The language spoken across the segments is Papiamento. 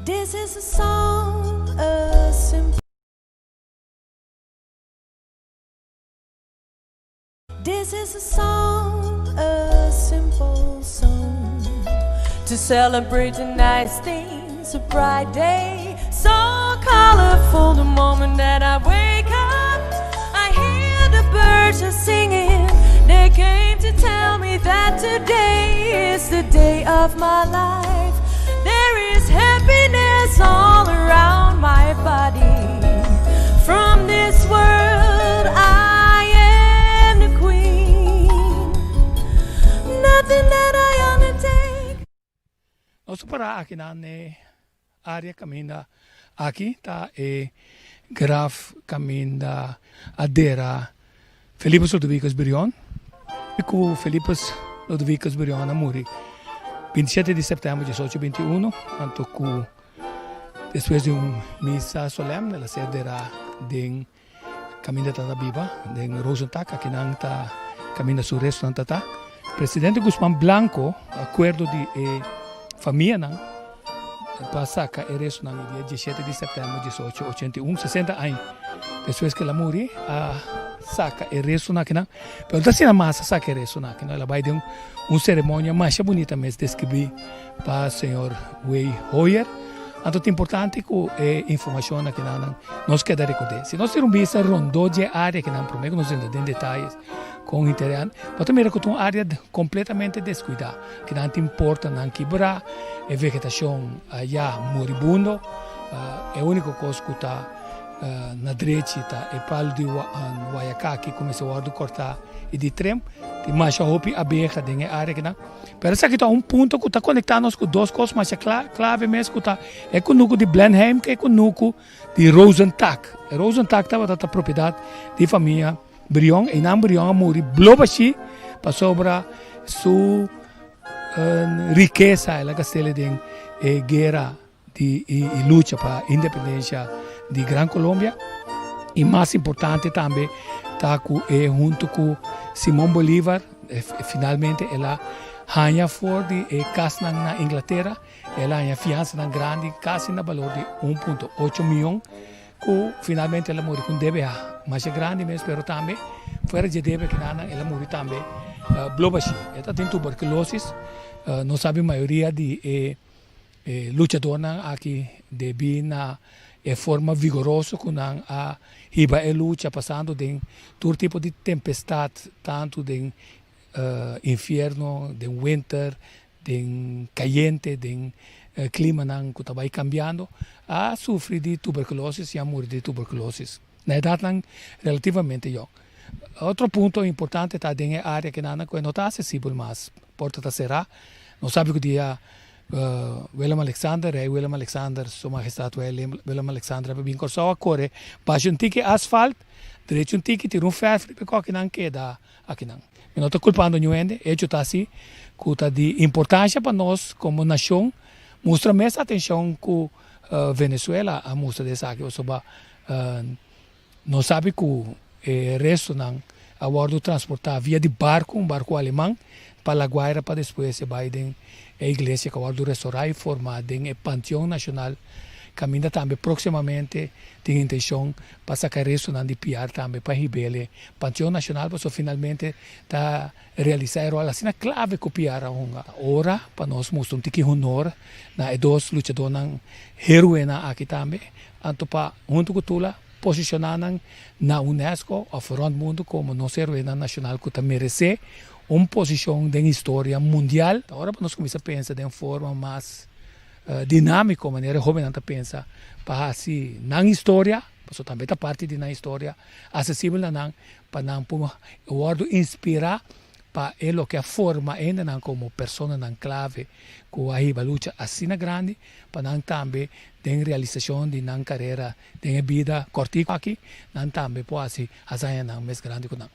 This is a song, a simple This is a song, a simple song To celebrate the nice things, a bright day So colorful the moment that I wake up I hear the birds are singing They came to tell me that today is the day of my life There is happiness all around my body From this world I am the queen Nothing that I undertake Nos ta para aki nan e área kaminda aki ta e graf kaminda a dera Felipus Lodovicus Brion ku Felipus Lodovicus Brion a muri 27 di sèptèmber diesocho binti uno anto ku despues di un misa solèm el a ser derá den kaminda ta ta biba den Rozentak akinan ta kaminda su restonan ta ta. Presidente Guzman Blanco akuerdo di e famianan pa saka e restonan e dia diesshete di sèptèmber diesocho ochenta i un, sesenta aña despues ku el a muri a saka e restonan akinan pero no ta asina mas a saka e restonan akinan el a bai den un seremonia masha bunita mes deskribí pa señor Way Hoyer. Anto ta importante ku e informashon akinan nos keda rekord'é. Si nos tira un bista rondó dje área akinan promé ku nos entra den detayes kon interior, bo ta mira ku ta un área kompletamente deskuidá. Akinan tin portanan kibrá, e vegetashon ya moribundo. E úniko kos ku ta na drechi ta e palu di wayakaki ku mester wòrdu kòrtá i di trim. Tin masha hopi abeha den e área akinan. Pero esaki ta un punto ku ta konektá nos ku dos kos masha klave mes ku ta e kunuku di Blenheim ku e kunuku di Rozentak. E Rozentak tabata ta propiedat di famia Brion. Einan Brion a muri blo bashí pasobra su rikesa el a gast'el den e guera di e lucha pa independencia di Gran Colombia y mas importante tambe ta cu e hunto cu Simon Bolivar finalmente el a haña for di e casnan na Inglatera el a haña fianzanan grandi casi na balor di un punto ocho miyon cu finalmente el a muri cu un debe masha grandi mes pero tambe fuera dje debe kinanan el a muri tambe blobashi e ta tin tuberculosis nos sabi mayoria di e E luchadornan aki debí na e forma vigoroso ku nan a hiba e lucha pasando den tur tipo di tempestat, tantu den infierno, den winter, den kayente, den klimanan ku ta bai kambiando, a sufri di tuberkulosis i a muri di tuberkulosis na edatnan relativamente yòn. Otro punto importante ta den e área kinan ku e no ta asesibel mas, porta ta será, nos sabi ku dia Willem Alexander, Rei Willem Alexander, Su Mahestad Willem Alexander a bin Kòrsou a kore basha un tiki asfalt, drecha un tiki, tira un fèrf riba e kòkinan keda akinan. Mi no ta kulpando niun hende, echo ta asi ku ta di importansha pa nos komo nashon mustra mes atenshon ku Venezuela a mustra di esaki pasobra Nos sabi ku e restonan a wòrdu transportá via di barku, un barku aleman, pa La Guaira pa despues e bai den e iglesia ku a wòrdu restorá i formá den e Panteon Nashonal, kaminda tambe próksimamente tin intenshon pa saka e restonan di Piar tambe pa hib'el e Panteon Nashonal pasobra finalmente ta realisá e ròl asina klave ku Piar a hunga. Ora pa nos mustra un tiki honor na e dos luchadónan héroenan aki tambe, Anto pa huntu ku Tula posishoná nan na UNESCO òf rònt mundu komo nos heroenan nashonal ku ta meresé un posishon den historia mundial. Ta ora pa nos kuminsá pensa den forma mas dinámiko manera e hóbennan ta pensa pa hasi nan historia, pasobra tambe ta parti di nan historia, asesibel na nan pa nan por wòrdu inspirá pa e loke a forma hendenan komo personanan klave ku a hiba lucha asina grandi pa nan tambe den realisashon di nan karera den e bida kòrtiku aki, nan tambe por hasi hazañanan mes grandi ku nan.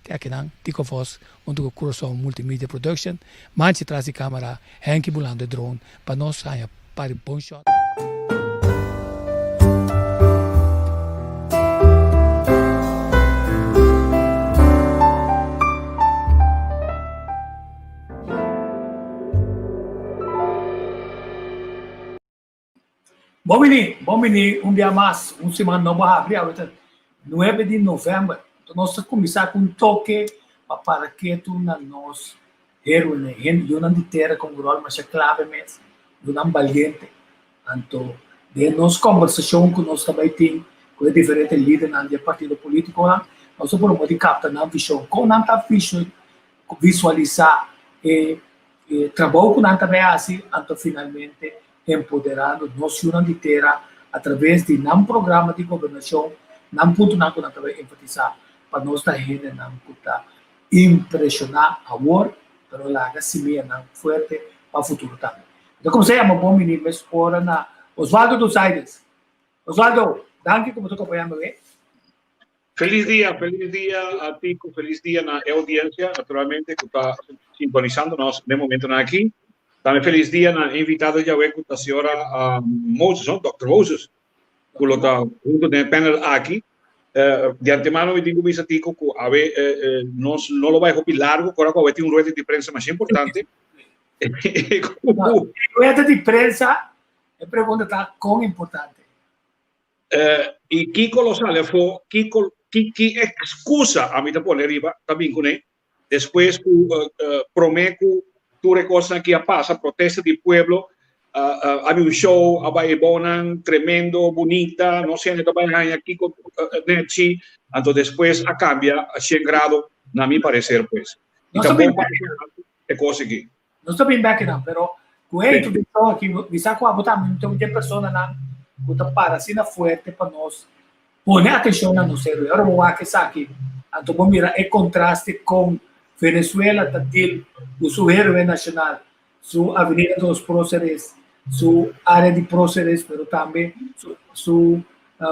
Te akinan, Tico Vos huntu ku Curaçao Multimedia Production, Manchi tras di kamera, Henky bulando e drone pa nos haña par di bon shot. Bon bini, bon bini un bia mas, un siman nobo a habri, awe ta 9 di november. Enton nos ta kuminsá ku un toke pa para ketu na nos héroenan, hende, yunan di tera ku un ròl masha klave mes, yunan baliente. Anto den nos kòmbersashon ku nos ta bai tin ku e diferente lidernan di e partido polítikonan, nos ta purba di kapta nan vishon, kon nan ta visualisá e trabou ku nan ta bai hasi, anto finalmente empoderando nos yunan di tera a traves di nan programa di gobernashon, nan puntonan ku nan ta bai enfatisá pa nos ta hendenan ku ta impreshoná awor, pero laga simianan fuerte pa futuro tambe. Mi ta kuminsá yama bon bini mes ora na Osvaldo Dosaides. Osvaldo, danki ku bo ta kompañá mi awe. Felis dia, felis dia a Tico, felis dia na e audiencia, naturalmente, cu ta sintonizando nos den momentonan aki. Tambe felis dia na e invitado djawe cu ta señora Moses, no? Dòkter Moses, cu lo ta hunto den e panel aki. Di antemano mi tin cu bisa Tico cu awe nos no lo bay hopi largo, ora cu awe tin un rueda di prensa masha importante. Rueda di prensa, e pregunta ta con importante? I kiko lo sali afó? Kiko, ki, ki ekskusa ami ta pone riba ta bin kuné? Despues ku promé ku tur e kosnan aki a pasa, protesta di pueblo, a bin un show, a bai e bounan tremendo, bunita, nos hende ta bai haña kiko nèchi, anto despues a kambia a shen grado, na mi pareser pues. I ta bon pa e kos aki. Nos ta bin bek nan, pero ku e introdukshon aki, mi sa ku abo tambe ta un di e personanan ku ta para asina fuerte pa nos pone atenshon na nos héroe. Ora bo wak esaki, anto bo mira e kontraste kon Venezuela ta deal ku su héroe nashonal, su Avenida de los Próceres, su área di próceres, pero tambe su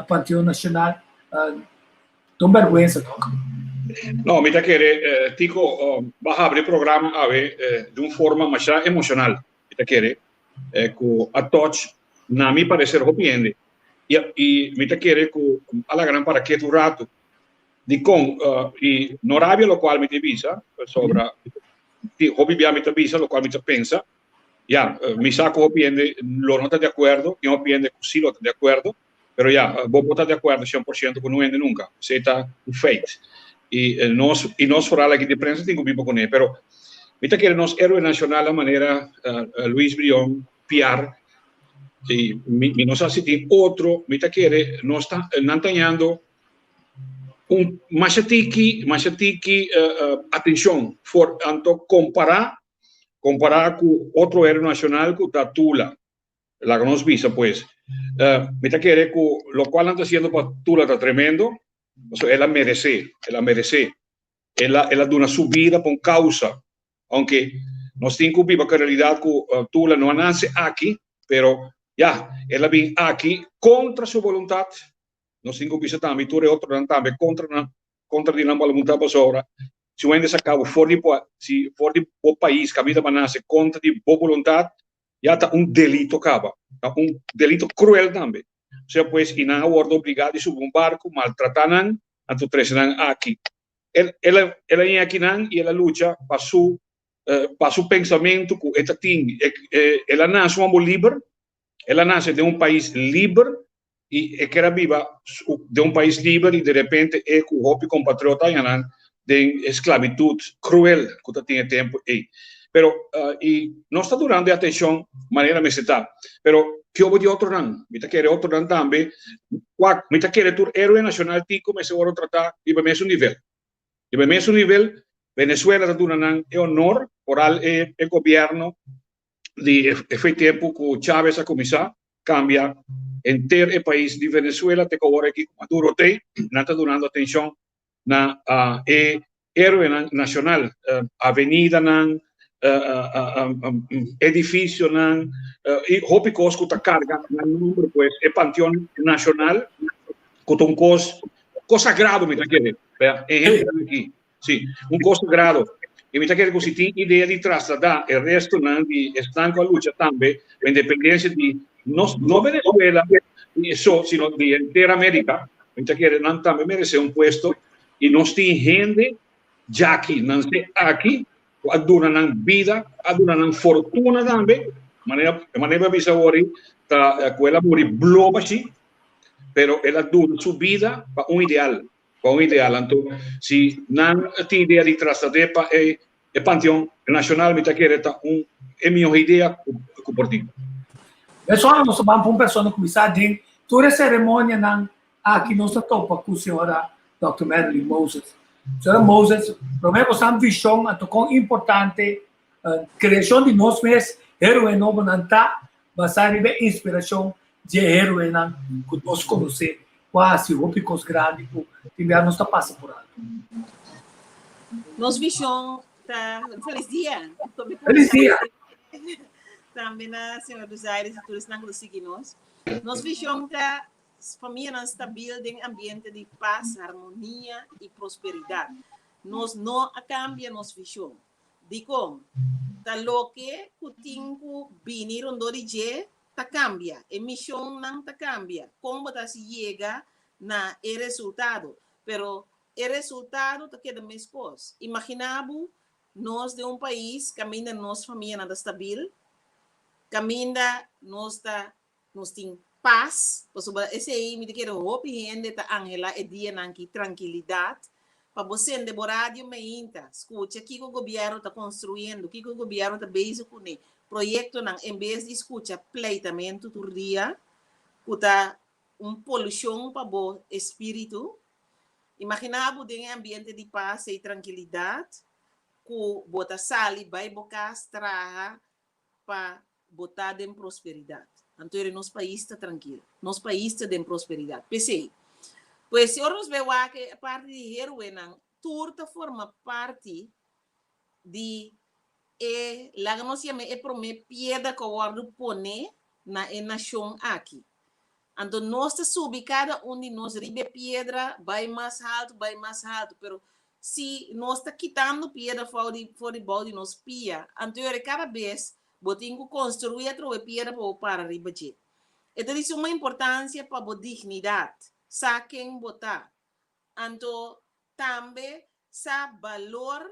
Panteon Nashonal. Ta un bèrgwensa tok. No, mi ta kere, Tico, bo a habri e programa awe di un forma masha emocional, mi ta kere, cu a touch na mi parecer hopi hende. Y mi ta kere cu a laga nan para ketu un rato. Dicon? Y no rabia locual mi ta bisa, pasobra hopi bia mi ta bisa locual mi ta pensa. Ya, mi sa cu hopi hende lo no ta di acuerdo, tin hopi hende cu si lo ta di acuerdo. Pero ya, bo por ta di acuerdo 100% cu no hende nunca. Esey ta un feit. Y nos, y nos foral aki di prensa tin cu biba cune. Pero mi ta kere nos héroe nacional a manera Luis Brion, Piar, y mi, mi no sa si tin otro, mi ta kere nos ta, nan ta hañando un masha tiki, masha tiki atencion for anto compara, compara cu otro héroe nacional cu ta Tula. Laga nos bisa pues, mi ta kere ku lokual nan ta hasiendo pa Tula ta tremendo, pasobra el a meresé, el a meresé. El a, el a duna su bida pa un kausa. Ounke nos tin ku biba ku e realidat ku Tula no a nase aki, pero ya, el a bin aki kontra su boluntat. Nos tin ku bisa tambe tur e otronan tambe kontra nan, kontra di nan boluntat pasobra si un hende saka bo for di si for di bo pais kaminda bo a nase kontra di bo boluntat, ya ta un delito caba, ta un delito cruel tambe. Osea pues y nan a wordo obliga di subi un barco, maltrata nan, anto trece nan aki. El, el a, el a ña aki nan y el a lucha pa su, pa su pensamento cu e ta tin. E, e, el a nace un homber liber, el a nace den un pais liber y e kier a biba den un pais liber y de repente e cu hopi compatriota haña nan den e sclavitud cruel cu ta tin e tempo ey. Pero y nos ta dunando e atencion manera mester ta. Pero kiobo di otronan? Mi ta kere otronan tambe. Wak, mi ta kere tur héroe nacional tin cu mester worde trata riba e mesun nivel. Riba e mesun nivel Venezuela ta duna nan e honor, oral e gobierno di e fe tempo cu Chavez a cuminsa cambia henter e pais di Venezuela te cu awor aki cu Maduro t'ey, nan ta dunando atencion na e heroenan nacional, avenidanan, edificionan y hopi cos cu ta carga nan nomber pues, e Panteon Nacional cu ta un cos, cos sagrado mi ta kere, ehempel aki. Sí, un kos sagrado. I mi ta kere ku si tin idea di trasladá e restonan di esnan ku a lucha tambe pa independensia di no no Venezuela so, sino di henter Amerika, mi ta kere nan tambe meresé un puesto i nos tin hende djaki, nan se aki, ku a duna nan bida, a duna nan fortuna tambe. Manera manera bisa awor ta ku el a muri blo bashi, pero el a duna su bida pa un ideal, pa un ideal. Anto si nan tin idea di traslad'é pa e e Panteon Nacional mi ta kere ta un e mihor idea ku por tin. Mesora nos ta ban pa un persona kuminsá den tur e seremonianan aki nos ta topa ku señora Dòkter Marilyn Moses. Señora Moses, promé bo sa vishon anto kon importante kreashon di nos mes héroe nobonan ta basá riba e inspirashon dje héroenan ku nos konosé ku a hasi hopi kos grandi ku tin bia nos ta pasa por alto. Nos vishon ta Felis dia. Felis dia. Tambe na señor Duzaires i tur esnan ku ta sigui nos. Nos vishon ta famianan stabil den ambiente di pas, harmonia i prosperidat. Nos no a kambia nos vishon. Dikon? Ta loke ku tin ku bini rondó di dje ta kambia, e mishonnan ta kambia, kon bo ta hasi yega na e resultado. Pero e resultado ta keda meskos. Imaginá bo nos den un pais kaminda nos famianan ta stabil, kaminda nos ta nos tin pas, pasobra esei mi ta kere hopi hende ta anhelá e dianan ki trankilidat, pa bo sende bo radio meinta, skucha kiko gobièrnu ta konstruyendo, kiko gobièrnu ta bezig kuné, proyektonan, en bes di skucha pleitamentu tur dia, ku ta un polushon pa bo espíritu. Imaginá bo den e ambiente di pas ei trankilidat, ku bo ta sali bai bo kas traha pa bo ta den prosperidat. Anto ere nos pais ta trankil. Nos pais ta den prosperidat. P'esei, pues si ora nos bai wak e parti di héroenan, tur ta forma parti di e, laga nos yama e promé piedra ku a wòrdu poné na e nashon aki. Anto nos ta subi kada un di nos riba e piedra, bai mas haltu, bai mas haltu, pero Si nos ta kitando piedra for di for di bou di nos pia, anto yora kada bes bo tin ku konstruí atrobe piedra pa bo para riba dje. E ta di suma importansia pa bo dignidat, sa ken bo ta, anto tambe sa balor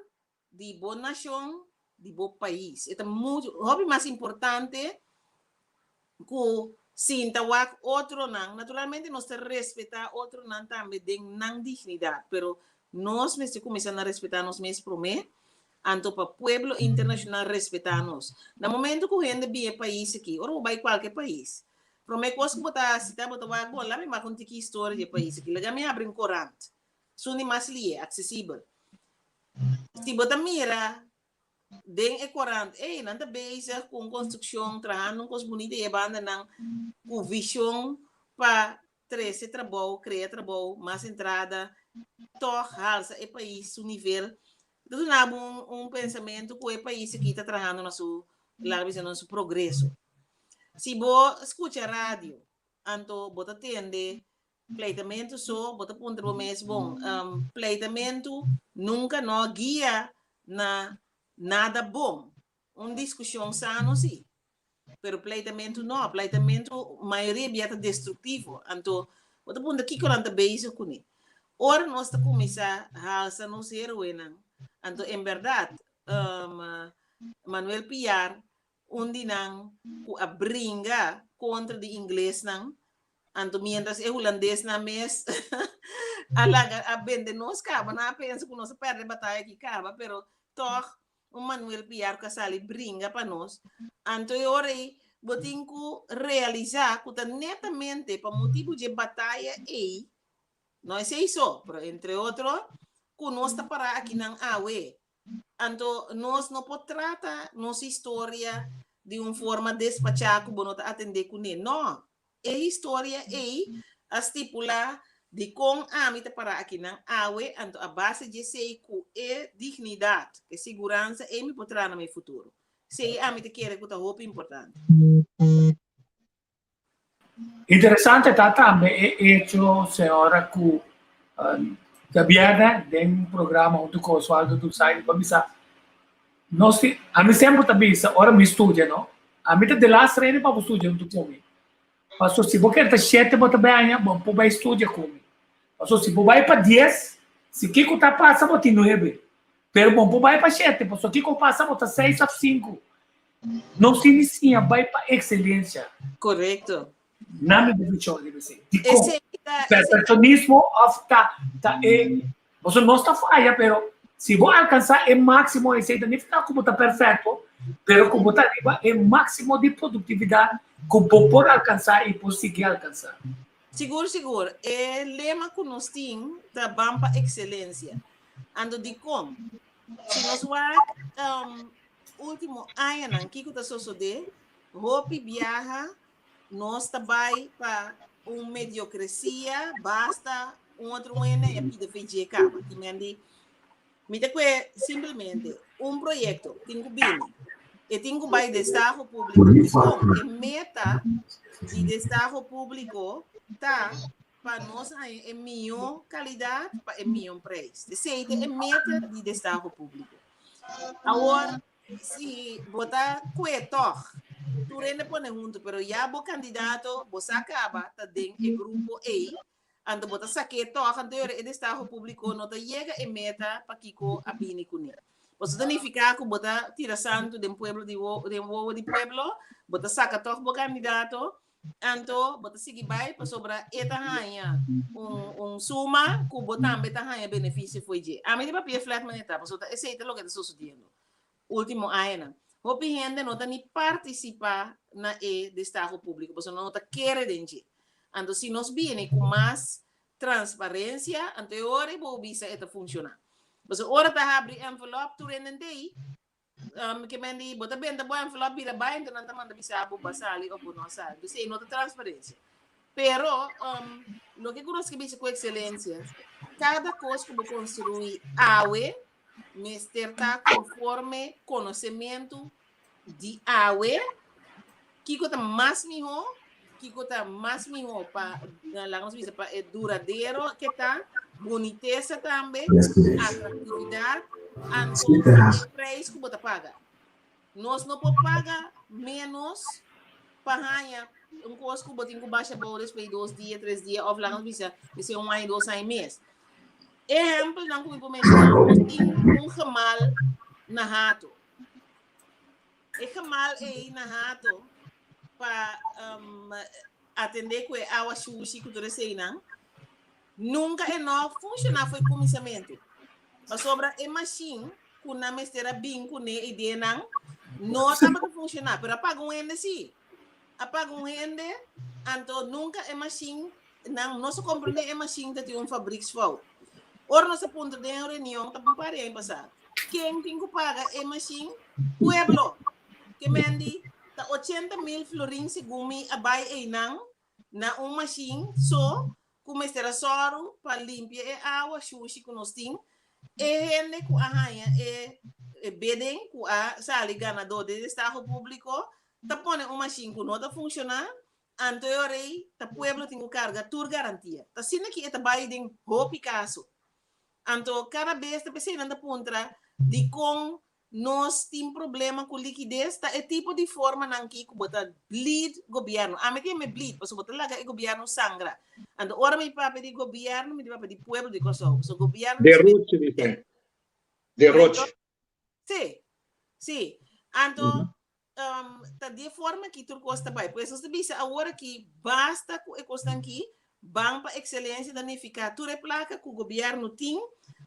di bo nashon, di bo pais. E ta muchu, hopi mas importante ku sinta wak otronan. Naturalmente nos ta respetá otronan tambe den nan dignidat, pero nos mester kuminsá na respetá nos mes promé, anto pa pueblo internashonal respetá nos. Na momento ku hende bin e pais aki, ora bo bai kualke pais, promé kos ku bo ta hasi ta bo ta wak, bon, laga mi wak un tiki historia di e pais aki, laga mi habri un korant, esun di mas lié, aksesibel. Si bo ta mira den e korant, ey, nan ta bezig ku un konstrukshon, trahando un kos bunita i e bandanan ku vishon pa trese trabou, krea trabou, mas entrada, tòg halsa e pais su nivel. Ta duna bo un, un pensamentu ku e pais aki ta trahando na su, laga bisa, na su progreso. Si bo skucha radio, anto bo ta tende Pleitamentu so, bo ta puntra bo mes, bon, pleitamentu nunka no a guia na nada bon. Un diskushon sano si, pero pleitamentu no. Pleitamentu mayoria bia ta destruktivo. Anto, bo ta puntra kiko nan ta bezig kuné. Ora nos ta kuminsá halsa nos héroenan, anto en bèrdat, Manuel Piar un di nan ku a bringa kontra di inglesnan, anto mientras e hulandesnan mes a laga a bende nos kaba, nan a pensa ku nos a pèrdè bataya aki kaba, pero tòg un Manuel Piar ku a sali bringa pa nos, anto e ora ei bo tin ku realisá ku ta netamente pa motibu dje bataya ei, no esei so, pero entre otro, ku nos ta pará akinan awe. Anto nos no por trata nos historia di un forma despachá ku bo no ta atendé kuné. No, e historia ei a stipulá dikon ami ta pará akinan awe, anto a base di esei ku e dignidat, e siguransa ei mi por traha na mi futuro. Esei ami ta kere ku ta hopi importante. Interesante ta tambe e hecho, señora, cu djabièrnè den un programa hunto cu Oswaldo Dulzaido pa bisa nos tin, ami semper ta bisa ora mi studia no, ami ta de last rede pa bo studia hunto cu mi. Paso si bo kere ta shete bo ta bay aña, bo por bay studia cu mi. Paso si bo bay pa dies, si kico ta pasa bo tin nuebe. Pero bo por bay pa shete, paso kico pasa bo ta seis of sinku. Nos tin di siña bai pa ekselensia. Korekto. Na mi definition riba esei. Dikon? Perfeksionismo òf ta ta e Pasobra nos ta faya, pero si bo alkansá e máksimo esei ta nifiká ku bo ta perfekto, pero ku bo ta riba e máksimo di produktividat ku bo por alkansá i por sigui alkansá. Sigur sigur, e lema ku nos tin ta ban pa ekselensia. Anto dikon? Si nos wak último añanan kiko ta sosodé, hopi biaha Nos ta bai pa un mediocrecia, basta un otro hende e pide fe dje caba. Ti men di, mi ta kue simplemente un proyecto tin cu bini, e tin cu bai destaho publico. Dicon? E meta di destaho publico ta pa nos haña e mihó calidad pa e mihó prijs. Esey ta e meta di destaho publico. Awor, Si bo ta kue tòg, tur hende pone huntu, pero ya bo kandidato, bo sa kaba, ta den e grupo ei, anto bo ta sak'é tòg, anto yora e destaho públiko no ta yega e meta pa kiko a bini kuné. Pasobra ta nifiká ku bo ta tira santu den pueblo di den wowo di pueblo, bo ta saka tòg bo kandidato, anto bo ta sigui bai pasobra e ta haña un un suma ku bo tambe ta haña benefisio fo'i dje. Ami di papia flat manera ta, pasobra esei ta loke ta sosodiendo último añanan. Hopi hende no ta ni partisipá na e destaho públiko pasobra no ta kere den dje. Anto si nos bini ku mas transparensia, anto e ora ei bo bisa e ta funshoná. Pasobra ora ta habri envelòp tur hende ei, Um, ke men di, bo ta benta bo envelop bira bai, enton nan ta manda bisa bo ba sali of bo no a sali. Dus ei no ta transparencia. Pero, um, loke ku nos ke bisa ku excelencia, kada kos ku bo construi awe, mester ta conforme konosementu di awe, kiko ta mas mihó, kiko ta mas mihó pa, laga nos bisa, pa e duradero ke ta, bunitesa tambe, atractividad, anto e prijs ku bo ta paga. Nos no por paga menos pa haña un kos ku bo tin ku basha abou despues di dos dia, tres dia, òf laga nos bisa, despues un aña, dos aña mes. Ehèmpelnan ku mi por menshoná, nos tin un gemaal na Hato. E gemaal ei na Hato pa um, atendé ku e awa shushi ku tur eseinan, nunka e no funshoná for kuminsamentu. Pasobra e mashin ku nan mester a bin kuné ideanan no tabata funshoná, pero a paga un hende sí. A paga un hende, anto nunka e mashin, nan no sa komprendé e mashin ta tin un fabriksfout. Ora nos a puntra den un reunion, ta un par di aña pasá, Ken tin ku paga e mashin? Pueblo. Ke men di ta 80 mil florin segun mi a bai einan na un mashin so ku mester a sòru pa limpia e awa shushi ku nos tin. E hende ku a haña e bidding ku a sali ganadó den destaho públiko ta pone un mashin ku no ta funshoná, anto e ora ei ta pueblo tin ku karga tur garantia. Ta asina ki e ta bai den hopi kaso. Anto kada bes ta p'esei nan ta puntra dikon nos tin problema ku likides, ta e tipo di formanan ki ku bo ta bleed gobièrnu. Ami ta yama e bleed pasobra bo ta laga e gobièrnu sangra. Anto ora mi papia di gobièrnu mi ta papia di pueblo di Kòrsou. Pasobra gobièrnu Deroche dicen. Deroche. Sí, sí. Anto um, ta di e forma ki tur kos ta bai. Pues nos ta bisa awor aki basta ku e kosnan ki, ban pa ekselencia ta nifiká tur e plaka ku gobièrnu tin,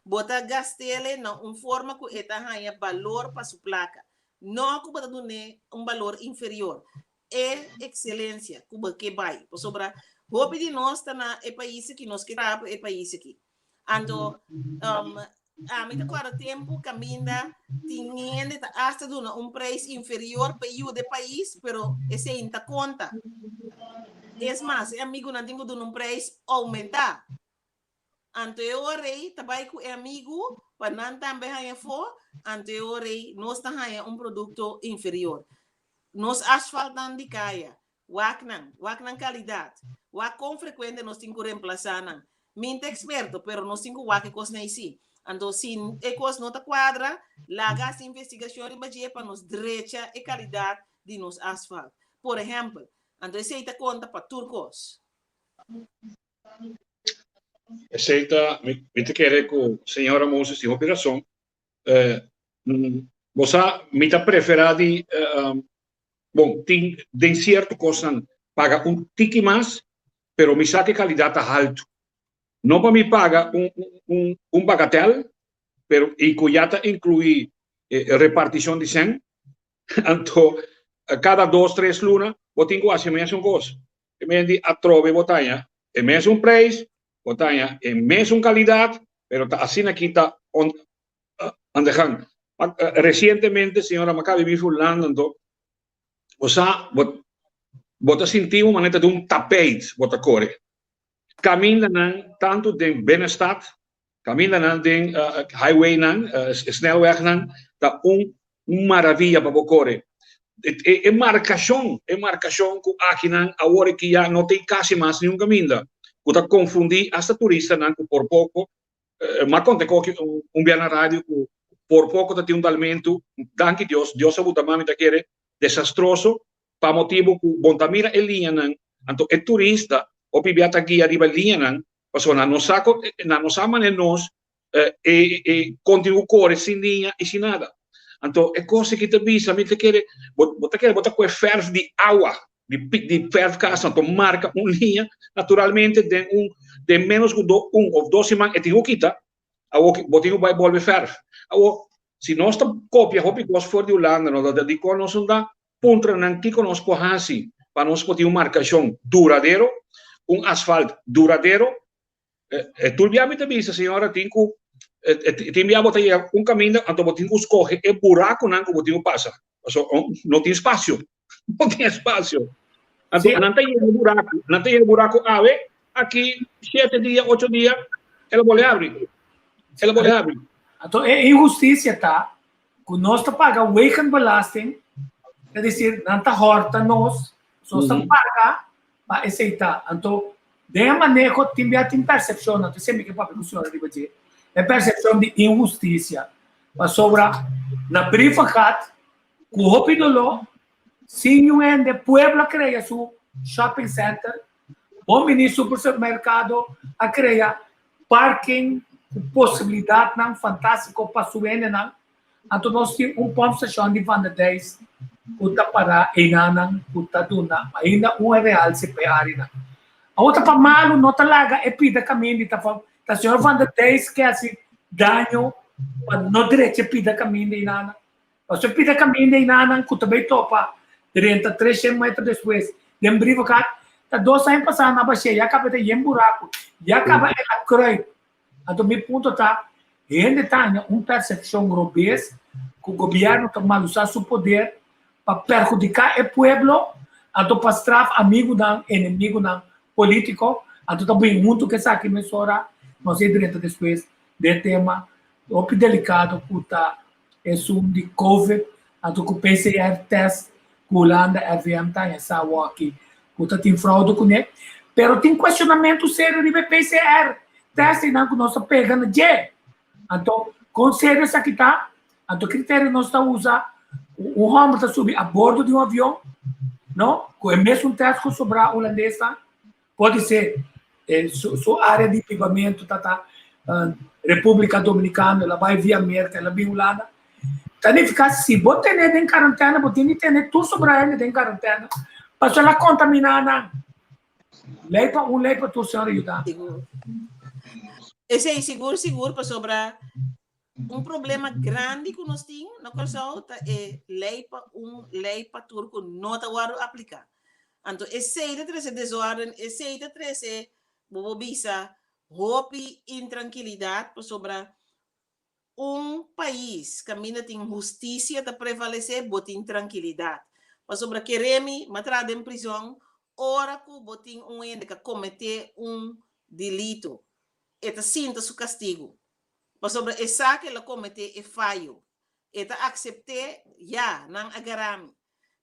bo ta gast'ele na un forma ku e ta haña balor pa su plaka. No ku bo ta dun'é un balor inferior. E ekselencia ku bo ke bai. Pasobra hopi di nos ta na e pais aki, nos ke traha pa e pais aki. Anto, um, ami ta kòrda tempu kaminda tin hende ta asta duna un prijs inferior pa yuda e pais, pero esei no ta konta. Es mas, e amigunan tin ku duna un prijs oumentá. Anto e ora ei ta bai ku e amigu pa nan tambe haña afó, anto e ora ei nos ta haña un produkto inferior. Nos asfaltnan di kaya, Wak nan, wak nan kalidat. Wak kon frekuente nos tin ku remplasá nan. Mi n ta eksperto, pero nos tin ku wak e kosnan ei sí. Anto si e kos no ta kuadra, laga hasi investigashon riba dje pa nos drecha e kalidat di nos asfalt. Por ehèmpel. Anto esei ta konta pa tur kos. Esei ta, mi ta kere ku señora Moses tin hopi rason. Bo sa, mi ta preferá di. Bon, tin den sierto kosnan paga un tiki mas, pero mi sa ku e kalidat ta haltu. No pa mi paga un un un bagatèl, pero i ku ya ta inkluí repartishon di sèn, anto kada dos tres luna bo tin ku hasi mesun kos. E men di atrobe bo ta haña e mesun preis, bo ta haña e mesun kalidat, pero ta asina ki ta on aan de gang. Resientemente señora mi a kaba bibi Hulanda anto bo sa bo bo ta sinti un manera di un tapijt bo ta kore. Kamindanan tantu den binnenstad, kamindanan den highwaynan, snelwegnan ta un maravilla pa bo kore. E markashon, e markashon ku akinan awor aki ya no tin kasi mas niun kaminda ku ta konfundi asta turistanan ku por poko M'a konta koki un bia na radio ku por poko ta tin un dalmentu, danki Dios, Dios a buta mami ta kere, desastroso pa motibu ku bon ta mira e liñanan, anto e turista hopi bia ta guia riba e liñanan pasobra nan no sa nan no sa manera nos e e kontinua kore sin liña i sin nada. Anto e kos aki ta bisa mi ta kere bo ta kere bo ta kohe fèrf di awa di di verf casa anto marca un liña naturalmente den un den menos cu do un of dos siman e tin cu kita awo bo tin cu bay bolbe verf awo si nos ta copia hopi cos for di Hulanda no ta dicon nos no ta puntra nan kico nos por haci pa nos por tin un marcacion duradero un asfalt duradero E tur bia mi ta bisa, señora, tin ku tin bia bo ta yega un kaminda, anto bo tin ku skohe e burakunan ku bo tin ku pasa. Paso no tin spasio. No tin espasio. Anto nan ta yena buraku, nan ta yena buraku awe, aki shete dia, ocho dia, el a bole abri. El a bole abri. Anto e inhustisia ta ku nos ta paga wegenbelasting, es desir, nan ta hòrta nos, so nos ta paga pa esei ta. Anto, den e maneho tin bia tin persepshon, anto esei mi ke papia ku señora riba dje, e persepshon di inhustisia, pasobra na Brievengat ku hopi doló, sin niun hende, pueblo a krea su shopping center, Bon Bini Supermerkado a krea parking ku posibilidatnan fantástiko pa su hendenan, Anto nos tin un pompstation di Van der Dijs ku ta pará einanan ku ta duna ainda un realse pa e áreanan. Awor ta pa malu no ta laga e pida kaminda i ta fa ta señor Van der Dijs ke hasi daño pa no drecha e pida kaminda einanan. Pasobra e pida kaminda einanan ku ta bai topa drenta 300 metro despues den Brievengat ta dos aña pasá nan a bash'é ya kaba e ta yen buraku ya kaba el a kruip. Anto mi punto ta, hende ta haña un persepshon robes ku gobièrnu ta malusá su poder pa perhudiká e pueblo, anto pa straf amigunan, enemigunan polítiko, anto ta bin huntu ku esaki mesora nos e drenta despues den e tema hopi delikado ku ta esun di covid, anto ku PCR test ku Hulanda RVM ta haña sa awor-aki ku ta tin fraude kuné. Pero tin kuestionamentu serio riba e PCR test einan ku nos ta pega na dje. Anto kon serio esaki ta? Anto kriterio nos ta usa ku un hòmber ta subi a bordo di un avion, no, ku e mesun test ku sobrá hulandesnan. Podisé su área di bibamentu ta ta Repúblika Dominikano, el a bai via Merka, el a bin Hulanda. Ta nifiká si bo ten'é den karantena, bo tin di tene tur sobrá hende den karantena, pasobra el a kontaminá nan. Lei pa un, lei pa tur, Señor a yuda. Sigur. Esei sigur sigur pasobra un problema grandi ku nos tin na Kòrsou ta e lei pa un, lei pa tur ku no ta wòrdu apliká. Anto esei ta trese desorden, esei ta trese, bo por bisa, hopi intrankilidat pasobra un pais kaminda tin hustisia ta prevalesé, bo tin trankilidat. Pasobra kere mi, m'a traha den prizòn, ora ku bo tin un hende ku a kometé un delito, e ta sinta su kastigu. Pasobra e sa ku el a kometé e fayo. E ta aksept'é, Ya, nan a gara mi.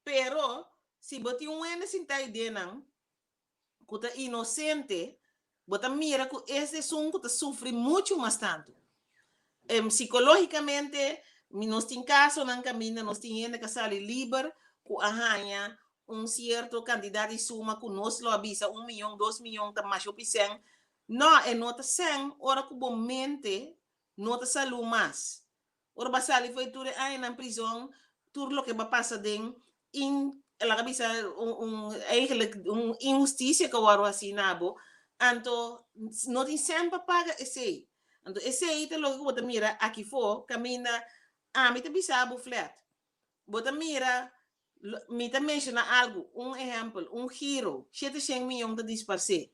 Pero, si bo tin un hende sintá ei den nan ku ta inosente, bo ta mira ku es esun ku ta sufri muchu mas tantu. Sikológikamente, nos tin kasonan kaminda nos tin hende ku a sali liber ku a haña un sierto kantidat di suma ku nos lo a bisa un miyon, dos miyon ta masha hopi sèn, No, e no ta sèn ora ku bo mente no ta salú mas. Ora bo a sali for di tur e añanan prizon, tur loke bo a pasa den in laga bisa un un eigenlijk un inhustisia ku a wòrdu hasi na bo, anto no tin sèn pa paga esei. Anto esei ta loke ku bo ta mira aki fo kaminda ami ta bisa bo flèt. Bo ta mira mi ta menshoná algu, un ehèmpel, un giro, 700 miyon ta disparsé.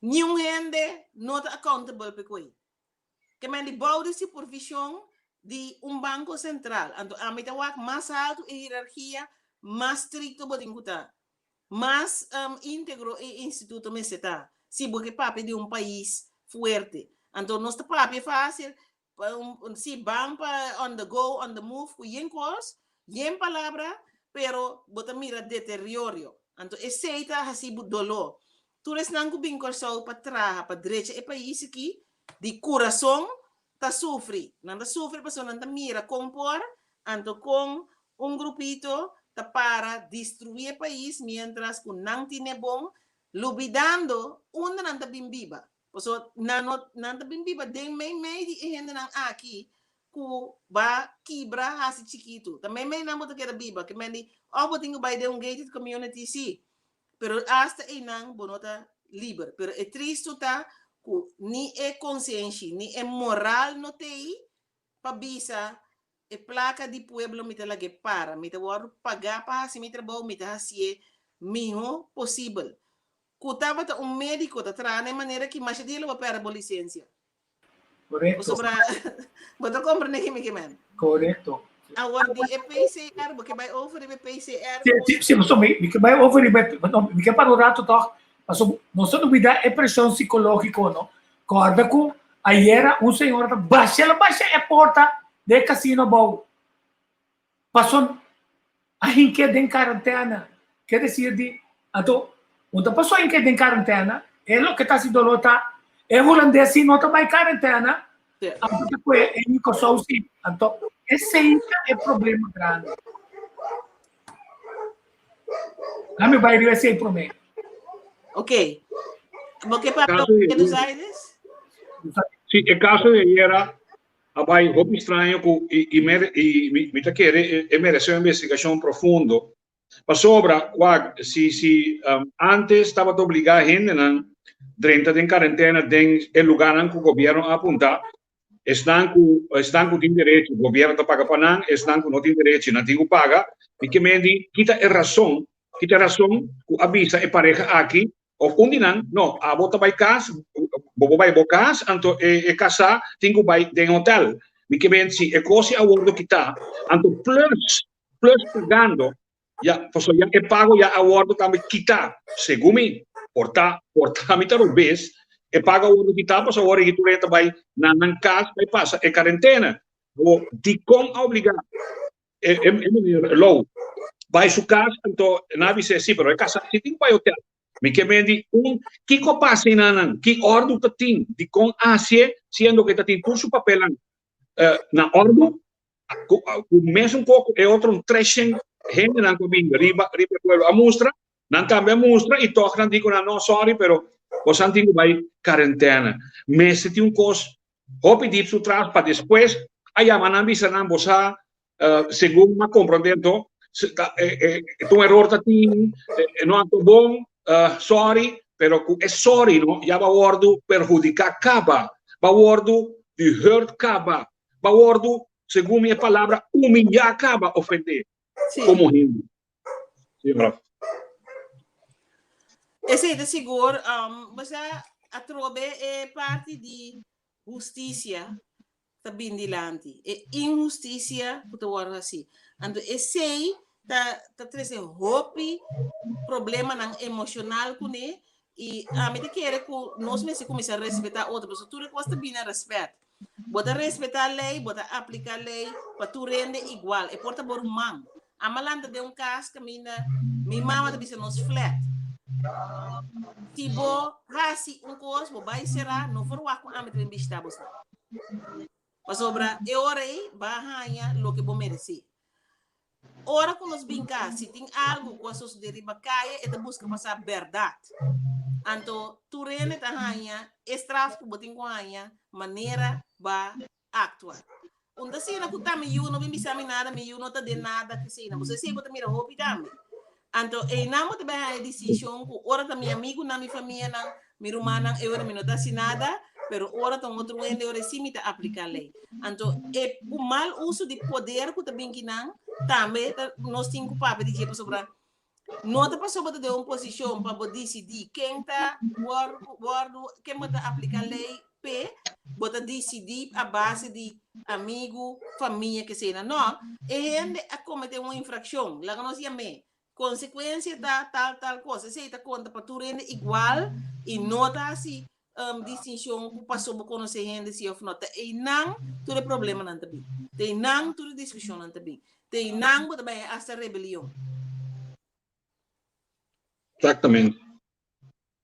Niun hende no ta accountable pa e koe. Ke men di bou di supervishon di un banko sentral. Anto ami ta wak mas haltu e hierarkia, mas strikto bo tin ku ta. Mas íntegro e instituto mester ta, si bo ke papia di un pais fuerte. Anto nos ta papia fásil, si ban pa on the go, on the move ku yen kos, yen palabra, pero bo ta mira deteriorio. Anto esei ta hasi bo doló. Tur esnan ku bin Kòrsou pa traha, pa drecha e pais aki, di kurason ta sufri. Nan ta sufri pasobra nan ta mira kon por, anto kon un grupito ta para destruí e pais miéntras ku nan tine bon, lubidando unda nan ta bin biba. Pasobra nan no, nan ta bin biba den meimei di e hendenan aki ku ba kibra hasi chikitu. Ta meimei nan bo ta keda biba. Ke men di, òf bo tin ku bai den un gated community, sí. Pero asta einan bo no ta liber. Pero e tristu ta ku ni e konsenshi ni e moral no t'ei pa bisa e plaka di pueblo mi ta lag'é para, mi ta wòrdu pagá pa hasi mi trabou, mi ta hasié mihó posibel. Ku tabata un médiko ta traha na e manera ki masha dia lo bo pèrdè bo lisensia. Korekto. Pasobra bo ta komprendé ki mi ke men. Korekto. Awor di e PCR, bo ke bai over riba e PCR? Si, si, si, pasobra mi, mi ke bai over riba e, no, mi ke para un rato tòg, pasobra nos ta lubidá e preshon sikológiko, no? Kòrda ku ayera un señora ta basha, el a basha e porta di e kasino abou, pasobra a hink'é den karantèna. Ke desir di, anto, un ta pasó hink'é den karantèna, e loke ta hasi doló ta, e hulandes si no ta bai karantèna, anto ta kue e yu Kòrsou si. Anto, esei ta e problema grandi. Lami bai riba esei promé. Ok. Bo ke papia Buenos Aires? Si, e kaso di ayera A bai hopi straño ku i i mi ta kere e meresé un investigashon profundo. Pasobra, wak, si si antes tabata obligá hendenan drenta den karentena den e lugánan ku gobièrnu a apuntá, esnan ku esnan ku tin derecho gobièrnu ta paga pa nan, esnan ku no tin derecho nan tin ku paga. Mi ke men di kita e rason, kita e rason ku a bisa e pareha aki Of un di nan, no, abo ta bai kas, bo por bai bo kas, anto e e kasá tin ku bai den hotel. Mi ke ben si e kos a wordo kitá, anto plus, plus pagando, ya, pasobra ya e pago ya a wordo tambe kitá, segun mi, por ta, por ta mi ta robes, e pago a wordo kitá pasobra awor e tur hende ta bai na nan kas bai pasa e karentena. Bo dikon a obligá e e e meneer Lou bai su cas anto nan a bis'é si pero e casa si tin bai hotel mi ke men di un kiko a pasa einan nan ki ordu ta tin dikon hasie siendo ke ta tin tur su papelnan na ordu ku ku mesun koko e otro un 300 hendenan ku a bin riba riba e pueblo a mustra nan tambe a mustra i tog nan di ku nan no sorry pero bosan tin ku bai karentena mester tin un kos Hopi dip su tras pa despues a yama nan bisa nan bo sa segun m'a comprende anto ta un error ta tin no a ta bon sorry pero cu e sorry no ya ba wordo perhudica caba ba wordo di hurt caba ba wordo segun mi e palabra humiya caba ofende como hende. Sí, mevrouw. Esei ta sigur, bo sa atrobe e parti di hustisia ta bin dilanti, e inhustisia ku ta wòrdu hasí. Anto esei ta ta trese hopi problemanan emoshonal kuné i ami ta kere ku nos mester kuminsá respetá otro, pasobra tur e kos ta bini na rèspèt. Bo ta respetá lei, bo ta apliká lei pa tur hende igual. E por ta bo ruman. Ama lanta den un kas kaminda mi mama ta bisa nos flat. Si bo hasi un kos, bo bai será, no verwagt ku ami ta bin bishitá bo sa. Pasobra e ora ei bo a haña loke bo meresé. Ora ku nos bin kas, si tin algu ku a sosodé riba kaya, e ta buska pa sa bèrdat. Anto tur hende ta haña e straf ku bo tin ku haña manera ba aktua. Un ta asina ku ta mi yu no bin bisa mi nada, mi yu no ta den nada, kesei. Bo sa esei bo ta mira hopi tambe. Anto einan bo ta bai haña desishon ku ora ta mi amigunan, mi famianan, mi rumannan, e ora mi no ta hasi nada, pero ora ta un otro hende, e ora sí mi ta apliká lei. Anto e mal uso di poder ku ta bin kinan tambe ta nos tin ku papia di dje pasobra no ta pasobra bo ta den un posishon pa bo disidí ken ta wòrdu wòrdu ken bo ta apliká lei p'e, bo ta disidí a base di amigu, famia, kesena. No, e hende a kometé un infrakshon, laga nos yam'é. Konsekuensia ta tal tal kos. Esei ta konta pa tur hende igual i no ta hasi distinshon ku paso bo konosé hende si òf no. Ta einan tur e problemanan ta bin. Ta einan tur e diskushonnan ta bin. Ta einan bo ta bai hasta rebelion. Exactamente.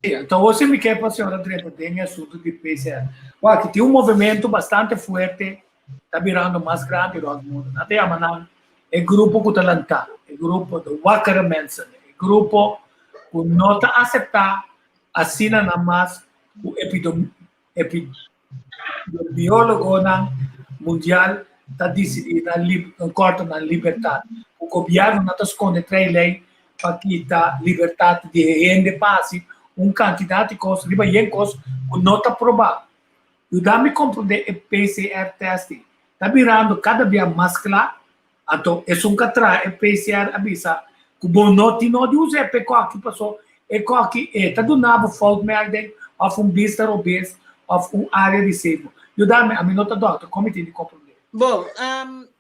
Anto awor si mi ke pa señora drenta den e asunto di PCR. Wak, tin un movimento bastante fuerte ta birando mas grandi rond mundo. Nan ta yama nan e grupo ku ta lantá, e grupo de wakkere mensen, e grupo ku no ta aseptá asina nan mas ku epidemiólogonan mundial ta disidí nan kòrta nan libertat. Ku gobièrnunan ta skonde trae lei pa kita libertat di e hende pa hasi un kantidat di kos riba yen kos ku no ta probá. Yuda mi komprondé e PCR testing ta birando kada bia mas kla, anto esun ku a traha e PCR a bisa ku bo no tin no di usa e pa e kòki paso e kòki e ta duna bo foutmelding òf un bista robes òf un área di sego. Yuda mi, ami no ta dòkter, kon mi tin di komprondé? Bon,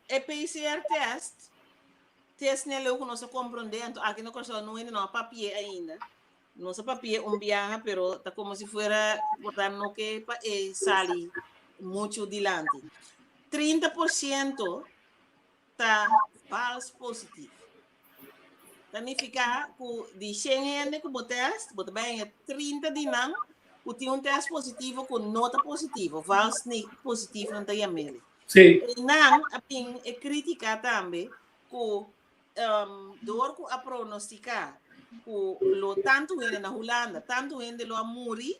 e PCR test Te snel ku nos a komprondé, anto aki na Kòrsou no hende no a papi'é ainda. Nos a papi'é un biaha, pero ta komo si fuera por ta no ke pa e sali muchu dilanti. 30% ta vals positief. Ta nifiká ku di shen hende ku bo tèst, bo ta bai haña 30 di nan ku tin un tèst positivo ku no ta positivo, vals positief nan ta yam'é. Sí. I nan a bin e krítika tambe ku um, door ku a pronostiká ku lo tantu hende na Hulanda, tantu hende lo a muri,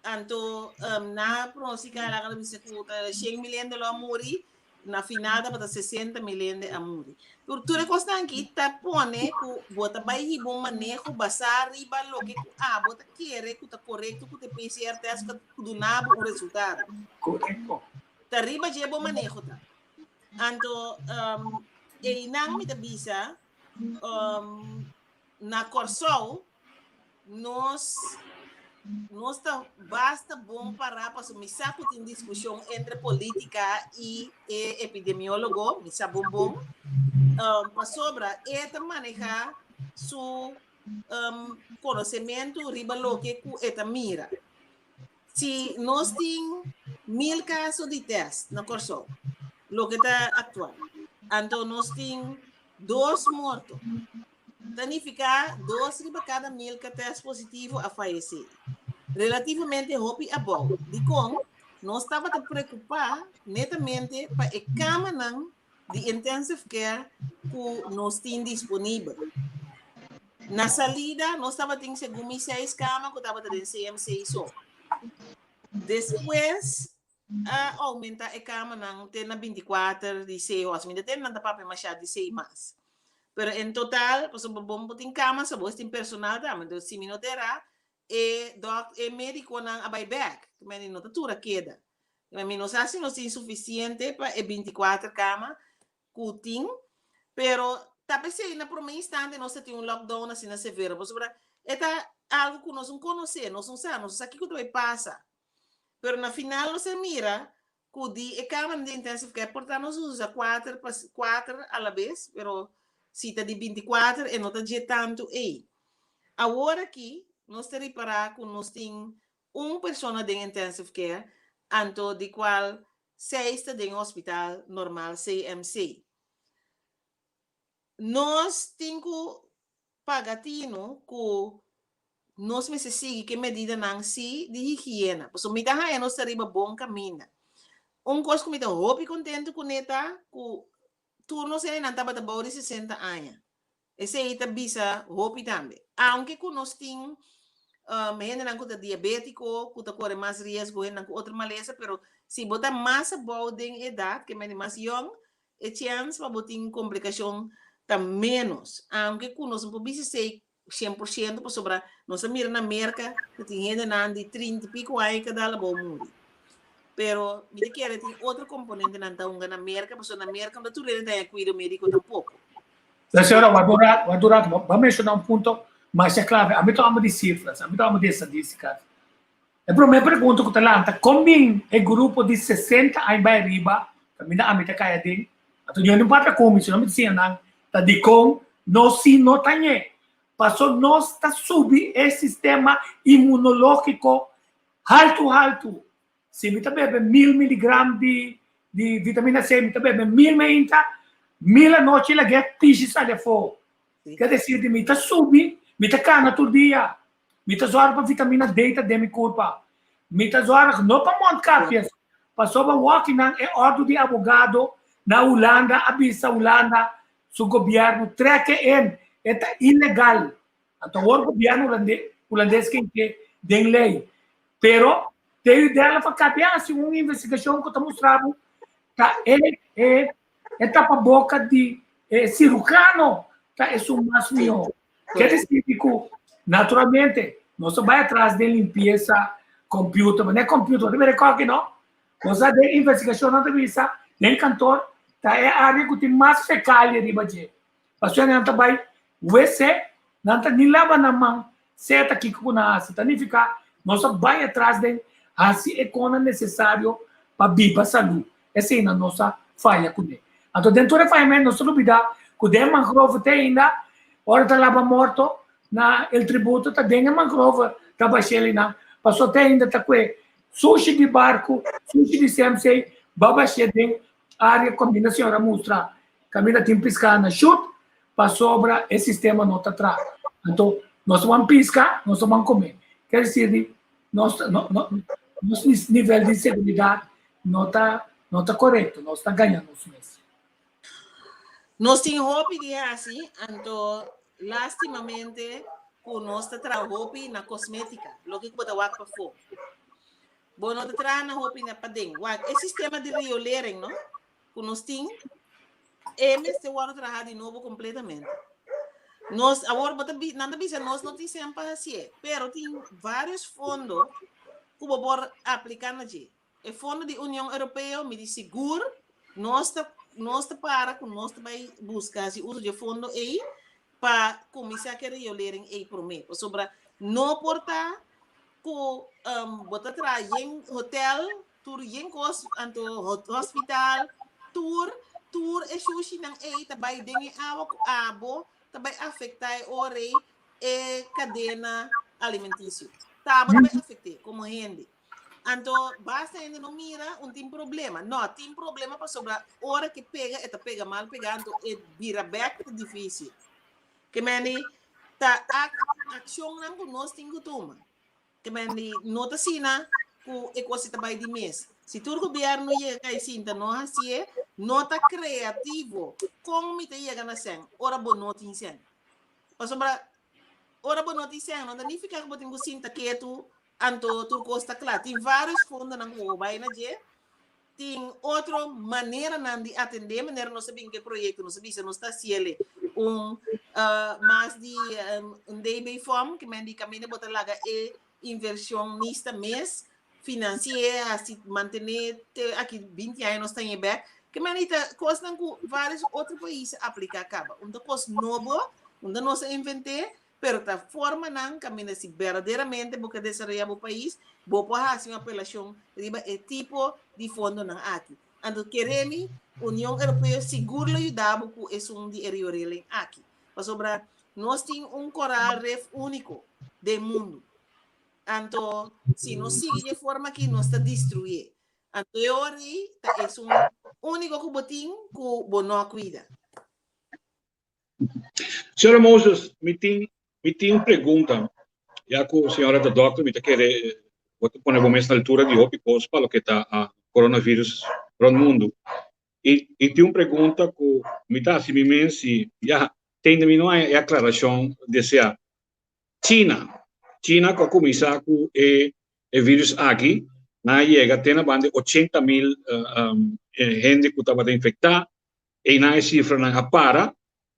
anto um, na pronostiká laga bisa ku ta 100 mil hende lo a muri, na final tabata 60 mil hende a muri. Tur tur e kosnan aki ta pone ku bo ta bai hiba un maneho basá riba loke ku abo ta kere ku ta korekto ku ta e PCR test ku duna bo un resultado. Korekto. Ta riba dje bo maneho ta. Anto um, einan mi ta bisa um, na Kòrsou nos nos ta basta bon pará pasobra mi sa ku tin diskushon entre polítika i e epidemiólogo, mi sa bon bon, um, pasobra e ta manehá su um, konosementu riba loke ku e ta mira. Si nos tin 1000 kaso di tèst na Kòrsou, loke ta aktual, anto nos tin dos morto, ta nifiká dos riba kada 1000 ka tèst positivo a fayesé. Relativamente hopi abou. Dikon? Nos tabata preokupá netamente pa e kamanan di intensive care ku nos tin disponibel. Na salida nos tabatin segun mi seis kama ku tabata den CMC so. Despues a aumenta e kamanan te na 24 di CHOS. Mi ta tende nan ta papia mashá di sei mas. Pero en total, pasobra bo bo tin kama so bo tin personal tambe. Entonces si mi no ta erá, e dòk e médikonan a bai bèk. No ta tur a keda. Mi no sa si nos tin sufisiente pa e 24 kama ku tin, pero ta p'esei na promé instante nos ta tin un lockdown asina severo, pasobra e ta algu ku nos no konosé, nos no sa, nos no sa kiko ta bai pasa. Pero na final nos a mira ku di e kamanan di intensive care por ta nos usa kuater pa kuater alabes, pero si ta di 24 e no ta dje tantu ei. Awor aki nos ta ripará ku nos tin un persona den intensive care, anto di cual seis ta den hospital normal CMC. Nos tin cu paga tino cu nos mester sigui cu e medidanan si di higiena, pasobra mi ta haya nos ta riba bon caminda. Un cos cu mi ta hopi contento cune ta cu tur nos hendenan tabata bou di 60 aña. Esei ta bisa hopi tambe. Aunke ku nos tin hendenan ku ta diabétiko, ku ta kore mas riesgo, hendenan ku otro malesa, pero si bo ta mas abou den edat, ke mende mas yòn, e chèns pa bo tin komplikashon ta ménos, aunke ku nos no por bisa esei 100% pasobra nos a mira na Merka ku tin hendenan di 30 i piko aña ku a dal abou muri. Pero mi ta kere tin otro komponentenan ta hunga na Merka pasobra na Merka no ta tur hende ta haña kuido médiko tampoko. La señora, wak un rato, wak un rato, bo a menshoná un punto masha klave. Ami ta amo di sifras, ami ta amo di estadísticas. E promé pregunta ku ta lanta, kon bin e grupo di 60 aña bai ariba, kaminda ami ta kai aden, anto yo no papia ku mi, sino mi ta siña nan ta dikon nos si no ta ñe. Paso nos ta subi e sistema inmunológiko haltu haltu. Si mi ta bebe 1000 miligram di di vitamina C, mi ta bebe 1000 meinta, 1000 anochi lag'é pishi sali afó. Ke desir di mi ta subi, mi ta kana tur dia. Mi ta zorg pa vitamina D ta den mi kurpa. Mi ta zorg no pa mondkapjes, pasobra wokinan e ordu di abogado na Hulanda a bisa Hulanda su gobièrnu trek e in, e ta ilegal. Anto awor gobièrnu hulandes ken ke den lei. Pero TU Delft a kapia hasi un investigashon ku ta mustra bo ta e e tapaboka di e sirujano ta esun mas mihó. Ke desir di ku naturalmente nos ta bai atras den limpiesa computer, ma ne computer, bo ta mira e koki no? Bo sa den investigashonnan ta bisa den kantor ta e área ku tin mas fekalia riba dje. Pasobra nan ta bai wc, nan ta ni laba nan man, sea ta kiko ku nan hasi. Ta nifiká nos a bai atras den hasi e konan nesesario pa biba salú. Eseinan nos a faya kuné. Anto den tur e fayamentu nos ta lubidá ku den e mangrove te ainda ora ta laba morto na El Tributo ta den e mangrove ta bashel einan pasobra te ainda ta kue sushi di barku, sushi di CMC ba bash'é den área kaminda señor a mustra kaminda tin piská na shut pasobra e sistema no ta traha. Anto nos ta ban piska, nos ta ban kome. Ker desir di nos nos nivel di seguridat no ta no ta korekto, nos ta gaña nos mes. Nos tin hopi di hasi, anto lastimamente ku nos ta traha hopi na kosmetika, loke ku bo ta wak pafó. Bo no ta traha na hopi na paden. Wak, e sistema di riolering, no? Ku nos tin, e mester wòrdu traha di nobo kompletamente. Nos, awor bo ta bi, nan ta bisa nos no tin sèn pa hasié, pero tin vários fondo ku bo por apliká na dje. E fondo di Union Europeo, mi di sigur nos ta nos ta para ku nos ta bai buska hasi uso di e fondo ei pa kuminsá ku e riolering ei promé. Pasobra no por ta ku bo ta traha yen hotel, tur yen kos, anto hospital, tur tur e shushinan ei ta bai den e awa ku abo ta bai afektá e ora ei e kadena alimentisio. Ta abo ta bai afekt'é komo hende. Anto basta hende no mira un tin problema. No, tin problema pasobra ora ke pega e ta pega mal pega anto e bira bek ta difisil. Ke meni ta akshonnan ku nos tin ku tuma. Ke meni no ta asina ku e kos ta bai di mes. Si tur gobièrnu yega kai sinta no hasié, no ta kreativo. Kon mi ta yega na sèn ora bo no tin sèn? Pasobra ora bo no tin sèn no ta nifiká ku bo tin ku sinta ketu Anto tur kos ta kla. Tin vários fondonan ku bo bai na dje. Tin otro maneranan di atendé, manera nos a bin ku e proyekto, nos a bisa nos ta hasiel un mas di un DB fom, ke men di kaminda bo ta laga e invershonista mes finansi'é, hasi mantené te aki 20 aña nos ta hañ'é bèk. Ke men di ta kosnan ku vários otro pais a apliká kaba. Un ta kos nobo, un ta nos a invent'é, Pero ta formanan kaminda si berdaderamente bo ke desaroyá bo pais, bo por hasi un apelashon riba e tipo di fondonan aki. Anto kere mi, Union Europeo sigur lo yuda bo ku esun di e riolering aki. Pasobra nos tin un koral ref úniko den mundu. Anto si nos sigui di e forma aki nos ta destruyé. Anto e ora ei ta esun úniko ku bo tin ku bo no a kuida. Señora Moses, mi tin, mi tin un pregunta. Ya ku señora ta dokter, mi ta kere bo ta pone bo mes na altura di hopi kos pa loke ta coronavirus rond mundu. I, i tin un pregunta ku mi ta hasi mi mes i ya tende mi no haña e aklarashon deseá. China, China ku a kuminsá ku e e virus aki, nan a yega te na banda di 80,000 hende ku tabata infektá. Einan e sifranan a para.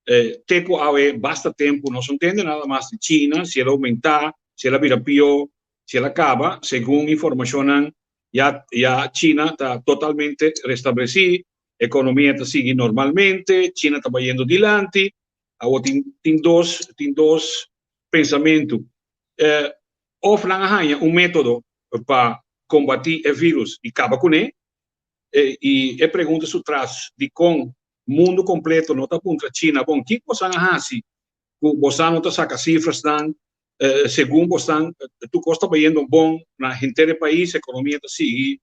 Te ku awe basta tempu nos no tende nada mas di China, si el a oumentá, si el a bira pió, si el a kaba. Segun informashonnan ya ya China ta totalmente restablesí, ekonomia ta sigui normalmente, China ta bayendo dilanti. Awor tin tin dos tin dos pensamentu. Òf nan a haña un método pa kombatí e vírus i kaba kuné, I e pregunta su tras dikon mundu kompleto no ta puntra China, bon, kiko bosan a hasi ku bosan no ta saka sifrasnan segun bosan tur kos ta bayendo bon na henter e pais, ekonomia ta sigui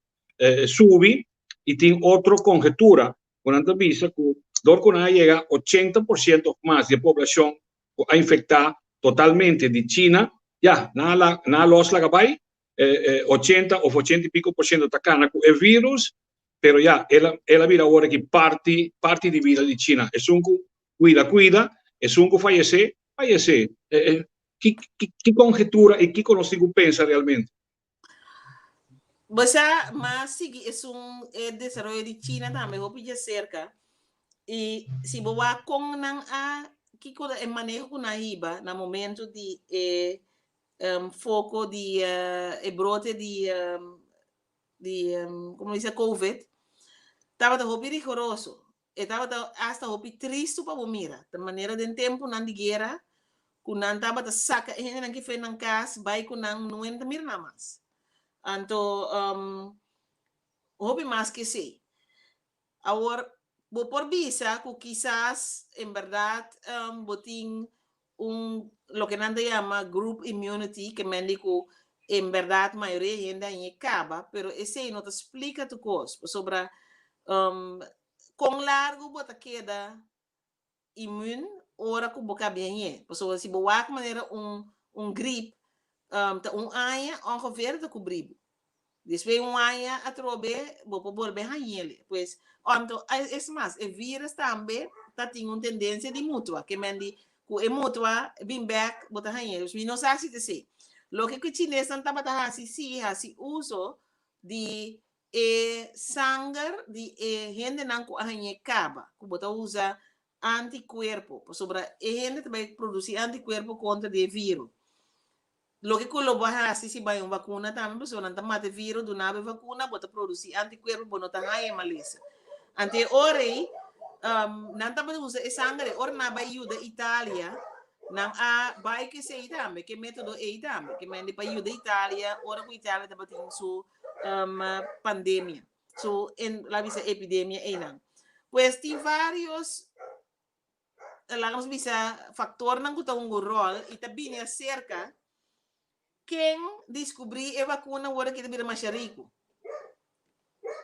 subi i tin otro konhetura ku nan ta bisa ku dor ku nan a yega 80% òf mas di e poblashon ku a infektá totalmente di China, ya, nan a lòs laga bai 80 of 80 y pico por ciento ta cana cu e virus, pero ya, el a, el a bira awor aki parti, parti di bida di China. Esun cu cuida, cuida, esun cu fayece, fayece. Ki, ki, ki conjetura y kico nos tin cu pensa realmente? Bo sa, mas sigui esun e desaroyo di China tambe hopi dje cerca. Y si bo wak con nan a, kico ta e maneho cu nan a hiba na momento di e foko di e brote di di como dice covid tabata hopi rigoroso e tabata hasta hopi tristu pa bo mira ta manera den temponan di guera ku nan tabata saka e hendenan ki fen nan kas bai ku nan no ta mira nan mas anto hopi mas ke esei. Awor, bo por bisa ku kisas en bèrdat bo tin un loke nan ta yama group immunity, ke men di ku en bèrdat mayoria hende a hañ'é kaba, pero esei no ta splika tur kos, pasobra kon largu bo ta keda immuun ora ku bo kabia hañ'é. Pasobra si bo wak manera un un grip ta un aña ongeveer ta kubri bo. Despues un aña atrobe bo por bolbe hañ'el. Pues anto es mas e virus tambe ta tin un tendensia di mutua ke men di ku e mutua bin bek bo ta hañ'el. Mi no sa si ta esei. Loke ku e chinesnan tabata hasi si hasi uso di e sanger di e hendenan ku a hañ'é kaba, ku bo ta usa antikuerpo, pasobra e hende ta bai produsí antikuerpo kontra di e viro. Loke ku lo bo a hasi si bai un vakuna tambe, pasobra nan ta mata e viro, duna bo e vakuna, bo ta produsí antikuerpo, bo no ta haña e malesa. Anto e ora ei, nan tabata usa e sanger ei, ora nan a bai yuda Italia, Nan a bai ku esei tambe, ku e método ei tambe, ke mende pa yuda Italia ora ku Italia tabatin su pandemia, su en la bisa epidemia einan. Pues tin varios, laga nos bisa, faktornan ku ta hunga un ròl i ta bini aserka ken diskubrí e vakuna ora ki ta bira masha riku.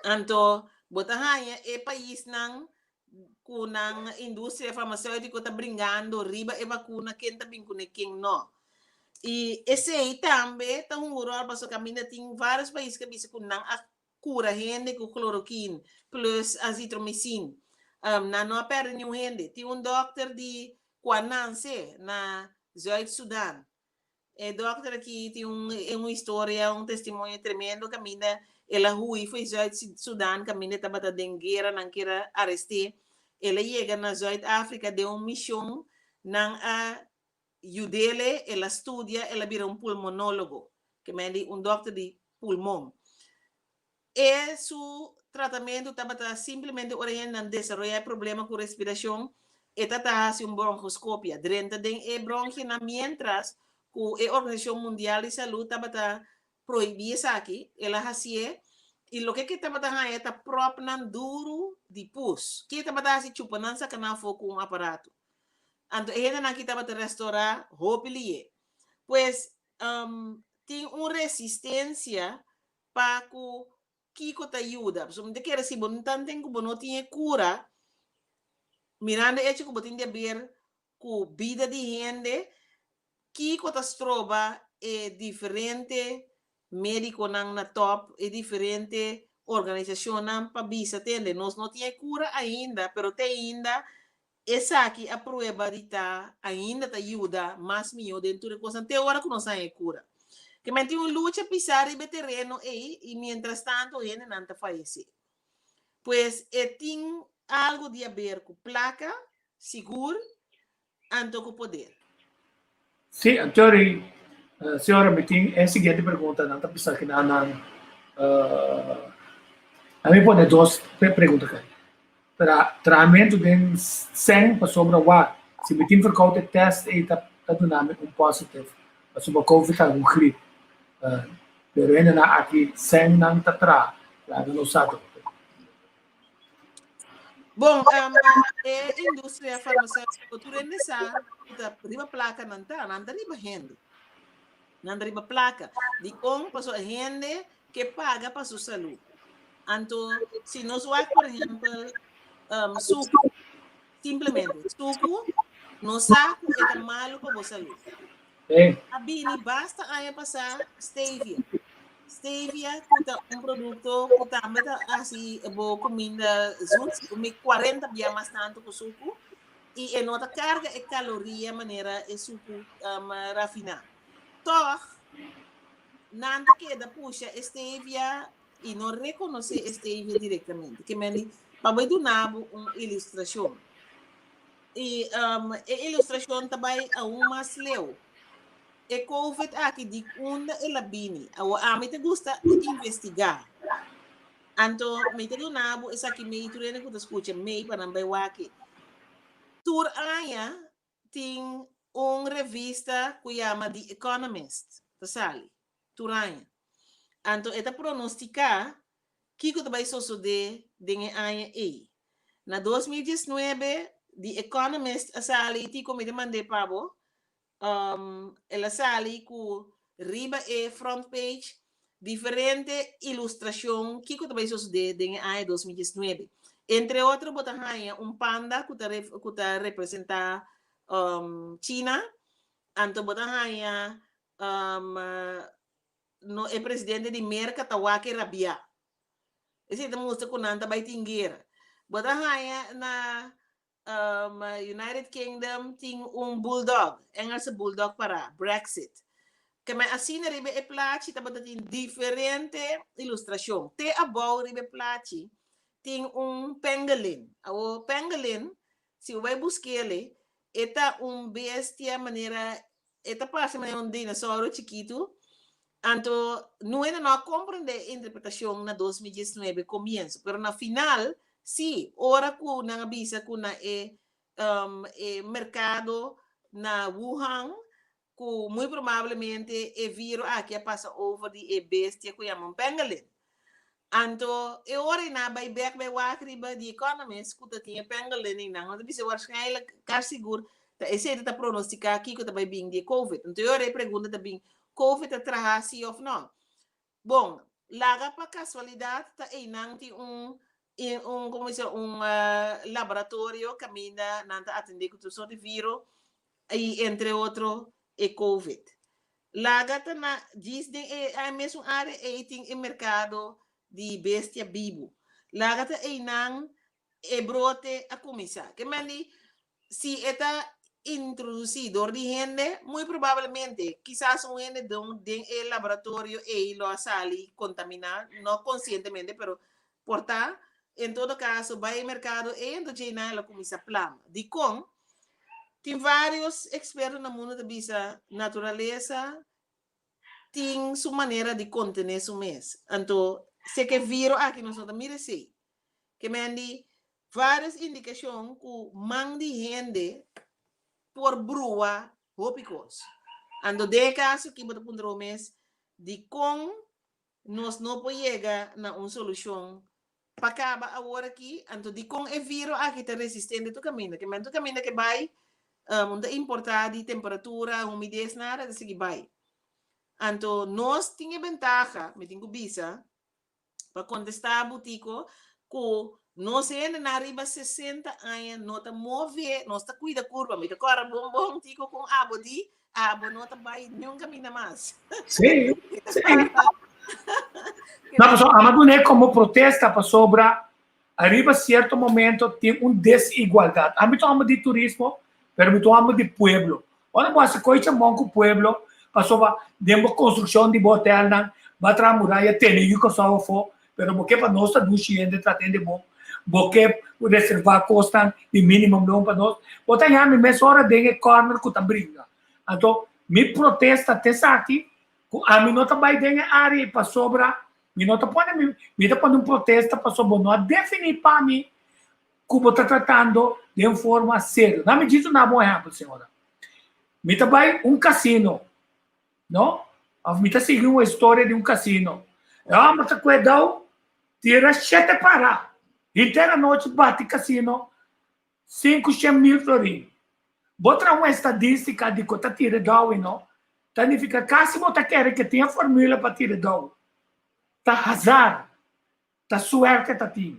Anto bo ta haña e paisnan ku nan industria farmaseutiko ta bringando riba e vakuna ken ta bin kuné ken no. I esei tambe ta hunga un ròl pasobra kaminda tin vários pais ku a bisa ku nan a kura hende ku klorokin plus azitromycin. Nan no a pèrdè niun hende. Tin un dòkter di ku a nanse na Zuid Sudan. E dokter aki tin un un historia, un testimonio tremendo kaminda el a hui for Zuid Sudan kaminda e tabata den guera, nan kier a arest'é. El a yega na Zuid Afrika den un mishon, nan a yud'el, el a studia, el a bira un pulmonólogo, ke men di un dokter di pulmon. E su tratamentu tabata simplemente ora hendenan desaroyá e problema ku respirashon, e ta ta hasi un bronkoskopia, drenta den e bronkianan miéntras ku e Organisashon Mundial di Salú tabata prohibí esaki, el a hasié i loke ke tabata haña ta pròpnan duru di pus. Ke tabata hasi chupa nan saka nan afó ku un aparato. Anto e hendenan aki tabata restorá hopi lié. Pues tin un resistensia pa ku kiko ta yuda. Pasobra mi ta kere si bo no tanten ku bo no tin e kura, mirando e echo ku bo tin di haber ku bida di hende, kiko ta stroba e diferente medikonan na top, e diferente organisashonnan pa bisa tende nos no tin e kura ainda, pero te ainda Esaki a prueba di ta ainda ta yuda mas mihó den tur e kosnan te ora ku nos haña e kura. Ke men tin un lucha pisá riba e tereno ei i mientrastantu hendenan ta fayesé. Pues e tin algu di haber ku plaka, sigur. anto ku poder. Sí, anto ri, señora, mi tin e siguiente pregunta, nan ta bisa ki nan nan, a mi pone dos pregunta aki. Tra, trahamentu den sèn pasobra wak, si mi tin verkoud e tèst ei ta ta duna mi un positive, pasobra covid ta un grip. Pero hendenan aki sèn nan ta traha, laga nos sa dokter. Bon, e industria farmacéutico tur hende sa ku ta riba plaka nan ta, nan ta riba hende. Nan ta riba plaka. Dikon? Pasobra hende ke paga pa su salú. Anto, si nos wak, por ehèmpel, suku, simplemente, suku, nos sa ku e ta malu pa bo salú. A bini basta aña pasá stevia. Stevia ku ta un produkto ku tambe ta hasi bo kuminda zoet, mi 40 bia mas tantu ku suku, i e no ta karga e kaloria manera e suku rafiná. Tòg, nan ta keda pusha e stevia i no rekonosé e stevia direktamente. Ke men di, pa bo duna bo un ilustrashon. I e ilustrashon ta bai aun mas leu. E covid aki di unda el a bini? Awor ami ta gusta investigá. Anto mi ta duna bo esaki mei tur hende ku ta skucha mei pa nan bai wak. Tur aña tin un revista ku yama The Economist ta sali tur aña. Anto e ta pronostiká Kiko ta bai sosodé den e aña ei? Na 2019, The Economist a sali, Tico mi ta mand'é pa bo, el a sali ku riba e front page diferente ilustrashon kiko ta bai sosodé den e aña 2019. Entre otro bo ta haña un panda ku ta ku ta representá China, anto bo ta haña no e presidente di Merca ta wak e rabia. Esei ta mustra ku nan ta bai tin guera. Bo ta haña na um, United Kingdom tin un bulldog, Engelse bulldog para, Brexit. Ke men asina riba e plachi tabata tin diferente ilustrashon. Te abou riba e plachi tin un pangolin. Awo pangolin, si bo bai busk'ele, e ta un bestia manera E ta parse manera un dinosaurio chikitu. Anto Nuena no a comprende e interpretacion na 2019 comienzo, pero na final si, ora cu nan a bisa cu na e e mercado na Wuhan cu muy probablemente e viro aki a pasa over di e bestia cu yama un pangolin. Anto e ora ei nan a bai bek bai wak riba The Economist ku ta tin e pangolin einan. Nan ta bisa waarschijnlijk kar sigur ta esei ta pronostika kiko ta bai bin di e covid. Anto e ora e pregunta ta bin, covid ta traha si of no? Bon, laga pa kasualidat ta einan tin un un komo bisa un laboratorio kaminda nan ta atende ku tur sort di viro i entre otro e covid. Laga ta na djis den e e mesun área ei tin e merkado di bestia bibu. Laga ta einan e brote a kuminsá. Ke men di si e ta introdusí dor di hende, muy probablemente kisas un hende den den e laboratorio ei lo a sali kontaminá, no konsientemente, pero por ta. En todo kaso bai e merkado ei anto djeinan el a kuminsá plama. Dikon? Tin vários eksperto na mundu ta bisa naturalesa tin su manera di kontené su mes. Anto si ke viro aki nos no ta mira esei. Ke men di vários indikashon ku man di hende por brua hopi kos. Anto den e kaso aki bo ta puntra bo mes dikon nos no por yega na un solushon pa kaba awor aki, anto dikon e viro aki ta resistente tur kaminda? Ke men tur kaminda ke bai, un ta importá di temperatura, humides, nada, ta sigui bai. Anto nos tin e bentaha, mi tin ku bisa, pa kontestá Butico, ku nos hendenan riba 60 aña no ta move, nos ta kuida kurpa. Mi ta kòrda bon bon, Tico, kon abo di, abo no ta bai niun kaminda mas. Sí, sí. No, pasobra ama dun'é komo protesta pasobra ariba sierto momento tin un desigualdat. Ami ta homber di turismo, pero mi ta homber di pueblo. Ora bo hasi koi chamon ku pueblo, pasobra den bo konstrukshon di bo hotelnan, bo a traha muraya tene yu Kòrsou afó, pero bo ke pa nos ta dushi hende trata hende bon. Bo ke reservá kosnan di minimumloon pa nos. Bo ta haña mi mesora den e kòrner ku ta bringa. Anto mi protesta ta esaki ku ami no ta bai den e área ei pasobra mi no ta pone mi, mi ta pone un protesta pasobra bo no a definí pa mi ku bo ta tratando den forma serio. Na mi djis duna bo un ehèmpel, señora. Mi ta bai un kasino, no? Òf mi ta sigui un historia di un kasino. E hòmber ta kue dou, tira shete para. Henter anochi bati kasino 500.000 florin. Bo traha un estadístika di ku ta tira dou i no, ta nifiká kasi bo ta kere ke tin e formula pa tira dou. Ta hazar. Ta suerte ta tin.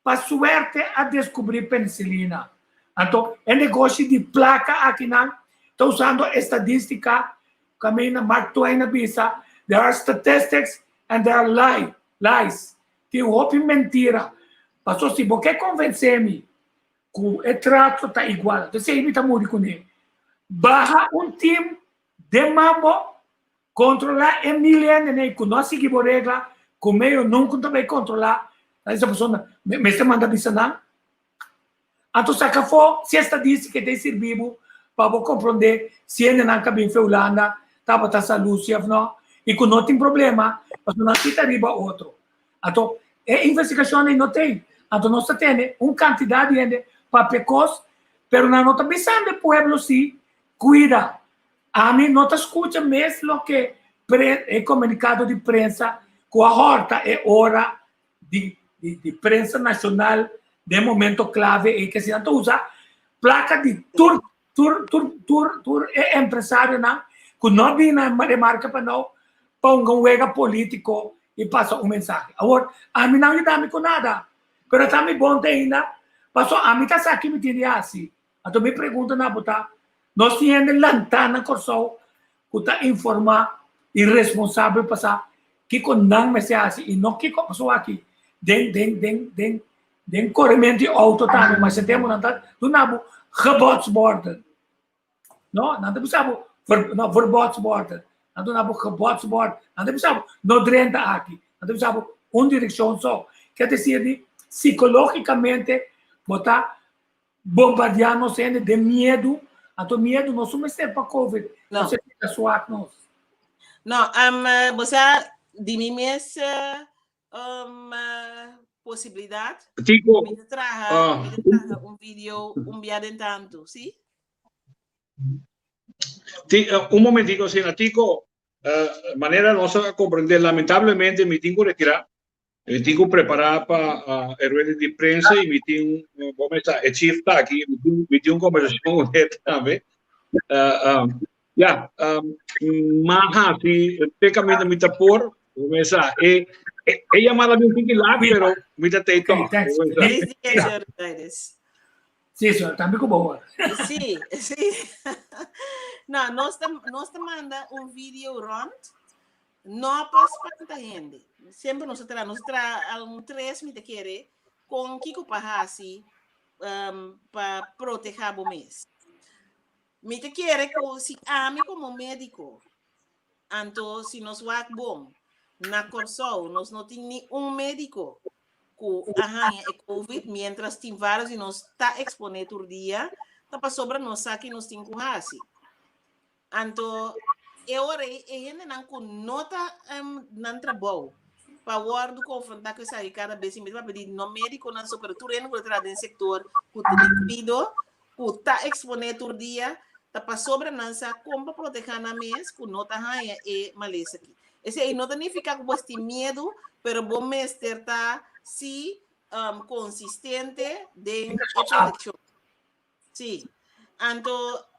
Pa suerte a descubri penicilina. Anto e negoshi di placa akinan ta usando estadistica caminda Mark Twain a bisa there are statistics and there are lie, lies. Tin hopi mentira. Paso si bo ke convence mi cu e trato ta igual, anto esey mi ta muri cune. Baha un team den mambo Kontrolá e mil hendenan ei ku no a sigui bo regla, ku medio nunka ta bai kontrolá, ta esa persona mester manda bisa nan. Anto saka afó si estadístika ta sirbi bo pa bo komprondé si hendenan ka bin fe Hulanda tabata salú si òf no, i ku no tin problema pasobra nan si ta riba otro. Anto e investigashon ei no tin. Anto nos ta tene un kantidat di hende papia kos, pero nan no ta bisando e pueblo si kuida. Ami no ta skucha mes loke e komunikado di prensa ku a hòrta e ora di di prensa nashonal den momento klave ei ke asina ta usa plaka di tur tur tur tur tur e empresarionan ku no bini na remarka pa nou pa hunga un wega politiko i pasa un mensahe. Awor ami no a yuda mi ku nada pero ta mi bon te ainda pasobra ami ta sa ki mi tin di hasi. Anto mi pregunta na bo ta, nos tin hende lantá na Kòrsou ku ta informá i responsabel pa sa kiko nan mester hasi i no kiko pasobra aki den den den den den korementu di outo tambe masha tempu nan ta duna bo gebodsborden no nan ta bisa bo no verbodsborden nan ta duna bo gebodsbord nan ta bisa bo no drenta aki nan ta bisa bo un direkshon so ke desir di sikologikamente bo ta Bombardiá nos hende den miedu, anto miedu no su mester pa covid, No. nos ta swak nos. No, um, bo sa, di mi mes um, posibilidad, Tico, mi ta traha, ah, mi ta traha un video un bia den tantu, si? Ti, eh, un momentico, asina, Tico, eh, manera nos a comprende, lamentablemente mi tin cu retira. Mi tin ku prepará pa e rueda di prensa i mi tin, bo mester sa, e chief ta aki, mi tin un kombersashon ku e tambe. Ya, m'a hasi te kaminda mi ta por, bo mester sa, e e yamada bin tiki lat, pero mi ta tei tòg. Feliz dia, señor Aires. Sí, señor, tambe ku bo hoor. Sí, sí. No, nos ta, nos ta manda un video rond No pa spanta hende. Semper nos a traha, nos a traha algun tres mi ta kere kon kiko pa hasi um, pa proteha bo mes. Mi ta kere ku si ami komo médiko, anto si nos wak bon, na Kòrsou nos no tin ni un médiko ku a haña e COVID, mientras tin vários di nos ta eksponé tur dia, ta pasobra nos sa ki nos tin ku hasi. Anto e ora ei e hendenan ku no ta nan trabou pa wòrdu konfrontá ku esaki kada bes, mi ta papia di no médikonan so, pero tur hende ku ta traha den sektor ku ta di kuido, ku ta eksponé tur dia, ta pasobra nan sa kon pa protehá nan mes ku no ta haña e malesa aki. Esei no ta nifiká ku bo tin miedu, pero bo mester ta si konsistente den e protekshon. Sí. Anto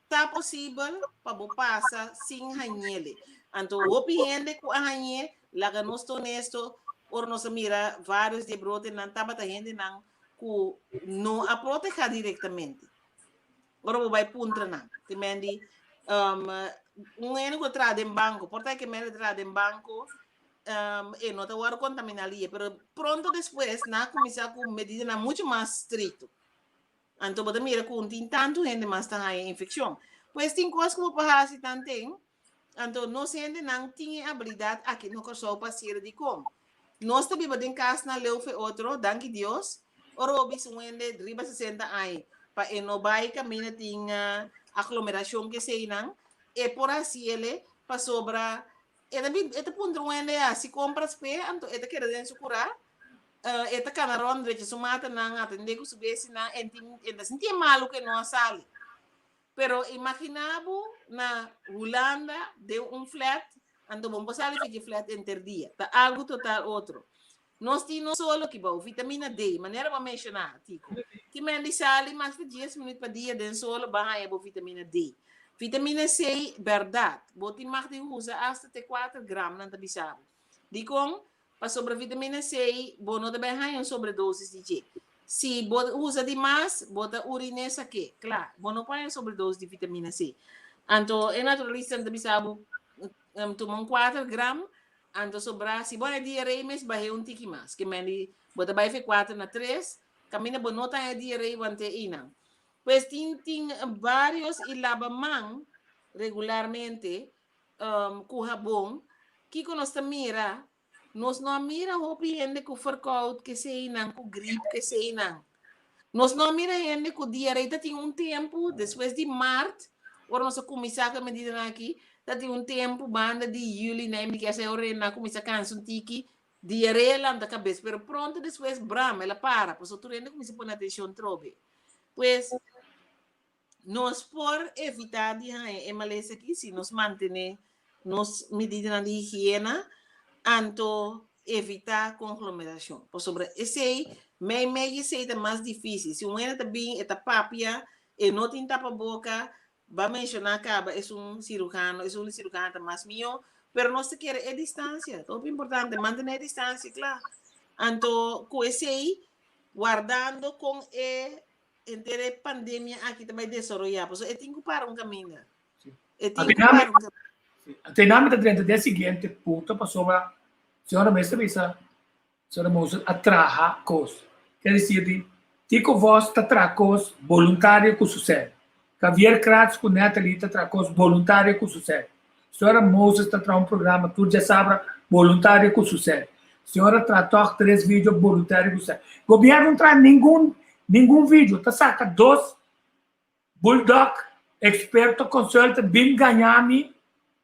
ta posibel pa bo pasa sin hañele. Anto hopi hende ku a hañ'é, laga nos ta honesto, ora nos a mira vários di e brotenan tabata hendenan ku no a protehá direktamente. Ora bo bai puntra nan, te men di, um, un hende ku a traha den banko, por ta ke men a traha den banko, um, e no ta wòrdu kontaminá lihe, pero pronto despues nan a kuminsá ku medidanan muchu mas strikto. Anto bo ta mira ku tin tantu hende mas ta haña infekshon. Pues tin kos ku bo por hasi tanten, anto nos hendenan tin e abilidat aki na Kòrsou pa hasier dikon. Nos ta biba den kasnan leu fe otro, danki Dios. Ora bo bisa un hende riba 60 aña pa e no bai kaminda tin aglomerashon ke eseinan, e por hasi ele pasobra e ta bin e ta puntra un hende hasi kompras p'e, anto e ta keda den su kurá, e ta kana rònt drecha su matanan, atendé ku su bestinan, e tin e ta sintié malu ku e no a sali. Pero imaginá bo na Hulanda den un flat, anto bo no por sali for dje flat henter dia. Ta algu total otro. Nos tin no solo ki bou vitamina D, manera bo a menshoná, Tico. Ki men di sali mas di dies minuut pa dia den solo bo a haña bo vitamina D. Vitamina C, bèrdat, bo tin mag di usa asta te kuater gram, nan ta bisa bo. Dikon? Pasobra vitamina C bo no ta bai haña un sobredosis di dje. Si bo usa di mas, bo ta uriné sak'é. Kla, bo no por haña sobredosis di vitamina C. Anto e naturalistanan ta bisa bo tuma un kuater gram, anto sobrá, si bo haña diaré mes bah'é un tiki mas. Ke men di bo ta bai fe kuater na tres, kaminda bo no ta haña diaré want'é einan. Pues tin tin vários i laba man regularmente ku habon, kiko nos ta mira? Nos no a mira hopi hende ku verkoud keseinan, ku grip keseinan. Nos no a mira hende ku diaré. Ta tin un tempu despues di mart, ora nos a kuminsá ku e medidanan aki, ta tin un tempu banda di yüli, na mi kese ora nan a kuminsá kansa un tiki, diaré a lanta kabes, pero pronto despues bram, el a para, pasobra tur hende a kuminsá pone atenshon trobe. Pues, Nos por evitá di haña e malesa aki si nos mantené nos medidanan di higiena, anto evitá konglomerashon. Pasobra esei, meimei di esei ta mas difísil. Si un hende ta bin, e ta papia, e no tin tapaboka, ba menshoná kaba esun sirujano, esun di sirujano ta mas mihó, pero nos ta kere e distansia, ta hopi importante, mantené e distansia, kla. Anto ku esei, wardando kon e Henter e pandemia aki ta bai desaroyá, pasobra e tin ku para un kaminda. E tin ku para un kaminda. Anto mi ta drenta den e siguiente punto pasobra señora mester bisa señora Moses a traha kos. Ker desir di Tico Vos ta traha kos boluntario ku su sèn. Javier Kratz ku Natalie ta traha kos boluntario ku su sèn. Señora Moses ta traha un programa tur djasabra boluntario ku su sèn. Señora traha tòg tres video boluntario ku su sèn. Gobièrnu no traha ningun ningun video, ta saka dos bulldog eksperto consultant bin gaña mi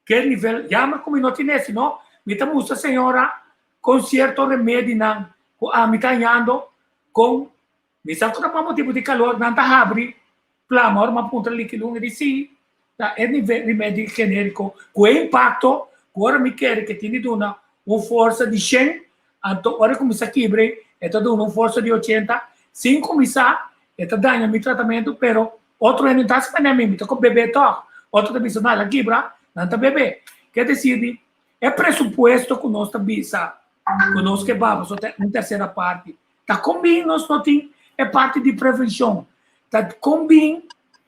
ke nivel, jammer ku mi no tin esi no, mi ta mustra señora kon sierto remedinan ku ami ta hañando kon mi sa ku ta pa motibu di kalor nan ta habri Plama ora m'a puntra Licky Lung e di si ta e nivel remedi generico cu e impacto cu ora mi kere ke tin di duna un forsa di shen anto ora e cuminsa kibre e ta duna un forsa di ochenta sin cuminsa e ta daña mi tratamento pero otro hende no ta haci manera mi mi ta con bebe toch otro ta bisa no el a kibra nan ta bebe ke decir di e presupuesto cu nos ta bisa cu nos ke baba so ta un tercera parti Ta kon bin nos no tin e parti di prevencion? Ta kon bin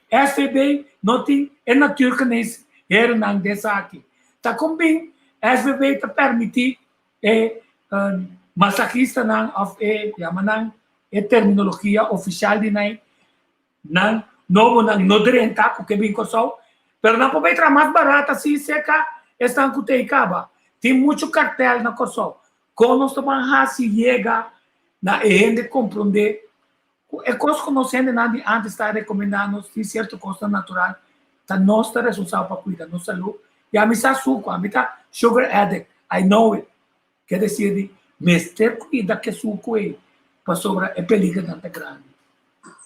SVB no tin e natuurgeneesherennan den esaki? Ta kon bin SVB ta permiti e masagistanan of e yama nan e terminologia oficial di nan nan nobonan no drenta ku ke bin Kòrsou? Pero nan por bai traha mas barat asi serka esnan ku ta ei kaba. Tin muchu kartel na Kòrsou. Kon nos ta ban hasi yega na e hende komprondé ku e kos ku nos hendenan di ántes ta rekomendá nos tin sierto kosnan natural, ta nos ta responsabel pa kuida nos salú. I ami sa suku, ami ta sugar addict, I know it. Ke desir di mester kuida ke suku ei pasobra e peligernan ta grandi.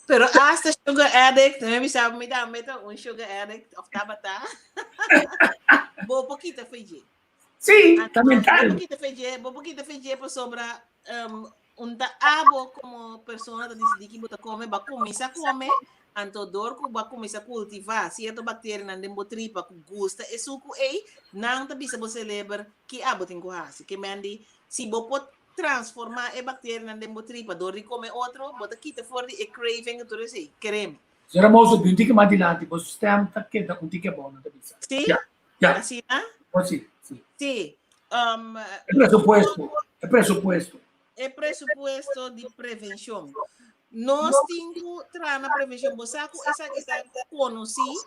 Pero hasta sugar addict, mi bisa mi tambe ta un sugar addict of tabata. Bo por kita fe dje. Sí, ta mental. Bo por kita fe dje, bo por kita fe dje pasobra um, un ta abo como persona ta decidí ki bo ta come, ba cuminsa come, anto door ku ba cuminsa cultiva cierto bacterianan den bo tripa ku gusta e suku ei, nan ta bisa bo celeber ki abo tin ku hasi. Ke men di, si bo por transforma e bacterianan den bo tripa door di come otro, bo ta kita for di e craving ku tur esei. Keremi. Señora Mozo, di un tiki mas dilanti, bo stem ta keda un tiki abou, nan ta bisa. Sí? Ya, ya. Asina? Oh, sí, sí. Sí. E presupuesto, e presupuesto. E presupuesto di prevencion. Nos tin ku traha na prevencion. Bo sa ku esaki ta konosí,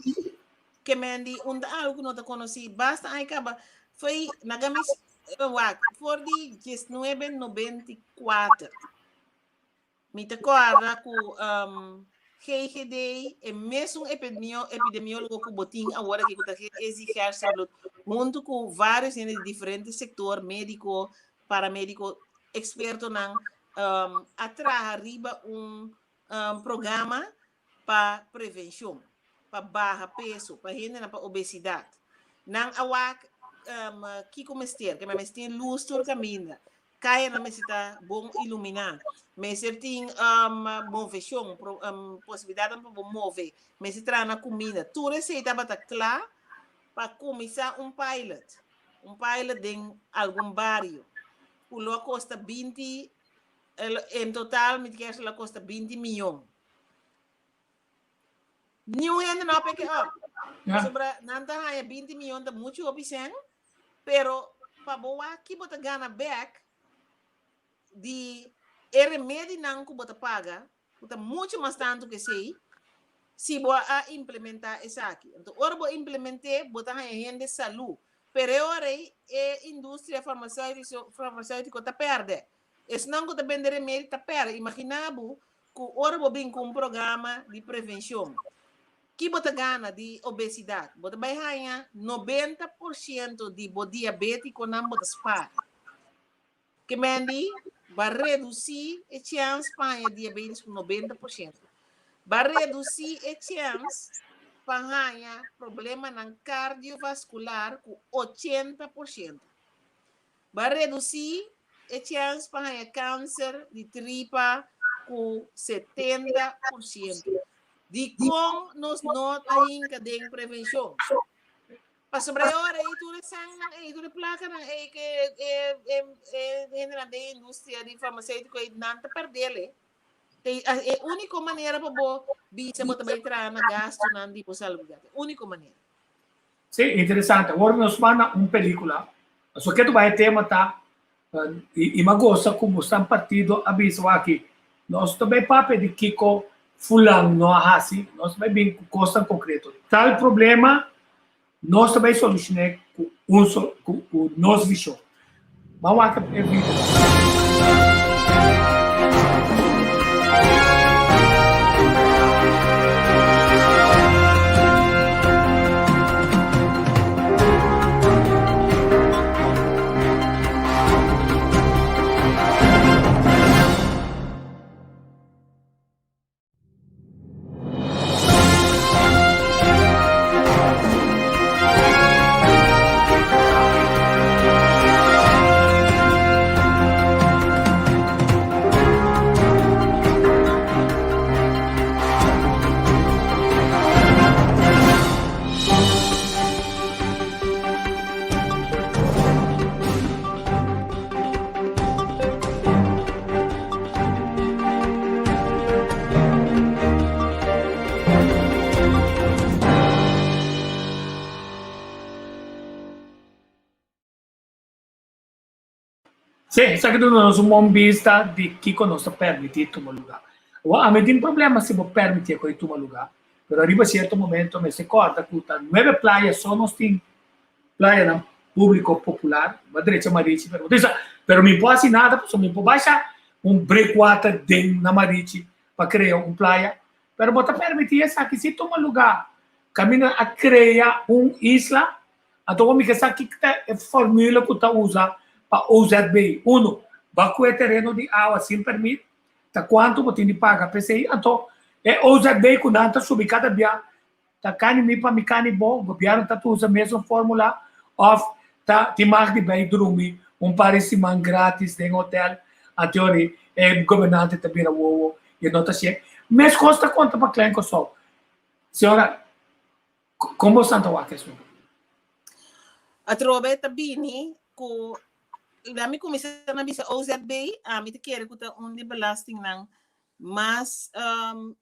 ke men di un ta algu ku no ta konosí. Basta ai kaba. Foi na gamis wak, for di 1994. Mi ta kòrda ku um, GGD, e mesun epidemio, epidemiólogo ku bo tin awor aki ku ta Ezi Gerstenbluth, huntu ku vários hende di diferente sektor, médiko, paramédiko, ekspertonan, um, a traha riba un um, programa pa prevenshon, pa baha peso, pa hendenan pa obesidat. Nan a wak um, kiko mester, ke men mester lus tur kaminda. Kayanan mester ta bon iluminá. Mester tin um, moveshon, pro, um, posibilidatnan pa bo move. Mester traha na kuminda. Tur esei tabata kla pa kuminsá un pilot. Un pilot den algun bario. Ku lo a kosta 20, en total mi ta kere lo a kosta 20 miyon. Niun hende no a pick it up. Ja. Pasobra nan ta haña 20 miyon ta muchu hopi sèn, pero pa bo wak ki bo ta gana bèk di e remedinan ku bo ta paga, ku ta muchu mas tantu ku esei, si bo a implementá esaki. Anto ora bo implement'é, bo ta haña hende salú. Pero e ora ei e industria farmaséutiko ta pèrdè. Esnan ku ta bende remedi ta pèrdè. Imaginá bo ku ora bo bin ku un programa di prevenshon, ki bo ta gana di obesidat? Bo ta bai haña 90% di bo diabétikonan bo ta spar. Ke men di, bo a redusí e chèns pa haña diabetes ku 90%. Bo a redusí e chèns pa haña problemanan kardiovaskular ku 80%. Bo a redusí e chèns pa haña kanser di tripa ku 70%. Dikon nos no ta hinka den prevenshon? Pasobra e ora ei tur e sangnan ei, tur e plakanan ei ku e e hendenan den e industria di farmaseutiko ei nan ta pèrdel e. E úniko manera pa bo bisa bo ta bai traha na gastunan di bo salubridat. E úniko manera. Sí, interesante. Awor nos manda un película. So ke tu bai tema ta i ma gosa ku bosnan partido a bisa waki. Nos ta bai papia di kiko fulan no a hasi, nos ta bai bin ku kosnan konkreto. Tal problema nos ta bai solushoné ku un so ku ku nos vishon. Ban wak e video. Sí, esaki duna nos un bon bista di kiko nos ta permití tuma lugá. Awor, ami tin problema si bo permití ku ei tuma lugá, pero riba sierto momento mester kòrda ku ta nuebe playa so nos tin. Playanan públiko popular, bo a drecha Marichi, pero bo ta bisa, pero mi por hasi nada pasobra mi por basha un breakwater den na Marichi pa krea un playa. Pero bo ta permití esaki si tuma lugá. Kaminda a krea un isla, anto bo mi ke sa kiko ta e formula ku ta usa pa OZB. Uno, bo a kue tereno di awa sin permit, ta kuantu bo tin di paga p'esei, anto e OZB ku nan ta subi kada bia Ta kani mi pa mi kani bo, gobierno ta usa mesun formula of ta tin mag di bay drumi un par di siman gratis den hotel anteori e gobernante ta bira wowo y e no ta hacié. Mescos ta conta pa Klein Kòrsou. Señora, con bo santa wak esun? Atrobe ta bini ku mi kuminsá na bisa OZB, ami ta kere ku ta un di belastingnan mas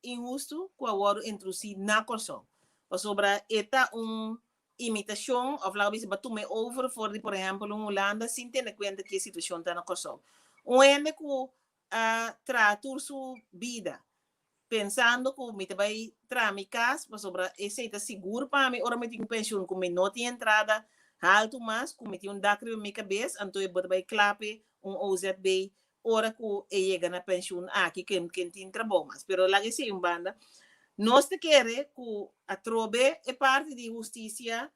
inhustu ku a wòrdu introdusi na Kòrsou. Pasobra e ta un imitashon òf laga bisa bo a tuma e over for di por ehèmpel un Hulanda sin tene kuenta ki e situashon ta na Kòrsou. Un hende ku a traha tur su bida pensando ku mi ta bai traha mi kas pasobra esei ta sigur pa mi ora mi tin un penshun ku mi no tin entrada haltu mas ku mi tin un dak riba mi kabes anto e bo ta bai klape un OZB. ora ku e yega na penshun aki ken ken tin trabou mas. Pero laga esei un banda. Nos ta kere ku atrobe e parti di hustisia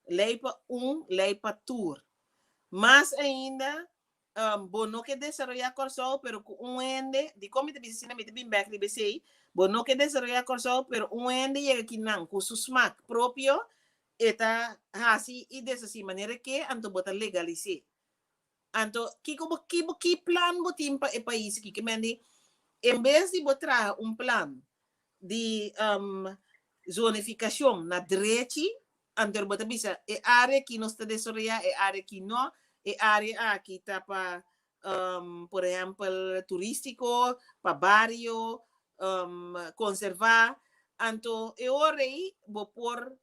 lei pa un, lei pa tur. Mas ainda bo no ke desaroyá Kòrsou pero ku un hende, dikon mi ta bisa asina mi ta bin bèk riba esei, bo no ke desaroyá Kòrsou pero un hende yega kinan ku su smak propio e ta hasi i deshasí manera ke anto bo ta legalis'é. Anto kiko bo ki bo ki plan bo tin pa e pais aki? Ke men di en bes di bo traha un plan di zonifikashon na drechi anto bo ta bisa e área aki nos ta desaroyá, e área aki no, e área aki ta pa por ehèmpel turístiko, pa bario, konservá. Anto e ora ei bo por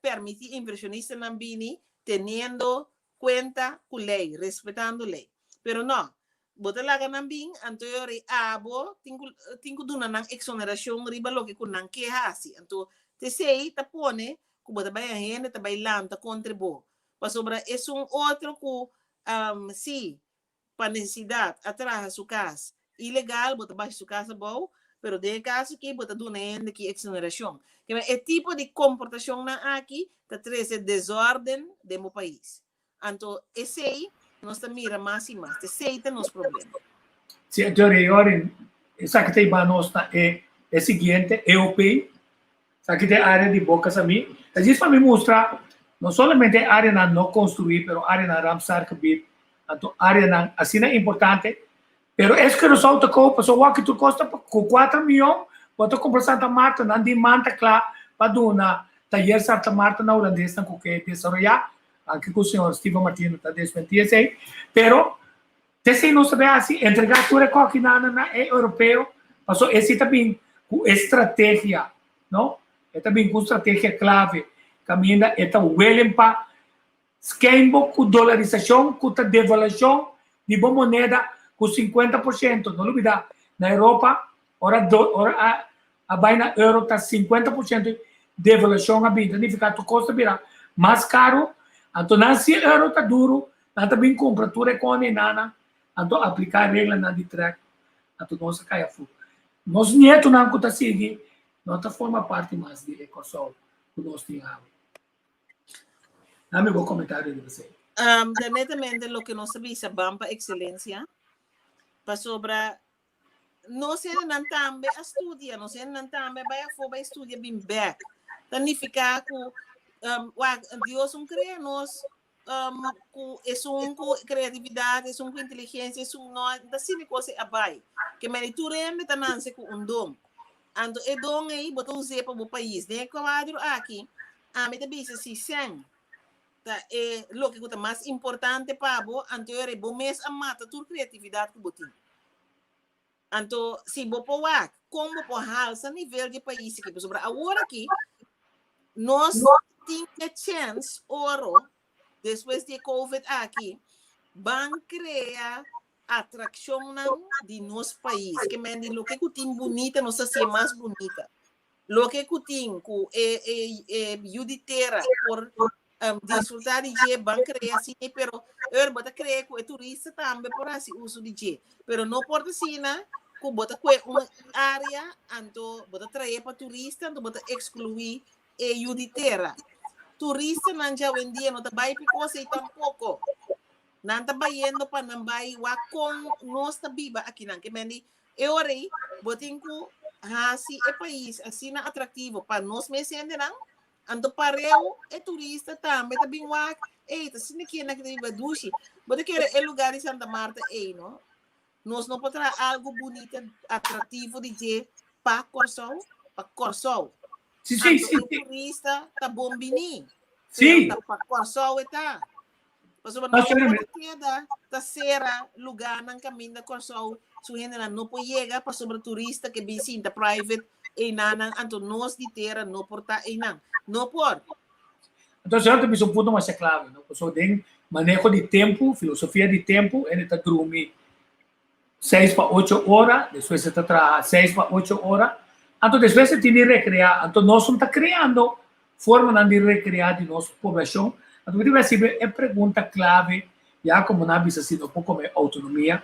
permití invershonistanan bini teniendo kuenta ku lei, respetando lei. Pero no, bo ta laga nan bin, anto e ora ei abo tin ku tin ku duna nan eksonerashon riba loke ku nan ke hasi. Anto t'esei ta pone ku bo ta bai a hende ta bai lanta kontra bo. Pasobra esun otro ku si pa nesesidat a traha su kas ilegal, bo ta basha su kas abou, pero den e kaso aki bo ta duna e hende ki eksonerashon. Kema e tipo di komportashonnan aki ta trese desorden den bo pais. Anto esei nos ta mira mas i mas. Esei ta nos problema. Si, Jory, Jory, esaki ta hiba nos na e e siguiente, EOP. Esaki ta e área di Boca Samí. Ta djis pa mi mustra no solamente e áreanan no konstruí, pero áreanan Ramsargebied, anto áreanan asina importante. Pero es Curaçao ta koop, pasobra wak tur kos ta ku kuater mion, bo ta kumpra Santa Marta, nan di man ta kla pa duna tayer Santa Marta na hulandesnan ku ke desaroyá. Anke ku señor Steven Martina ta desmentí esei. Pero t'esei nos ta bay hasi, entregá tur e kòkinan na e europeo, pasobra esei ta bin ku e strategia, no? E ta bin ku un strategia klave, kaminda e ta willing pa skeinbo ku dolarisashon ku ta devaluashon di bo moneda ku 50%. No lubidá, na Europa ora ora a a bai na euro ta 50% devaluashon a bin. Ta nifiká tur kos ta bira mas karu. Anto nan si euro ta duru, nan ta bin kumpra tur e kòne i nana, anto apliká reglanan di trèk, anto nos a kai afó. Nos nietonan ku ta sigui no ta forma parti mas di e Kòrsou ku nos tin awe. Dame bo komentario riba esei. Ta netamente loke nos ta bisa ban pa ekselencia, pasobra nos hendenan tambe a studia, nos hendenan tambe a bai afó bai studia bin bèk. Ta nifiká ku wak Dios un krea nos ku esun ku kreatividat, esun ku inteligensia, esun no, ta sini kos ei a bai. Ke meni tur hende ta nanse ku un don. Anto e don ei bo ta us'é pa bo pais. Den e kuadro aki, ami ta bisa si sèn ta e loke ku ta mas importante pa bo, anto e ora ei bo mes a mata tur kreatividat ku bo tin. Anto si bo por wak kon bo por halsa nivel di e pais aki, pasobra awor aki nos tin e chens oro despues di e covid aki ban krea atrakshonnan di nos pais. Ke men di loke ku tin bunita nos ta hasié mas bunita. Loke ku tin ku e e e yu di tera por disfruta di dje ban krea asina pero ora bo ta krea ku e turista tambe por hasi uso di dje. Pero no por ta asina ku bo ta kue un área anto bo ta trae pa turista anto bo ta ekskluí e yu di tera. Turistanan djawendia no ta bai pi kos ei tampoko. Nan ta bayendo pa nan bai wak kon nos ta biba akinan. Ke men di e ora ei bo tin ku hasi e pais asina atraktivo pa nos mes hendenan, anto pareu e turista tambe ta bin wak, ey ta asina kier nan ki ta biba dushi. Bo ta kere e lugar di Santa Marta ey no, nos no por traha algo bunita atraktivo di dje pa Kòrsou, pa Kòrsou. Sí, sí, Anto sí, e sí. turista ta bon bini, Sí. pero ta pa Kòrsou e ta. Pasobra No, no señora, por keda ta sera lugarnan kaminda Kòrsou su hendenan no por yega pasobra turista ke bin sinta private einanan anto nos di tera no por ta einan. No por. Entonces, señora ta bisa un punto masha clave, no? Pasobra den maneho di tempu, filosofia di tempu, hende ta drumi seis pa ocho ora, despues e ta traha seis pa ocho ora, anto despues e tin di recrea, anto nos no ta creando formanan di recrea di nos poblacion, anto mi ta hasibe e pregunta clave, ya como nan a bisa si no por come autonomia.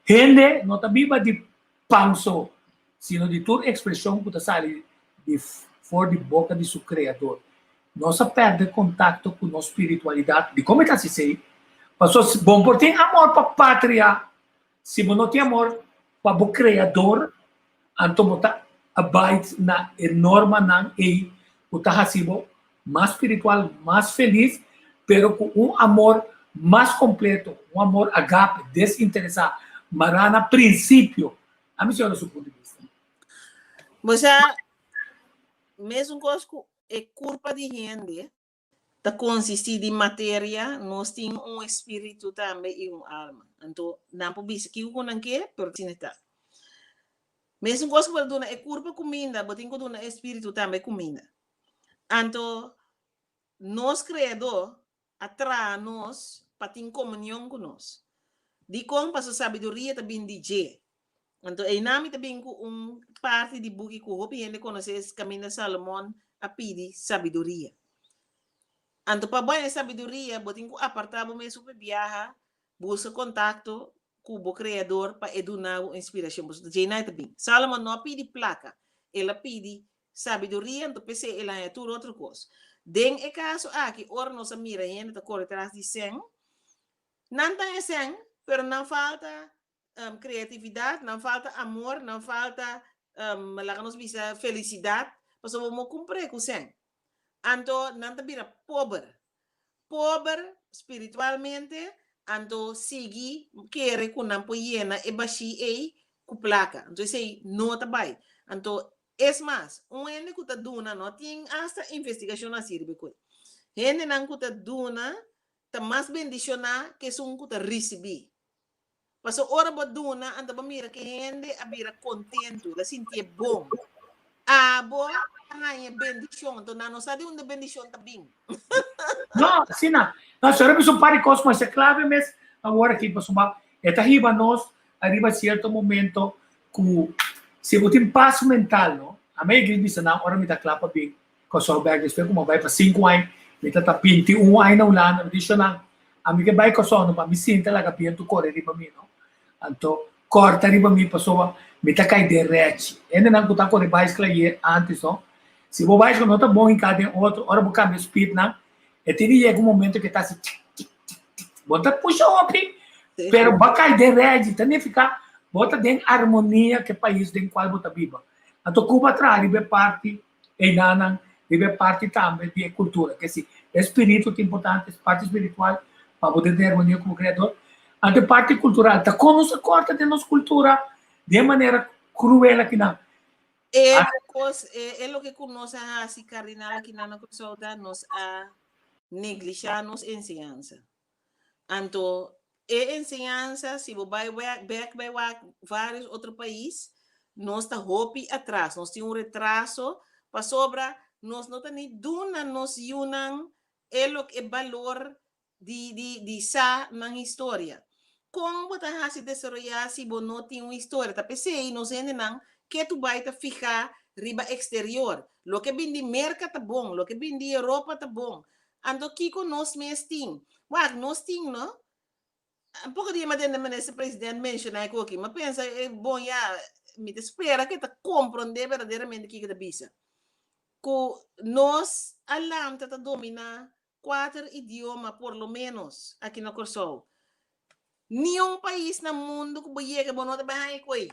Hende no ta biba di pan so, sino di tur ekspreshon ku ta sali di for di boka di su Kreador. Nos a pèrdè kontakto ku nos spiritualidat. Dikon mi ta hasi esei? Pasobra si bo por tin amor pa patria, si bo no tin amor pa bo Kreador, anto bo ta abide na e normanan ei ku ta hasi bo mas spiritual, mas felis, pero ku un amor mas kompleto, un amor agape, desinteresá, mará na prinsipio. Ami señora su punto di bista. Bo sa, mesun kos ku e kurpa di hende ta konsistí di materia, nos tin un espíritu tambe i un alma. Anto, nan por bisa kiko ku nan ke, pero asina ta. Mesun kos ku bo ta duna e kurpa kuminda, bo tin ku duna e espíritu tambe kuminda. Anto, nos Kreadó a traha nos pa tin komunion ku nos. Dikon? Pasobra sabiduria ta bin di dje. Anto, einan mi ta bin ku un parti di buki ku hopi hende konosé, kaminda Salomon a pidi sabiduria. Anto, pa bo haña sabiduria, bo tin ku apartá bo mes hopi biaha, buska kontakto ku bo Kreador pa e duna bo inspirashon. Pasobra dje einan e ta bin. Salomon no a pidi plaka, el a pidi Sabiduria, anto p'esei el haña tur otro kos. Den e kaso aki, ora nos a mira hende ta kore tras di sèn, nan ta haña sèn, pero nan falta kreatividat, nan falta amor, nan falta, laga nos bisa, felisidat, pasobra bo no kumpr'é ku sèn. Anto nan ta bira pober. Pober spiritualmente, anto sigui kere ku nan por yena e bashí ei ku plaka. Anto esei no ta bai. Anto Es mas, un hende ku ta duna no tin asta investigashon a sirbi ku e. Hendenan ku ta duna ta mas bendishoná ku esun ku ta risibí. Pasobra ora bo duna, anto bo mira ku e hende a bira kontentu, el a sintié bon. Abo a haña bendishon, anto nan no sa di unda bendishon ta bin. No, asina. No, señora bisa un par di kos masha klave mes awor aki, pasobra e ta hiba nos ariba sierto momento ku si bo tin pas mental no, ami a iglesia bisa nan ora mi ta kla pa bin Kòrsou bèk despues ku mi a bai pa sinku aña, mi ta ta binti un aña na Hulanda, mi di shonnan ami ke bai Kòrsou no pa mi sinta laga bientu kore riba mi no, anto kòrta riba mi pasobra mi ta kai den rèchi. Hendenan ku ta kore baiskla ayer ántes no, si bo baiskla no ta bon hinká den otro, ora bo kambia speednan e tin di yega un momento ke ta hasi tik tik tik tik, bo ta pusha hopi pero bo a kai den rèchi, ta nifiká bo ta den armonia ku e pais den kual bo ta biba. Anto Cuba a traha riba e parti einanan, riba e parti tambe di e kultura. Ke si e spiritu ta importante, e parti spiritual pa bo den armonia ku bo Kreador. Anto e parti kultural ta kon nos a kòrta den nos kultura den manera kruel akinan. E kos, e loke ku nos a hasi kardinal akinan na Kòrsou ta nos a neglishá nos enseñansa. Anto e enseñansa si bo bai bek bai wak varios otro pais nos ta hopi atras, nos tin un retraso pasobra nos no ta ni duna nos yunan e loke e balor di di di sa nan historia. Kon bo ta hasi desaroyá si bo no tin un historia? Ta p'esei nos hendenan ketu bai ta fihá riba eksterior. Loke bin di Merka ta bon, loke bin di Europa ta bon. Anto kiko nos mes tin? Wak, nos tin no. Poko dia mi a tende minister president menshoná e koki. Mi a pensa, bon ya, mi ta spera ku e ta komprondé berdaderamente kiko e ta bisa. Ku nos a lanta ta dominá kuater idioma por lo ménos aki na Kòrsou. Niun pais na mundu ku bo yega bo no ta bai haña koe.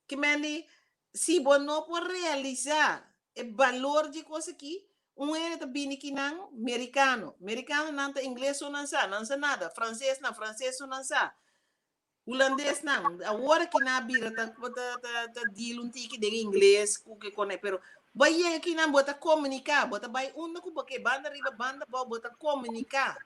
Ke men di, si bo no por realisá e balor dje kos aki, un hende ta bini kinan merikano. Merikanonan ta ingles so nan sa, nan sa nada. Fransesnan, franses so nan sa. Hulandesnan, awor aki nan a bira ta ta ta ta deal un tiki den ingles ku ke kone, pero bo a yega kinan bo ta komuniká, bo ta bai unda ku bo ke, banda riba, banda abou, bo ta komuniká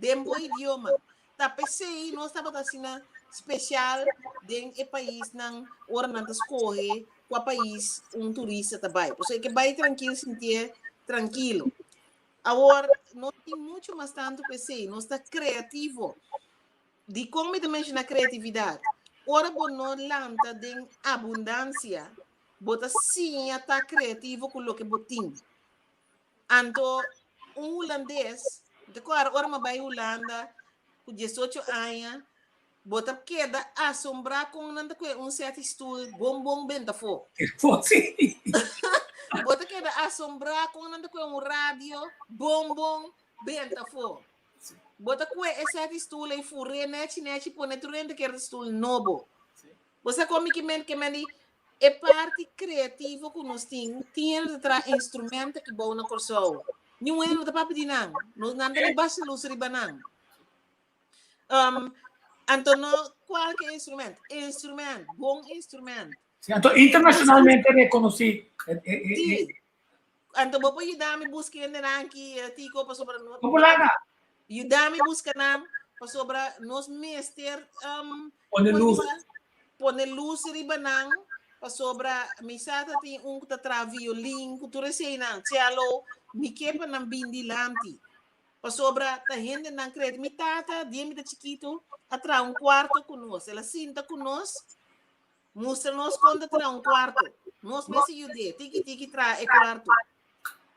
den bo idioma. Ta p'esei nos tabata asina spesial den e paisnan ora nan ta skohe kua pais un turista ta bai. Pasobra e ke bai trankil sintié trankilo. Awor, nos tin muchu mas tantu ku esei, nos ta kreativo. Dikon mi ta menshoná kreatividat? Ora bo no lanta den abundansia, bo ta siña ta kreativo ku loke bo tin. Anto un hulandes, mi ta kòrda ora mi a bai Hulanda ku diesocho aña, Bo ta keda asombrá kon nan ta kue un sèt di stul bon bon benta afó. Sí. Bo ta keda asombrá kon nan ta kue un radio bon bon benta afó. Bo ta kue e sèt di stul ei fur'é nèchi nèchi pone tur hende kere stul nobo. Bo sa kon mi ke men ke men di e parti kreativo ku nos tin, tin hende ta traha instrumento aki bou na Kòrsou. Niun hende no ta papia di nan. Nan ta di basha lus riba nan. Um, anto no kualke instrument, instrument, bon instrument. Sí, anto internacionalmente rekonosí. Sí. Anto bo por yuda mi buska hendenan aki, Tico, pasobra no. Bo por laga. Yuda mi buska nan, pasobra nos mester um, Pone luz. Pone luz riba nan, pasobra mi sa ta tin un ku ta traha violin, ku tur eseinan, cello, mi ke pa nan bin dilanti. Pasobra ta hendenan kree. Mi tata, dia mi ta chikitu, a traha un kuarto ku nos. El a sinta ku nos, mustra nos kon ta traha un kuarto. Nos mester yud'é, tiki tiki traha e kuarto.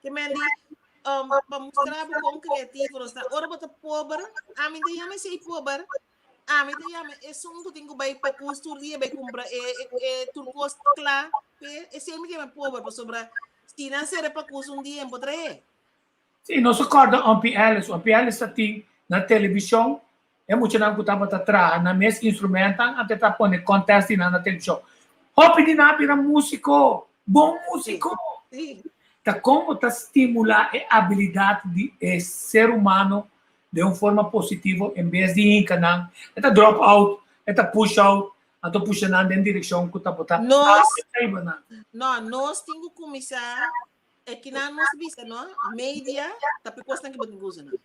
Ke men di, um, pa mustra bo kon kreativo nos ta. Ora bo ta pober, ami ta yama esei pober. Ami ta yama esun ku tin ku bai pa kus tur dia bai kumpra e, e, e tur kos kla. Pe, esei mi ta yama pober, pasobra si nan sera pa kus un dia, bo trae. Sí, nos a kòrda Ompie Ellis. Ompie Ellis ta tin na televishon e muchanan ku tabata traha nan mes instrumentan antes ta pone contest di nan na televishon. Hopi di nan a bira músiko, bon músiko. Ta kon bo ta stimulá e abilidat di e ser humano den un forma positivo en bes di hinka nan, e ta drop out, e ta push out, anto pusha nan den direkshon ku ta bo ta Nos, no, nos tin ku kuminsá E kinan nos bisa no, media ta pa kosnan ki bo tin ku usa nan.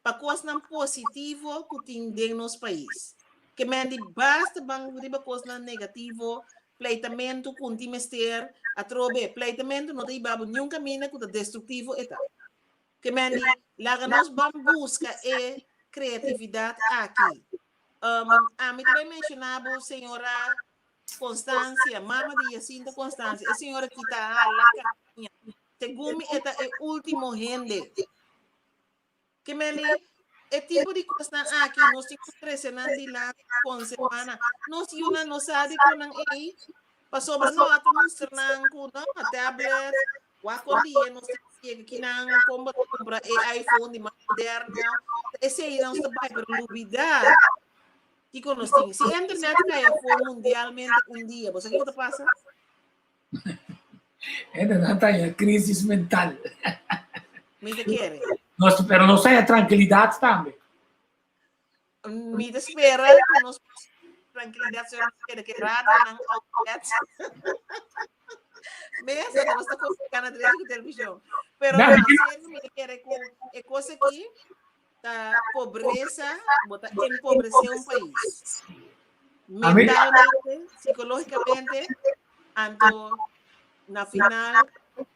Pa kosnan positivo ku tin den nos pais. Ke men di basta ban riba kosnan negativo, pleitamentu ku un tin mester, atrobe pleitamentu no ta hiba bo niun kaminda ku ta destruktivo e ta. Ke men di laga nos ban buska e kreatividat aki. Ami ta bai menshona bo señora Constancia, mama di Jacinta Constancia, e señora ki ta hala caña. Segun mi e ta e último hende. Ke meni, e tipo di cosnan aki nos tin ku trece nan dilanti, conserva nan. Nos yunan no sa di con nan ei, pasobra no a ta mustra nan ku no, tablet, wak kon dia nos tin yega kinan, kon bo ta kumpra e iPhone di mas moderno. Esei nos ta bai, pero lubida Kiko nos tin? Si internet kai afó mundialmente un dia, bo sa kiko ta pasa? Hendenan ta haña crisis mental. Mi ta kere. Nos, pero nos haña trankilidat tambe. Mi ta spera ku nos trankilidat solo keda ke radionan outlet. Mesa, nos ta komunika na derecho ku televishon. Pero na serio mi ta kere ku e kos aki ta pobresa, bo ta empobresé un pais. Mentalmente, psicológicamente, anto na final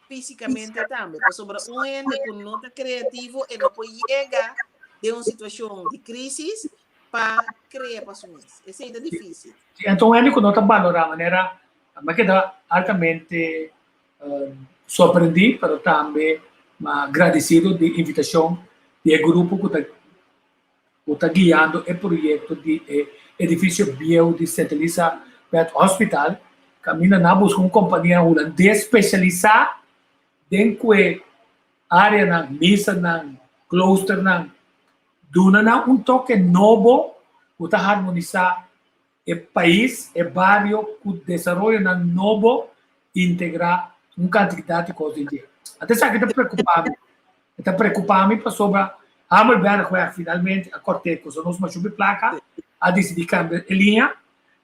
físicamente tambe. Pasobra un hende ku no ta creativo e no por yega den un situacion di crisis pa crea pa su mes. Esei ta difícil. Sí, anto un hende ku no ta balorá manera, mi a keda altamente sorprendí, pero tambe ma gradisido di invitashon di e grupo ku ta ku ta guiando e proyekto di e edifisio bieu di Sint Elisabeth Hospital, kaminda nan a buska un kompania hulandes spesialisá den kue áreanan, misanan, kloosternan, duna nan un toke nobo ku ta harmonisá e pais, e bario ku desaroyonan nobo integrá un kantidat di kos den dje. Anto esaki ta preokupá mi. E ta preokupá mi pasobra Hamelbergweg finalmente a kòrt'é ku nos mashupi plaka, a disidí kambia e liña,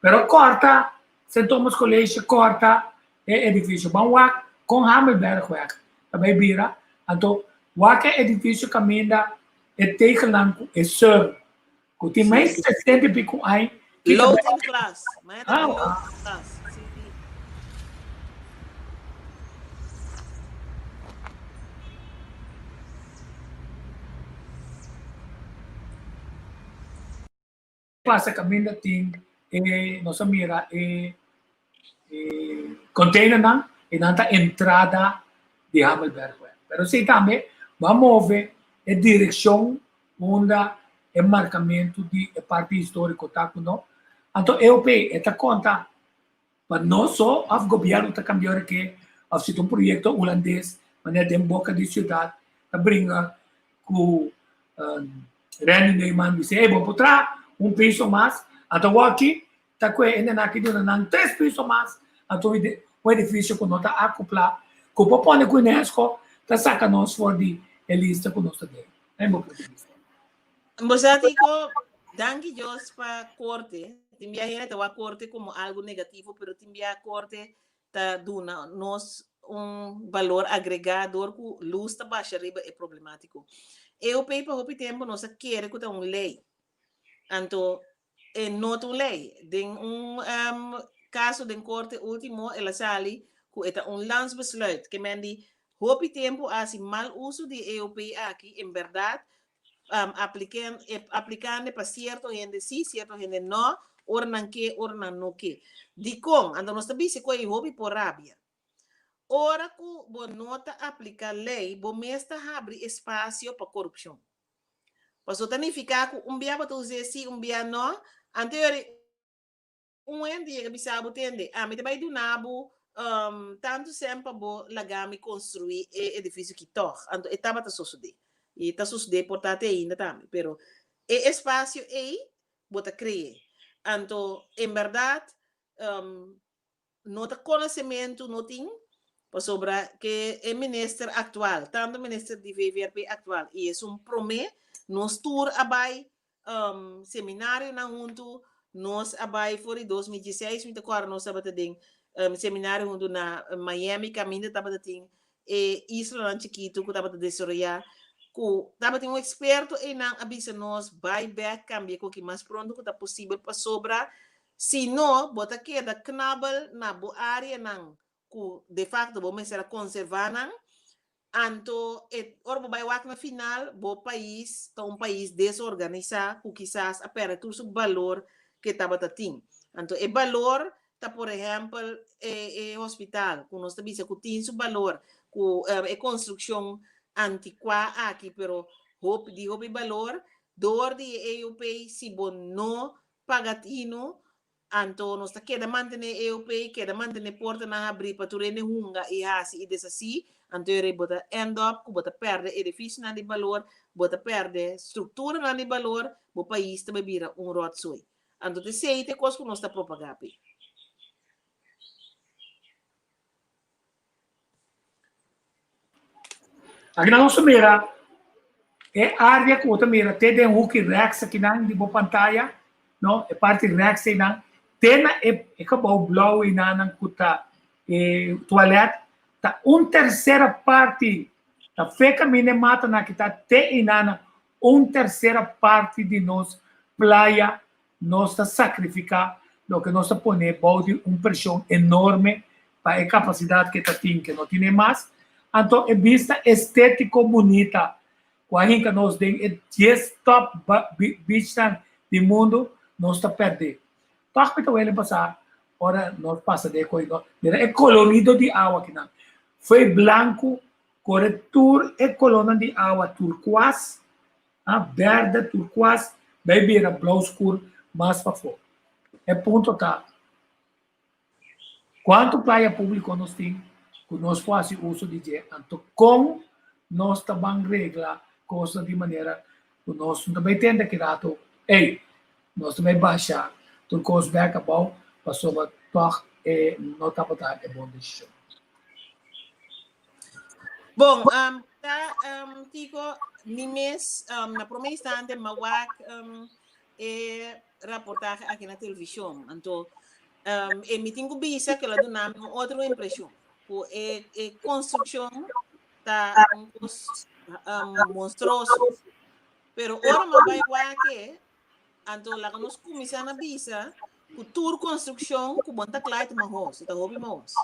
pero kòrta Sint Thomas College, kòrta e edifisio. Ban wak kon Hamelbergweg ta bai bira, anto wak e edifisio kaminda e tegelnan ku e seur Ku tin mais di 60 i piku aña. Lood en glas. Mañana ta lood en glas. Sí. Pasa kaminda tin e nos a mira e e containernan i nan ta entrada di Hamelbergweg. Pero esei tambe bo a move e direkshon unda. e markamentu di e parti históriko ta ku no. Anto EOP e ta konta pa nos so òf gobièrnu ta kambia ora ke òf si ta un proyekto hulandes manera den boka di siudat ta bringa ku Randy Neumann bisa ey bo por traha un piso mas anto awor aki ta kue e nena aki duna nan tres piso mas anto un edifisio ku no ta akoplá ku por pone ku UNESCO ta saka nos for di e lista ku nos ta den. Ey bo punto di bista. Bo sa Tico, danki Dios pa korte. Tin bia hende ta wak korte komo algu negativo, pero tin bia korte ta duna nos un balor agregá dor ku lus ta basha riba e problemátiko. EOP pa hopi tempu nos a kere ku ta un lei. Anto e no ta un lei. Den un kaso den korte último el a sali ku e ta un landsbesluit. Ke men di hopi tempu a hasi mal uso di e EOP aki, en bèrdat apliken aplikando pa sierto hende sí, sierto hende no, ora nan ke, ora nan no ke. Dikon? Anto nos ta bisa ku ei hopi por rabia. Ora ku bo no ta aplika lei, bo mes ta habri espasio pa korupshon. Pasobra ta nifiká ku un bia bo ta us'é sí, un bia no, anto yori Un hende yega bisa bo, Tende, ami ta bai duna bo tantu sèn pa bo laga mi konstruí e edifisio aki tòg. Anto e tabata sosodé. I ta sosodé por ta te ainda tambe. Pero e espasio ei bo ta kre'é. Anto, en bèrdat, no ta konosementu no tin, pasobra ke e minister aktual, tantu minister di VVRP aktual i esun promé, nos tur a bai seminarionan huntu, nos a bai for di 2016, mi ta kòrda nos tabata den seminario huntu na Miami kaminda tabata tin e islanan chikitu ku tabata desaroyá, ku tabatin un eksperto einan a bisa nos bai bèk kambia koki mas pronto ku ta posibel pasobra si no bo ta keda knabel na bo áreanan ku de facto bo mester a konservá nan, anto e ora bo bai wak na final bo pais ta un pais desorganisá ku kisas a pèrdè tur su balor ke tabata tin. Anto e balor ta por ehèmpel e e hospital ku nos ta bisa ku tin su balor ku e konstrukshon antikuá aki pero hopi di hopi balor dor di e EOP si bo no paga tinu Anto nos ta keda mantené EOP, keda mantené portanan habrí pa tur hende hunga i hasi i deshasí, anto e rei bo ta end up ku bo ta pèrdè edifisionan di balor, bo ta pèrdè strukturanan di balor, bo pais ta bai bira un ròtzooi. Anto ta esei ta e kos ku nos ta propagá p'e. Akinan nos ta mira e área ku bo ta mira te den huki rèks akinan di bo pantaya, no, e parti rèks einan, te na e e gebou blou einanan ku ta e tualèt, ta un tersera parti, ta fe kaminda e matanan aki ta te einanan, un tersera parti di nos playa Nos ta sakrifiká loke nos ta pone bou di un preshon enorme pa e kapasidat ke ta tin ke no tine mas. Anto e bista estétiko bunita ku a hinka nos den e dies top beachnan di mundu nos ta pèrdé. Tòg mi ta wele pasá ora nos pasa den e ko'i no mira e kolorido di awa kinan. Fo'i blanku kore tur e kolónan di awa turkuas A berde turkuas bai bira blou skur mas pafó. E punto ta, kuantu playa públiko nos tin ku nos por hasi uso di dje? Anto kon nos ta ban regla kosnan di manera ku nos no ta bai tende ki rato, ey, nos ta bai basha tur kos bèk abou pasobra tòg e no tabata e bon desishon. Bon, um, ta, um, Tico, mi mes, um, na prome instante, ma wak um, e raportaje aki na televisión. Anto, um, e mi tin ku bisa que la duna mi un otro impresión. Ku e, e construcción ta un kos um, monstruoso. Pero ora ma bai wak Anto laga nos kuminsá na bisa ku tur konstrukshon ku bon ta kla e ta mahos, e ta hopi mahos.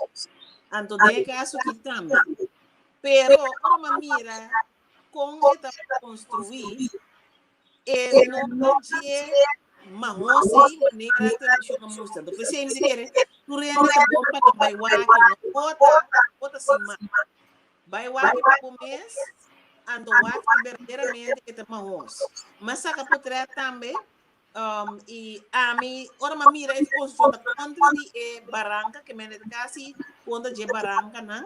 Anto den e kaso aki tambe. Pero ora mi a mira kon e ta konstruí, e no ta dje mahos ei manera televishon a mustra. Anto p'esei mi ta kere tur hende ta bon pa nan bai wak, no ota, ota sin mas. Bai wak pa bo mes. Anto wak si berdaderamente e ta mahos. M'a saka potret tambe i ami ora m'a mira e construccion ta kontra di e baranka ke men e ta kasi kontra dje barankanan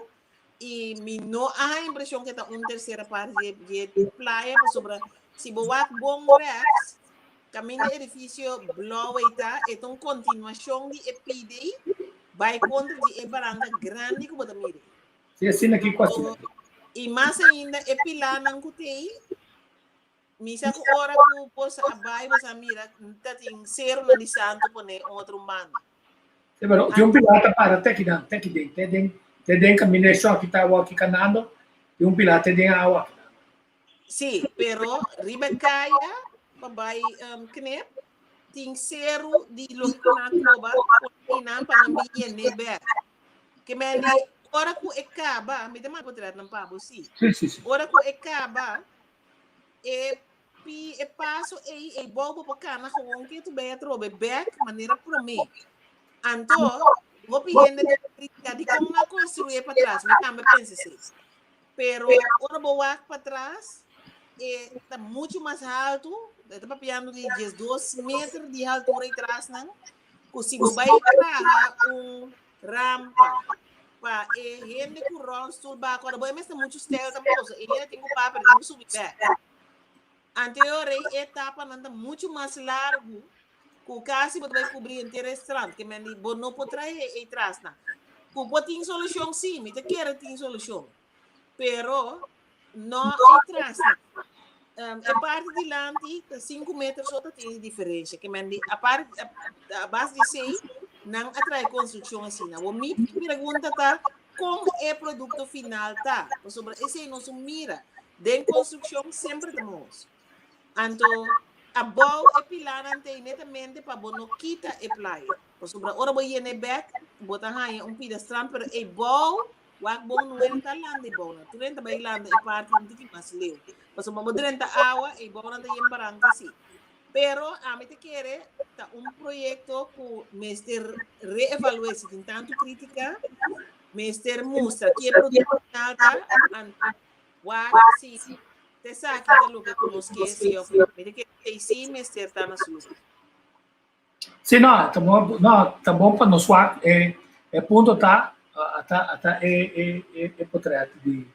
i mi no a haña impreshon ke ta un tersera parti dje playa pasobra si bo wak bon rechts kaminda e edifisio blou ei ta e ta un kontinuashon di e pd bai kontra di e baranka grandi ku bo ta mira. Sí, asina ki ku asina ki. I mas ainda e pilanan ku t'ei, mi sa ku ora ku boso a bai boso a mira ta tin serunan di santu pone un otro un banda. Sí, pero tin un pilar ta para te akinan, te aki den, te den, te den kaminda e shòki ta awa aki kanando, tin un pilar te den awa akinan. Sí, pero riba e kaya pa bai knip tin seru di loke ku nan a koba pone einan pa nan bin yen'é bèk. Ke men di, ora ku e kaba, mi ta manda potretnan pa bo, sí. Sí, sí, sí. Ora ku e kaba, e pi e paso ei, ei bou bo por kana gewoon ketu bay atrobe bek manera promé. Anto, hopi hende ta kritika dikon nan a konstruí e patras, mi tambe pensa esei. Pero ora bo wak patras, e ta muchu mas haltu, e ta papiando di 12 meter di haltura ei trasnan. Ku si bo bai traha un rampa pa e hende ku rolstoel bako, ora bo e mester muchu stijl tampoco, e hende tin ku papia, tin ku subi bek. Anterior e etapanan ta muchu mas largu ku kasi bo ta bai kubri henter e strand, ke men di bo no por trahe e trasnan. Ku por tin solushon si, mi ta kere tin solushon. Pero no e trasnan. E parti dilanti ta 5 meter so ta tin diferencia. Ke men di a parti a base di sei nan a trae construcción asina. Bo mi pregunta ta kon e producto final ta? Pasobra esei nos un mira. Den construcción semper ta mos. Anto abou e pilanan ta netamente pa bo no kita e playa. Pasobra ora bo yena e bek bo ta haña un pida strand pero e bou Wak bon no ta landa e bounan. Tur hende ta bai landa e parti un tiki mas leu. Pasobra bo drenta awa, e bounan ta yen baranka si. Pero ami ta kere ta un proyekto ku mester reevalué si tin tantu krítika, mester mustra ki e produkto final ta, anto wak si t'esaki ta loke ku nos ke si òf no. Mi ta kere esei sí mester ta na su lugar. Sí, no, ta bon, no, ta bon pa nos wak e e punto ta ata ata e e e e potret di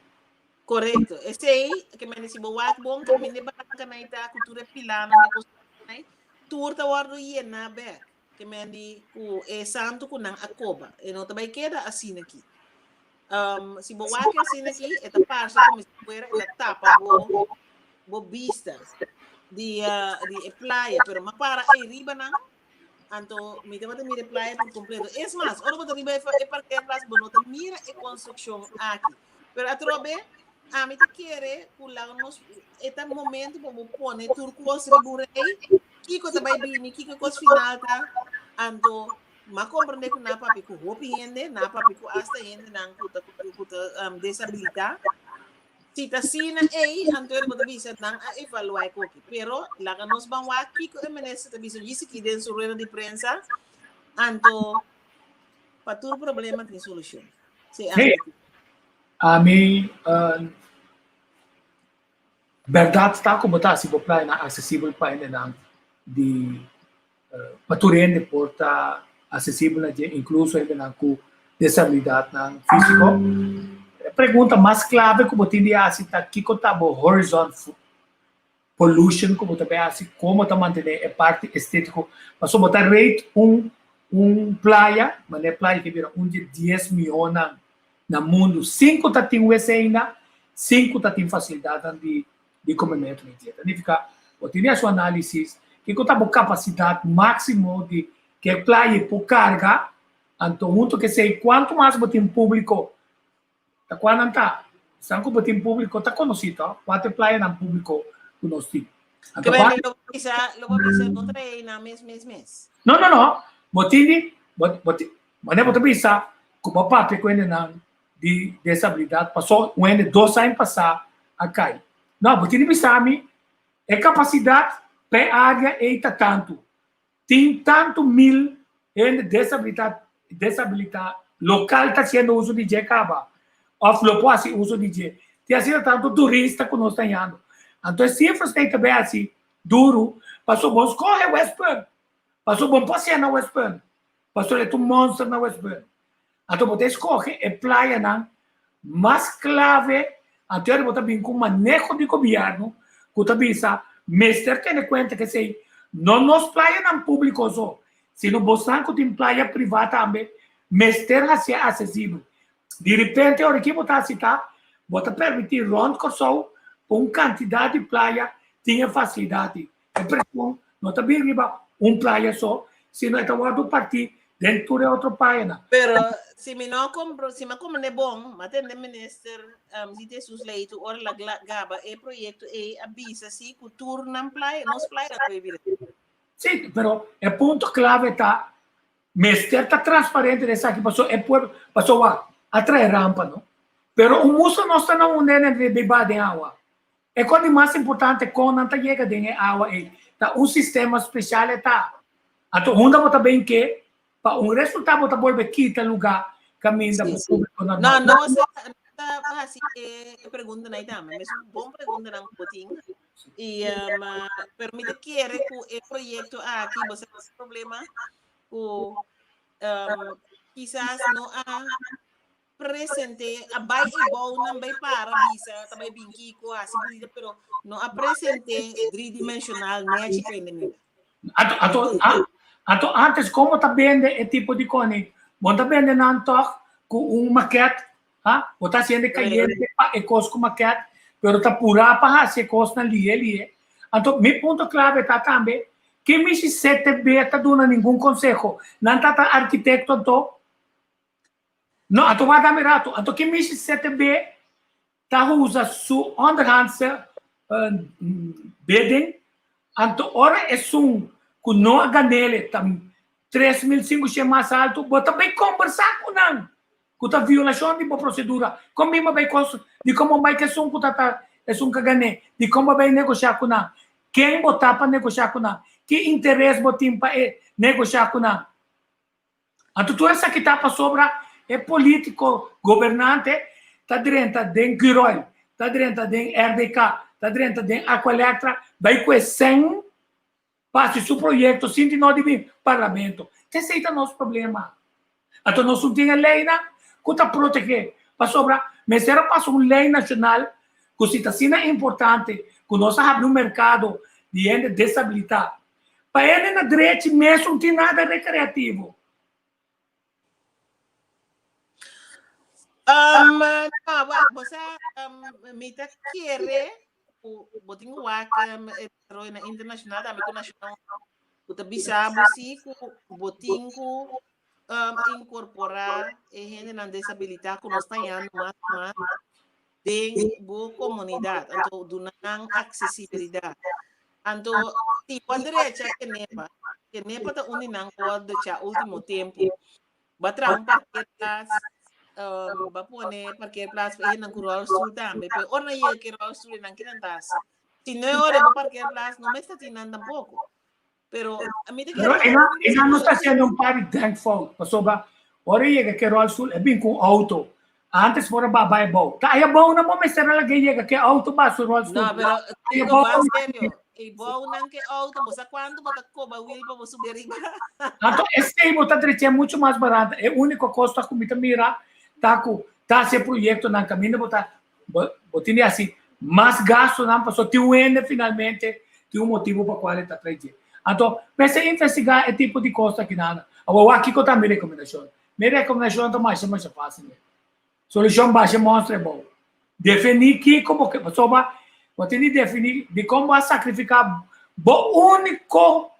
Correcto. Esei, ke men si bo wak bon, kaminda e baranka nai ta ku tur e pilanan e kosnan nai, tur ta wòrdu yená bèk. Ke men di ku e santu ku nan a koba. E no ta bai keda asina aki. Si bo wak asina aki, e ta parse komo si fuera e ta tapa bo bo bista di di e playa, pero m'a para ei riba nan, anto mi tabata mira e playa por completo. Es mas, ora bo ta riba e parkeerplaats, bo no ta mira e construccion aki. Pero atrobe, ami ta kere ku laga nos, e ta momento pa bo pone tur kos riba un rei, kiko ta bai bini, kiko e kos final ta, anto M'a komprendé ku nan a papia ku hopi hende, nan a papia ku asta hendenan ku ta ku ta desabilitá. Si ta asina ei, anto bo ta bisa nan a evaluá e koki. Pero laga nos ban wak kiko e minister ta bisa djis aki den su rueda di prensa, anto pa tur problema tin solushon. Sí, ami bèrdat ta ku bo ta hasi bo playanan aksesibel pa hendenan di pa tur hende por ta asesibel na dje, inkluso hendenan ku desabilidatnan físiko. E pregunta mas klave ku bo tin di hasi ta kiko ta bo horizon pollution ku bo ta bai hasi, kon bo ta mantené e parti estétiko. Pasobra bo ta rate un un playa, manera e playa ke bira un di dies mihónan na mundu sin ku ta tin wc ainda, sin ku ta tin fasilidatnan di di komementu ni dieta. Nifiká, bo tin di hasi un análisis kiko ta bo kapasidat máksimo di ke playa por karga, anto huntu ku esei kuantu mas bo tin públiko. Ta kua nan ta? Esnan ku bo tin públiko ta konosí to, kua ta e playanan públiko ku nos tin. Anto kua. Lo bo bisa, lo bo bisa no trae einan mes mes mes. No, no, no. Bo tin di, bo, bo tin, manera bo ta bisa ku bo papia ku hendenan di desabilidat paso un hende dos aña pasá a kai. No, bo tin di bisa mi e kapasidat pa e área ei ta tantu. Tin tantu mil hende desabilitá desabilitá lokal ta hasiendo uso di dje kaba òf lo por hasi uso di dje. Tin asina tantu turista ku nos ta hañando. Anto e sifras ei ta bai hasi duru pasobra bo skohe Westpunt. Pasobra bo no por hasié na Westpunt. Pasobra e ta un monster na Westpunt. Anto bo ta eskohe e playanan mas klave, anto ora bo ta bin ku maneho di gobièrnu ku ta bisa mester tene kuenta ku esei no nos playanan públiko so, sino bosnan ku tin playa privá tambe mester hasié asesibel. Di repente ora ki bo ta hasi ta, bo ta permití rònt Kòrsou pa un kantidat di playa tin e fasilidat ei. E preshon no ta bin riba un playa so, sino e ta wòrdu partí den tur e otro payanan. Pero si mi no compro, si mi a comprende bon, mi a tende minister um, Zita Jesus Leito ora la gaba e proyecto ei a bisa si ku tur nan playa, nos playa ta bira. Sí, pero e punto clave ta mester ta transparente den esaki paso e pueblo, paso wak, a trae rampa no. Pero un musa no sta na un nene de biba den awa. E kos di mas importante kon nan ta yega den e awa ei ta un sistema spesial e ta. Anto unda bo ta ben ke pa un resultado bo ta bolbe kita luga kaminda Sí, bo sí. públiko No, normal. no sa ta hasi e pregunta nan tambe. Mes un bon pregunta nan bo tin. I um, pero mi ta kere ku e proyekto aki bo sa problema ku um, kisas no a presente a bai e bounan bai para bisa ta bai bin kiko hasi bonita pero no a presente driedimensional nechi pa hende mira. Anto, anto, a- anto antes como ta bende e tipo di koni? Bo ta bende nan toch ku un maquette, ha? Bo ta haciendo cayente pa e kos ku maquette, pero ta purá pa hasi e kosnan lihe lihe. Anto mi punto clave ta tambe, ke mishi CTB ta duna ningun conseho? Nan ta ta arquitecto anto? No, anto wak mi rato. Anto ke mishi CTB ta usa su onderhandse bidding? Anto ora esun ku no a ganele ta 3500 mas alto, bo ta bay kombersá ku nan ku ta violashon di bo prosedura. Kon mi bai kos di komo bai ku esun ku ta ta esun ka gané? Di kon bo bai negoshá ku nan? Ken bo ta pa negoshá ku nan? Ki interes bo tin pa e negoshá ku nan? Anto tur esaki ta pasobra e politico gobernante ta drenta den Curoil, ta drenta den RDK, ta drenta den Aqualectra, bai cu e cen pa haci su proyecto sin di no di bin parlamento. Ta esey ta nos problema. Anto nos no tin e leynan cu ta protege, pasobra mester a pasa un ley nacional cu si ta asina importante cu nos a habri un mercado di hende deshabilita. Pa hende na drechi mes un tin nada recreativo. Um, no, wa, bo sa, um, mi ta kere ku bo tin ku wak um, e desaroyo na internacional tambe ku nacional ku ta bisa bo si ku bo tin ku um, incorpora e hendenan desabilitá ku nos ta hañando mas mas den bo komunidat, anto duna nan aksesibilidat. Anto tipo a drecha Kenepa, Kenepa ta un di nan ku a drecha último tempu. Ba traha un parkeerplaats, um, ba pone parkeerplaats pa hendenan ku rolstoel tambe. Pero ora nan yega ke rolstoel nan kinan ta hasi? Si no e ora e bo parkeerplaats no mester tin nan tampoko. Pero a mi ta Pero kere ena, ena no ta haciendo un par di denkfout, pasobra ora e yega ke rolstoel e bin ku un auto. Antes por a ba bai bou. Ta aya bou nan bo mester a laga e yega ke auto ba su rolstoel. No, pero Aya digo, bou ba serio. E bou nan ke auto, bo sa cuanto bo ta coba wiel pa bo subi arriba. Anto esei bo ta drecha mucho mas barata. E único kos ta ku mi ta mira ta ku ta hasi e proyectonan kaminda bo ta Bo, bo tin di hasi mas gastonan pasobra tin un hende finalmente tin un motibu pa kual e ta trae dje. Anto, mester investigá e tipo di kos aki nan. Awor, wak kiko ta mi rekomendashon? Mi rekomendashon ta masha masha fásil mes. Solushon basha monstre bou. Definí kiko bo ke, pasobra bo tin di definí dikon bo a sakrifiká bo úniko,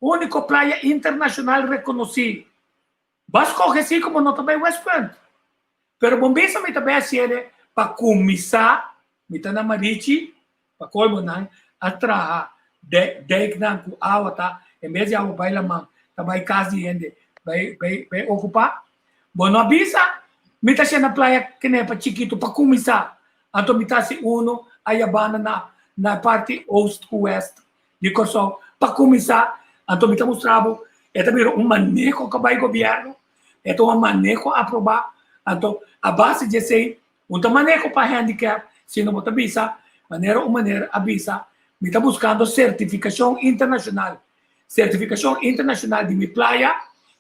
úniko playa internashonal rekonosí. Bo a skohe si ku bo no ta bai West Punt. Pero bon bisa mi ta bai hasiele pa kuminsá, mi ta na Marichi, pa kolmo nan a traha dijknan ku awa ta, en bes di awa bai laman, ta bai kas di hende bai bai bai okupá. Bo no a bisa mi ta hasié na Playa Kenepa chikitu pa kuminsá, anto mi ta hasi unu ayabanda na na parti oost ku west di Kòrsou pa kuminsá, anto mi ta mustra bo e ta bira un maneho ku a bai gobièrnu, e ta un maneho aprobá, anto a base di esei un ta maneho pa handicap. Sino bo ta bisa, manera un meneer a bisa, mi ta buskando sertifikashon internashonal. Sertifikashon internashonal di mi playa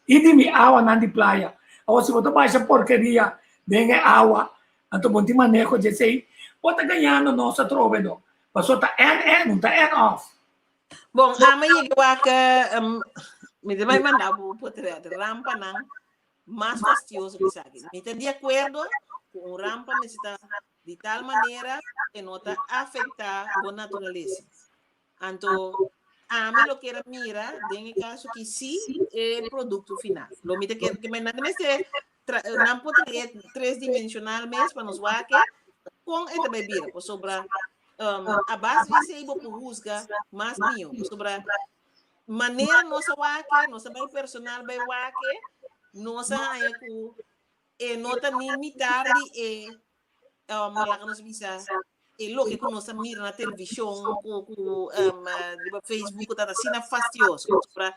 i di mi awanan di playa. Awor si bo ta basha porkeria den e awa, anto bo no tin maneho dje esei, bo ta gañando nos atrobe no. Pasobra ta en en, no ta en òf. Bon, ami yega wak, mi ta bai manda bo potret, rampanan mas fastioso ku esaki. Mi ta di akuerdo ku un rampa mester ta di tal manera ku no ta afektá bo naturalesa. Anto, ami lo kier a mira den e kaso ki sí e produkto final. Lo mi ta kier, ke men nan mester tra, nan por trae tres dimensional mes pa nos wak kon e ta bai bira. Pasobra um, a base di esei bo por husga mas mihó. Pasobra manera nos a wak, nos a bai personal bai wak, nos a haña ku e no ta ni mitar di e um, laga nos bisa e loke ku nos a mira na televishon ku ku um, riba Facebook ku ta asina fastioso. Pasobra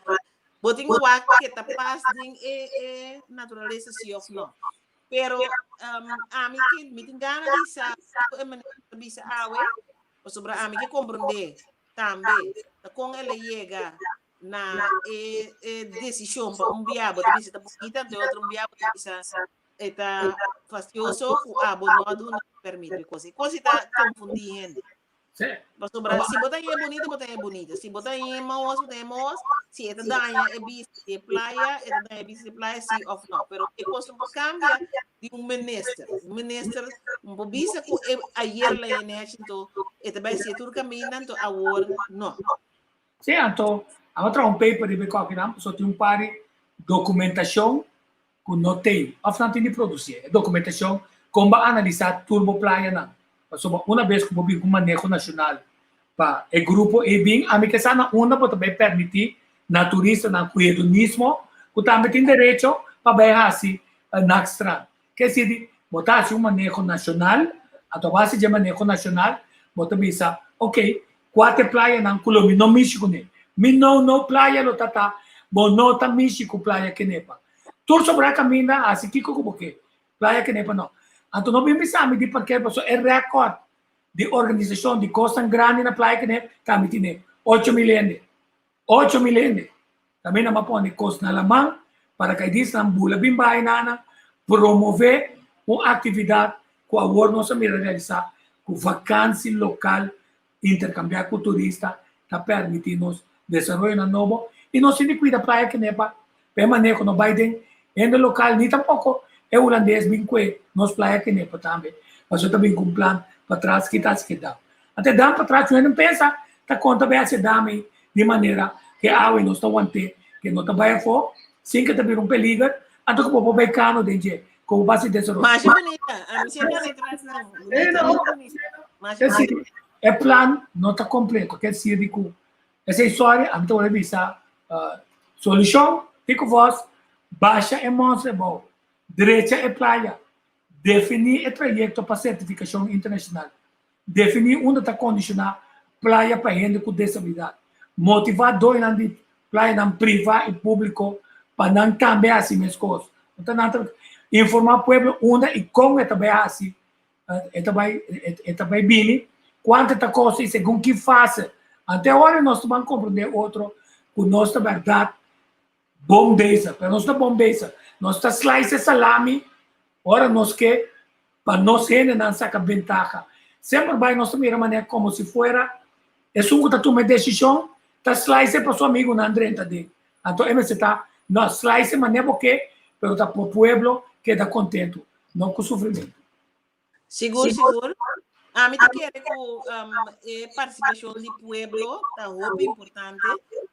bo tin ku wak ke ta pas den e e naturalesa si of no. Pero um, ami ke mi tin gana di sa e manera ta bisa awe, pasobra ami ke komprendé Tambe, ta kon el a yega na e, e desishon pa un bia bo ta bisa ta bunita, anto e otro un bia bo ta bisa e ta fastioso ku abo no a duna permit because e kos ta konfundí hende. Sí. Pasobra si bo ta haña bunita, bo ta haña bunita. Si bo ta haña maos, bo ta haña maos. Si e ta daña e bista di e playa, e ta daña e bista di e playa, sí of no. Pero e kos no por kambia di un minister. Un minister no por bisa ku e ayer la e nechi anto e ta bai hasié tur kaminda anto awor no. Sí, anto a traha un paper riba e kòkinan pasobra tin un par di dokumentashon ku no tin òf nan tin di produsí. E dokumentashon kon bo a analisá tur bo playanan. Pasobra una bes ku bo bin ku maneho nashonal pa e grupo ei bin, ami ke sa na unda bo ta bai permití na turistanan ku hedonismo ku tambe tin derecho pa bai hasi nachtstrand. Ke si di bo ta hasi un maneho nashonal, anto a base dje maneho nashonal bo ta bisa, ok, kua ta e playanan ku lo mi no mishi kuné? Mi no no playa lo ta ta, bo no ta mishi ku playa Kenepa. Tur sobrá kaminda hasi kiko ku bo ke, playa Kenepa no. Anto no bin bisa mi di parker pasobra e rèkòrt di organisashon di kosnan grandi na playa Kenepa ta mi tine 8000 hende. 8000 hende. Tambe nan a pone kos na laman, parakaidisnan bula bin bai nana, promove un aktividat ku awor nos a mira realisá ku vakansi lokal interkambiá ku turista ta permití nos desaroyonan nobo i nos tin di kuida Playa Kenepa pa e maneho no bai den hende lokal ni tampoko e hulandes bin kue nos Playa Kenepa tambe pasobra ta bin ku un plan patras kita hasi ke dam. Ante dam patras un hende pensa ta konta bai hasi e dam ei di manera ke awe nos ta want'é ke no ta bai afó sin ke ta bira un peliger anto ku bo por bai kano den dje ku bo basi desaroyo. Masha bunita. Ami siempre a retras nan. Bunita, bunita. Masha Es bunita. decir, e plan no ta completo. Ke decir di ku esa historia ami ta wòrdu bisa solushon di ku vos basha e monster abou, drecha e playa, definí e trayekto pa sertifikashon internashonal, Definí unda ta kondishoná playa pa hende ku desabilidat. Motivá doñonan di playanan privá i públiko pa nan tambe hasi meskos. No ta nan ta informá pueblo unda i kon e ta bai hasi, e ta bai e ta bai bini, kuantu e ta kosta i segun ki fase. Ante ora nos ta ban komprondé otro ku nos ta bèrdat bon bezig, pero nos ta bon bezig. Nos ta slice e salami ora nos ke pa nos hendenan saka bentaha. Semper bai nos ta mira manera komo si fuera esun ku ta tuma e desishon ta slice pa su amigunan drenta den. Anto e mester ta, no, slice manera bo ke, pero ta pa pueblo keda kontentu, no ku sufrimentu. Sigur, sigur. Ami ta kere ku um, e partisipashon di pueblo ta hopi importante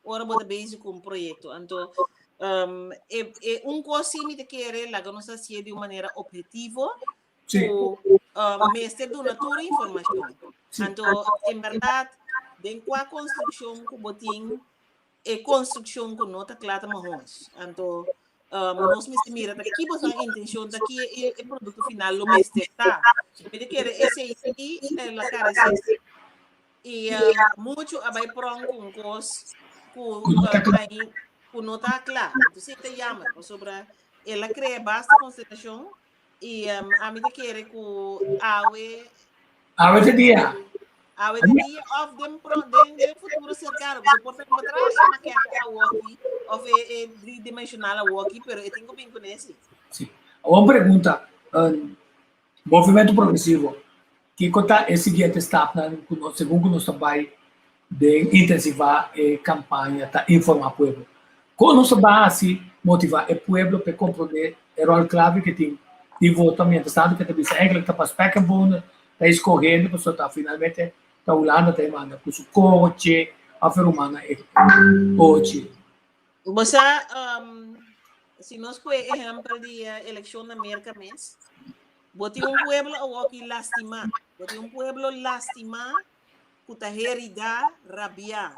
ora bo ta bezig ku un proyekto. Anto, um, e, e un kos sí mi ta kere laga nos hasié di un manera objetivo Sí. ku um, mester duna tur informashon. Sí. Anto, en bèrdat, den kua konstrukshon ku bo tin e konstrukshon ku no ta kla ta mahos. Anto, um, nos mester mira ta ki boso intenshon ta ki e, e produkto final lo mester ta. Mi ta kere esei sí la karese. I um, mucho a bai pron ku un kos ku Ku no ta kla. aí, ku no ta kla. Entonces ta jammer, pasobra el a krea basta konsentrashon i um, ami ta kere ku awe. Awe te dia. Awe te dia of den pro den den futuro cercano. Porque por tempo atrás e maquete awoki of e e driedimensional awoki, pero e tin ku bin kuné si. Sí. Awor un pregunta. Um, Movimento Progresivo, kiko ta e siguiente stapnan ku nos segun ku nos ta bai den intensivá e kampaña ta informá pueblo? Kon nos ta bai hasi motivá e pueblo pa e komprondé e ròl klave ke tin di vota mientras tanto ke ta bisa eigenlijk ta pa spek en bonen ta eskohendo pasobra ta finalmente ta Hulanda ta e manda ku su koche òf e rumannan e koche. Bo sa, si nos kohe ehèmpel di e elekshon na Merka mes, bo tin un pueblo awoki lastimá, bo tin un pueblo lastimá ku ta heridá, rabiá.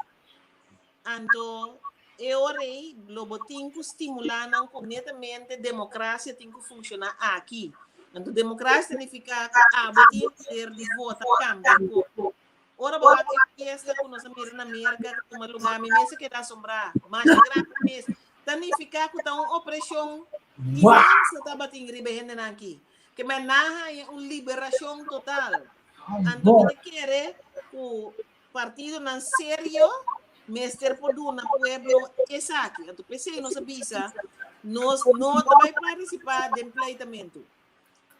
Anto e ora ei lo bo tin ku stimulá nan ku netamente demokrasia tin ku funshoná aki. Anto demokrasia signifiká ku abo tin e poder di vota kambia kos. Ora bo wak e fiesta ku nos a mira na Merka ta tuma lugá, mi mes a keda asombrá. Masha grandi mes. Ta nifiká ku ta un opreshon inmenso tabatin riba e hendenan aki. Ke men nan a haña un liberashon total. Anto mi ta kere ku partidonan serio mester por duna pueblo esaki. Anto p'esei nos a bisa, nos no ta bai partisipá den pleitamentu.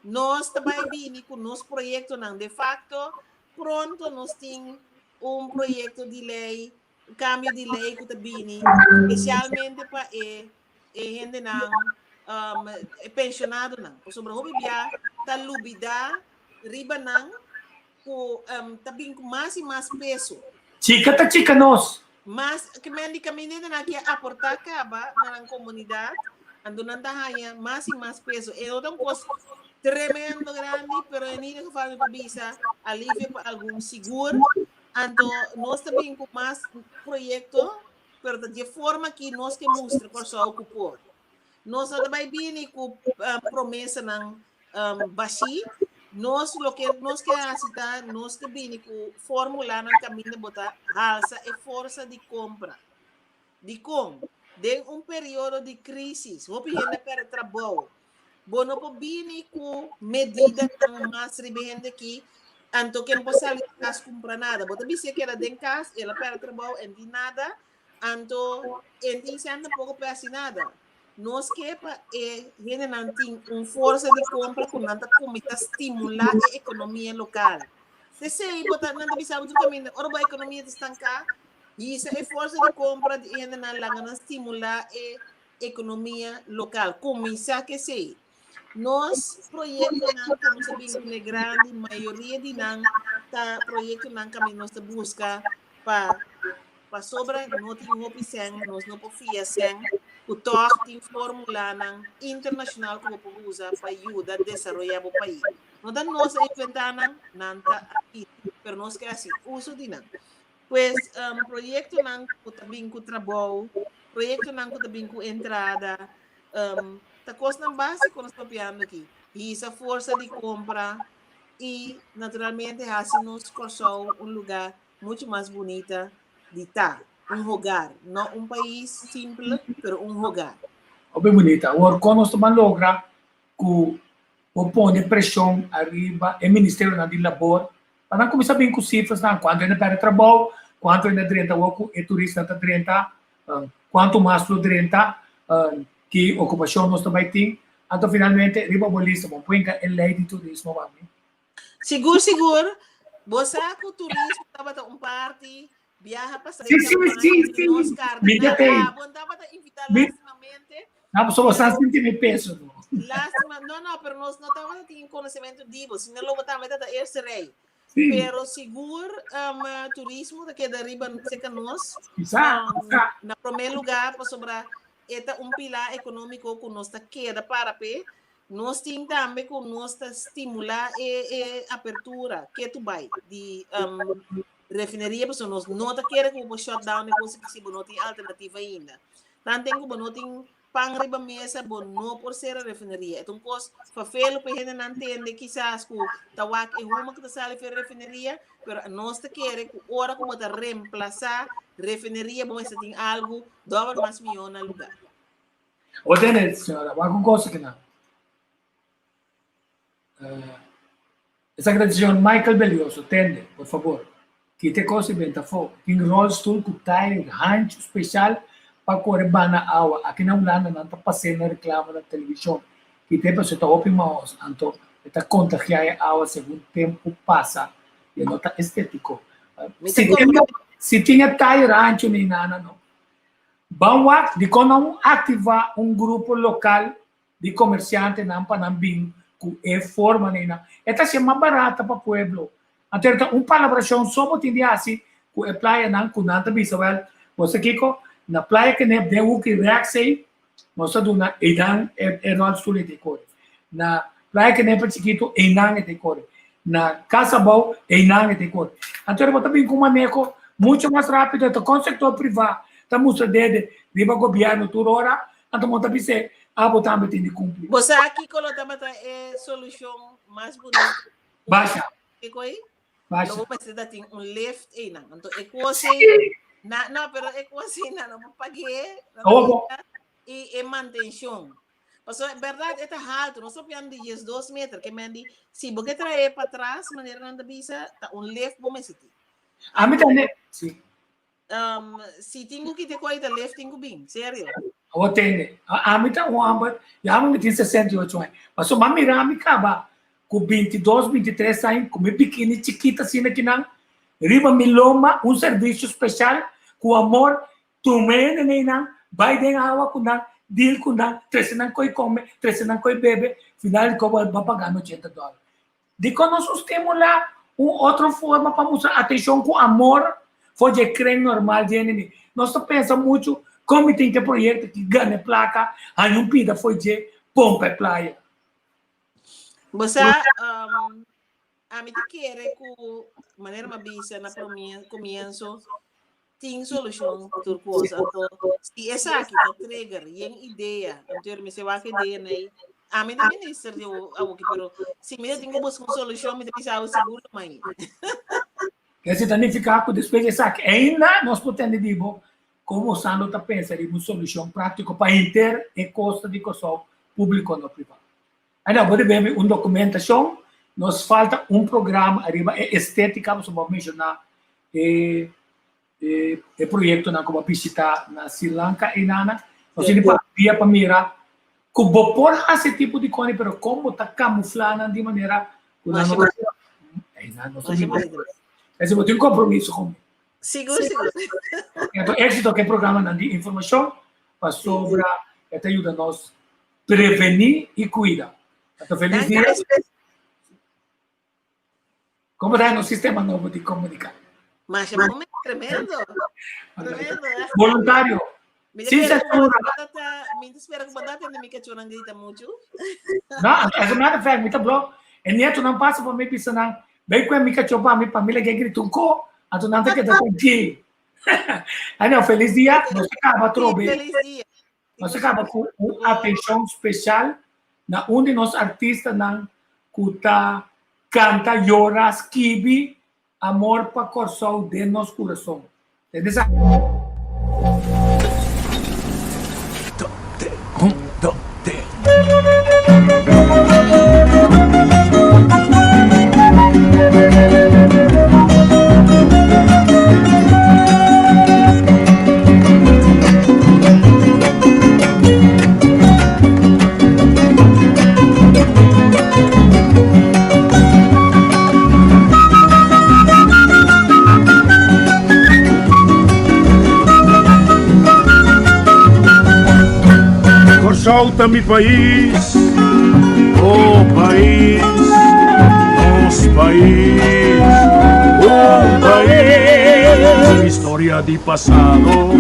Nos ta bai bini ku nos proyektonan. De facto, pronto nos tin un proyekto di lei, un kambio di lei ku ta bini spesialmente pa e e hendenan, um, e penshonadonan. Pasobra hopi bia ta lubidá riba nan ku um, ta bin ku mas i mas peso. Chika ta chika nos. Mas ke men di kaminda nan ke aportá kaba na nan komunidat, anto nan ta haña mas i mas peso. E no ta un kos tremendo grandi, pero en ieder geval mi por bisa alivio pa algun sigur. Anto nos ta bin ku mas proyekto, pero ta di e forma ki nos ke mustra Kòrsou ku por. Nos no ta bai bini ku promesanan bashí. Nos loke nos ke hasi ta nos ta bini ku formulanan kaminda bo ta halsa e forsa di kompra. Dikon? Den un periodo di krísis, hopi hende a pèrdè trabou. Bo no por bini ku medidanan mas riba e hende aki, anto ke no por sali di kas kumpra nada. Bo ta bis'é keda den kas, el a pèrdè trabou, en tin nada. Anto e tin sèn tampoko por hasi nada. Nos ke pa e hendenan tin un forsa di kompra ku nan ta kuminsá stimulá e ekonomia lokal. P'esei bo ta nan ta bisa bo tur kaminda ora bo ekonomia ta stanká, hisa e forsa di kompra di e hendenan laga nan stimulá e ekonomia lokal. Kuminsá ku esei. Nos proyektonan ku nos a bin kuné grandi, mayoria di nan ta proyektonan kaminda nos ta buska pa pasobra no tin hopi sèn, nos no por fia sèn, ku tòg tin formulanan internashonal ku bo por usa pa yuda desaroyá bo pais. No ta nos a inventá nan, nan ta aki, pero nos ke hasi uso di nan. Pues, proyektonan ku ta bin ku trabou, proyektonan ku ta bin ku entrada, ta kosnan básiko nos papiando aki. Hisa forsa di kompra i naturalmente hasi nos Kòrsou un lugá mucho mas bunita di ta, un hogar, no un pais simple, pero un hogar. Hopi bunita. Awor, kon nos ta ban logra ku por pone preshon ariba e ministerionan di labor pa nan kuminsá bin ku sifrasnan, kuantu hende pèrdè trabou, kuantu hende a drenta awor ku e turistanan ta drenta, kuantu mas lo drenta, ki okupashon nos ta bai tin. Anto finalmente riba bo lista bo por hinka e lei di turismo mami. Sigur sigur, bo sa ku turismo tabata un parti biaha pa Sí, sí, sí, sí. Nos Mi kardinal. ta tei. Ah, bo tabata invitá Mi- lástimamente. No, so bo sa sinti mi peso no. Lástima, no, no, pero nos no tabata tin konosementu di bo, sino lo bo tambe tata eerste rei. Sí. Pero sigur um, turismo ta keda riba serka nos. Sa, Um, sa. na primer lugar, pasobra e ta un pilar ekonómiko ku nos ta keda para p'e. Nos tin tambe ku nos ta stimulá e e apertura ketu bai di um, refineria pasobra nos no ta kere ku bo shut down e kos aki si bo no tin alternativa ainda. Tanten ku bo no tin pan riba mesa bo no por sera refineria. E ta un kos fafelo pa e hendenan tende kisas ku ta wak e huma ku ta sali for e refineria, pero nos ta kere ku ora ku bo ta remplasá refineria bo mester tin algu dòbel mas mihó na lugá. O tene, señora, wak un cosa que na. Esaki ta di señor Michael Belioso, tende, por fabor, kita e kos i benta afó. Tin rolstoel ku tayer hanchu speshal pa kore bana awa. Aki na Hulanda nan ta pas'é na reklama na televishon. Kita e pasobra e ta hopi mahos, anto e ta kontagiá e awa segun tempu pasa i e no ta estétiko. Si tin e tayer hanchu ni nana no. Ban wak dikon nan aktivá un grupo lokal di komersiantenan pa nan bin ku e forma neinan. E ta hasié mas barata pa pueblo. Anto e ta un palabrashon so bo tin di hasi ku e playanan ku nan ta bisa wèl bo sa kiko na playa Kenep den hoek i rèks ei nos ta duna einan e ròlstoel ei ta kore. Na playa Kenepa chikitu einan e ta kore. Na Kas Abou einan e ta kore. Anto bo ta bin ku un maneho mucho mas rápido e ta kon sektor privá ta mustra dede riba gobièrnu tur ora Anto bo ta bis'é, Abo tambe tin di kumpli. Bo sa kiko lo tabata e solushon mas bunito? Basha. Kiko ei? Basha. Lo bo mester ta tin un lift einan. Anto e kos ei, na, no, pero e kos ei nan no por pag'é. Awo bo. I e mantenshon. Pasobra e bèrdat e ta haltu, nos ta pian di 12 meter, ke men di, si bo ke trae patras, manera nan ta bisa, ta un lift bo mester tin. Ami ta ne, si. Um, si tin ku kite koi ta lef tin ku bin, serio. Awo tende, ami ta un homber, ya mi tin 68 aña. Paso ma mira mi kaba ku 22, 23 aña, ku mi bikini chikita asina kinan, riba mi lomba un servisio speshal ku amor, tuma e neneinan, bai den awa ku nan, deal ku nan, trese nan koi kome, trese nan koi bebe, final di koba bo a paga mi 80 dòler. Dikon nos no stimulá un otro forma pa mustra atenshon ku amor for dje kren normal dje enemy? Nos ta pensa muchu kon mi tin ke proyekto ki gana e plaka, haña un pida for dje pompa e playa. Bo sa, ami ta kere ku manera mi a bisa na prome komienso, tin solushon pa tur kos. Anto, si esaki ta trigger yen idea, anto mi se wak idea nei. Ami ta minister di awoki, pero si mi ta tin ku buska un solushon, mi ta bisa awo sigur lo mai. Esei ta nifiká ku despues di esaki ainda nos por tende di bo komo Sandro ta pensa riba un solushon práktiko pa henter e kosta di Kòrsou, públiko no privá. Ainda bo debe mi un dokumentashon, nos falta un programa ariba e estétika, pasobra bo a menshoná e e proyektonan ku bo a bishitá na Sri Lanka einana. Nos tin di papia pa mira ku bo por hasi e tipo di koni, pero kon bo ta kamuflá nan di manera ku nan no ta einan nos ta mira. Esei bo tin kompromiso ku mi. Sigur, sigur. Anto éksito ku e programanan di informashon pasobra e ta yuda nos Prevení i kuida. Anto felis dia. Como ta nos sistema nobo di komunika? Masha bon, tremendo. Tremendo, eh? Voluntario. Mi Sin censura. Mi ta spera ku bo ta tende mi kachónan grita muchu. No, as a matter of fact, mi ta bló. E nietonan pasa pa mi bisa nan, Bai kue mi kachó pa mi, pa mi lag'é grita un ko, anto nan ta keda trankil. Anyhow, felis dia. Nos ta kaba atrobe. Felis dia. Nos a kaba ku un atenshon speshal na un di nos artistanan ku ta kanta, yora, skibi amor pa Kòrsou den nos kurason. Tende sa. Kòrsou ta mi pais, oh pais, nos pais, un pais. Historia di pasado,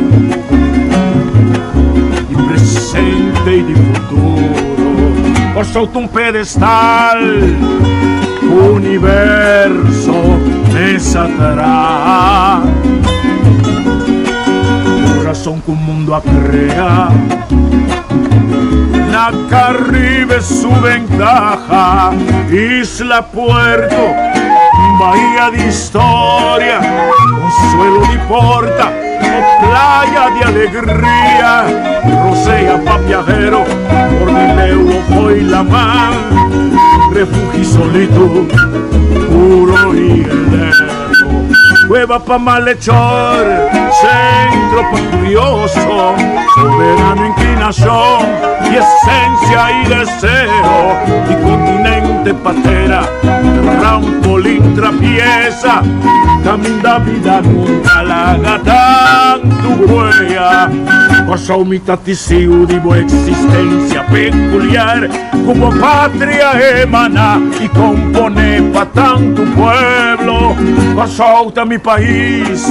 di presente y di futuro. Kòrsou ta un pedestal, universo mes a traha. Kurason ku mundu a krea, na Karibe su bentaha. Isla Puerto, bahia di historia, consuelo di porta o playa di alegria, rosea pa viajero, por di leu o fo'i laman, refugio y solitud. y elevo. Cueva pa malhechor, centro pa curioso, soberano inclinación y esencia y deseo, y continente patera, trampolín trapieza, caminda vida nunca laga tantu huella. Kòrsou mi ta tisiu di bo existencia peculiar, ku bo patria emana y compone pa tantu pueblo. Kòrsou ta mi pais,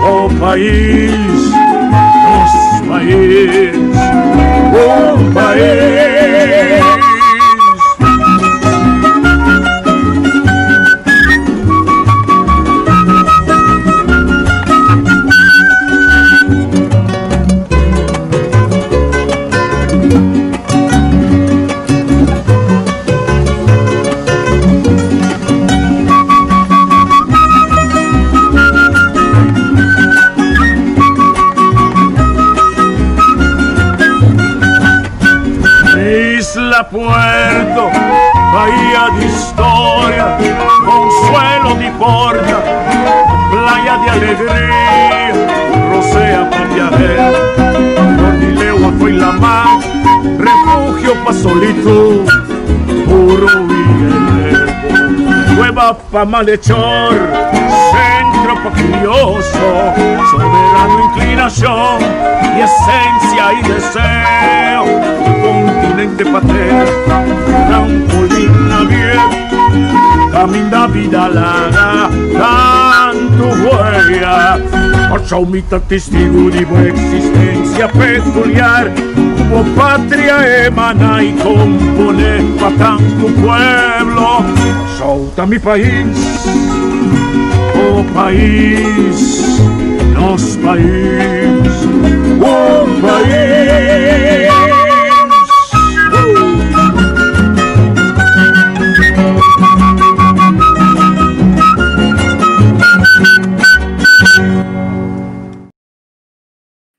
oh pais, nos pais, un pais. Isla Puerto, bahía de historia, consuelo di porta, playa de alegría, rosea pa viajero, Cordileua fue la mar, refugio pa solitud, puro y elevo, cueva pa malhechor, centro pa curioso, soberano inclinación y esencia y deseo, continente patera, trampolín naviero, caminda vida laga, tantu huella, Kòrsou mi ta testigu di bo existencia peculiar, ku bo patria emana y compone pa tantu pueblo. Kòrsou ta mi pais, oh pais, nos pais, un pais.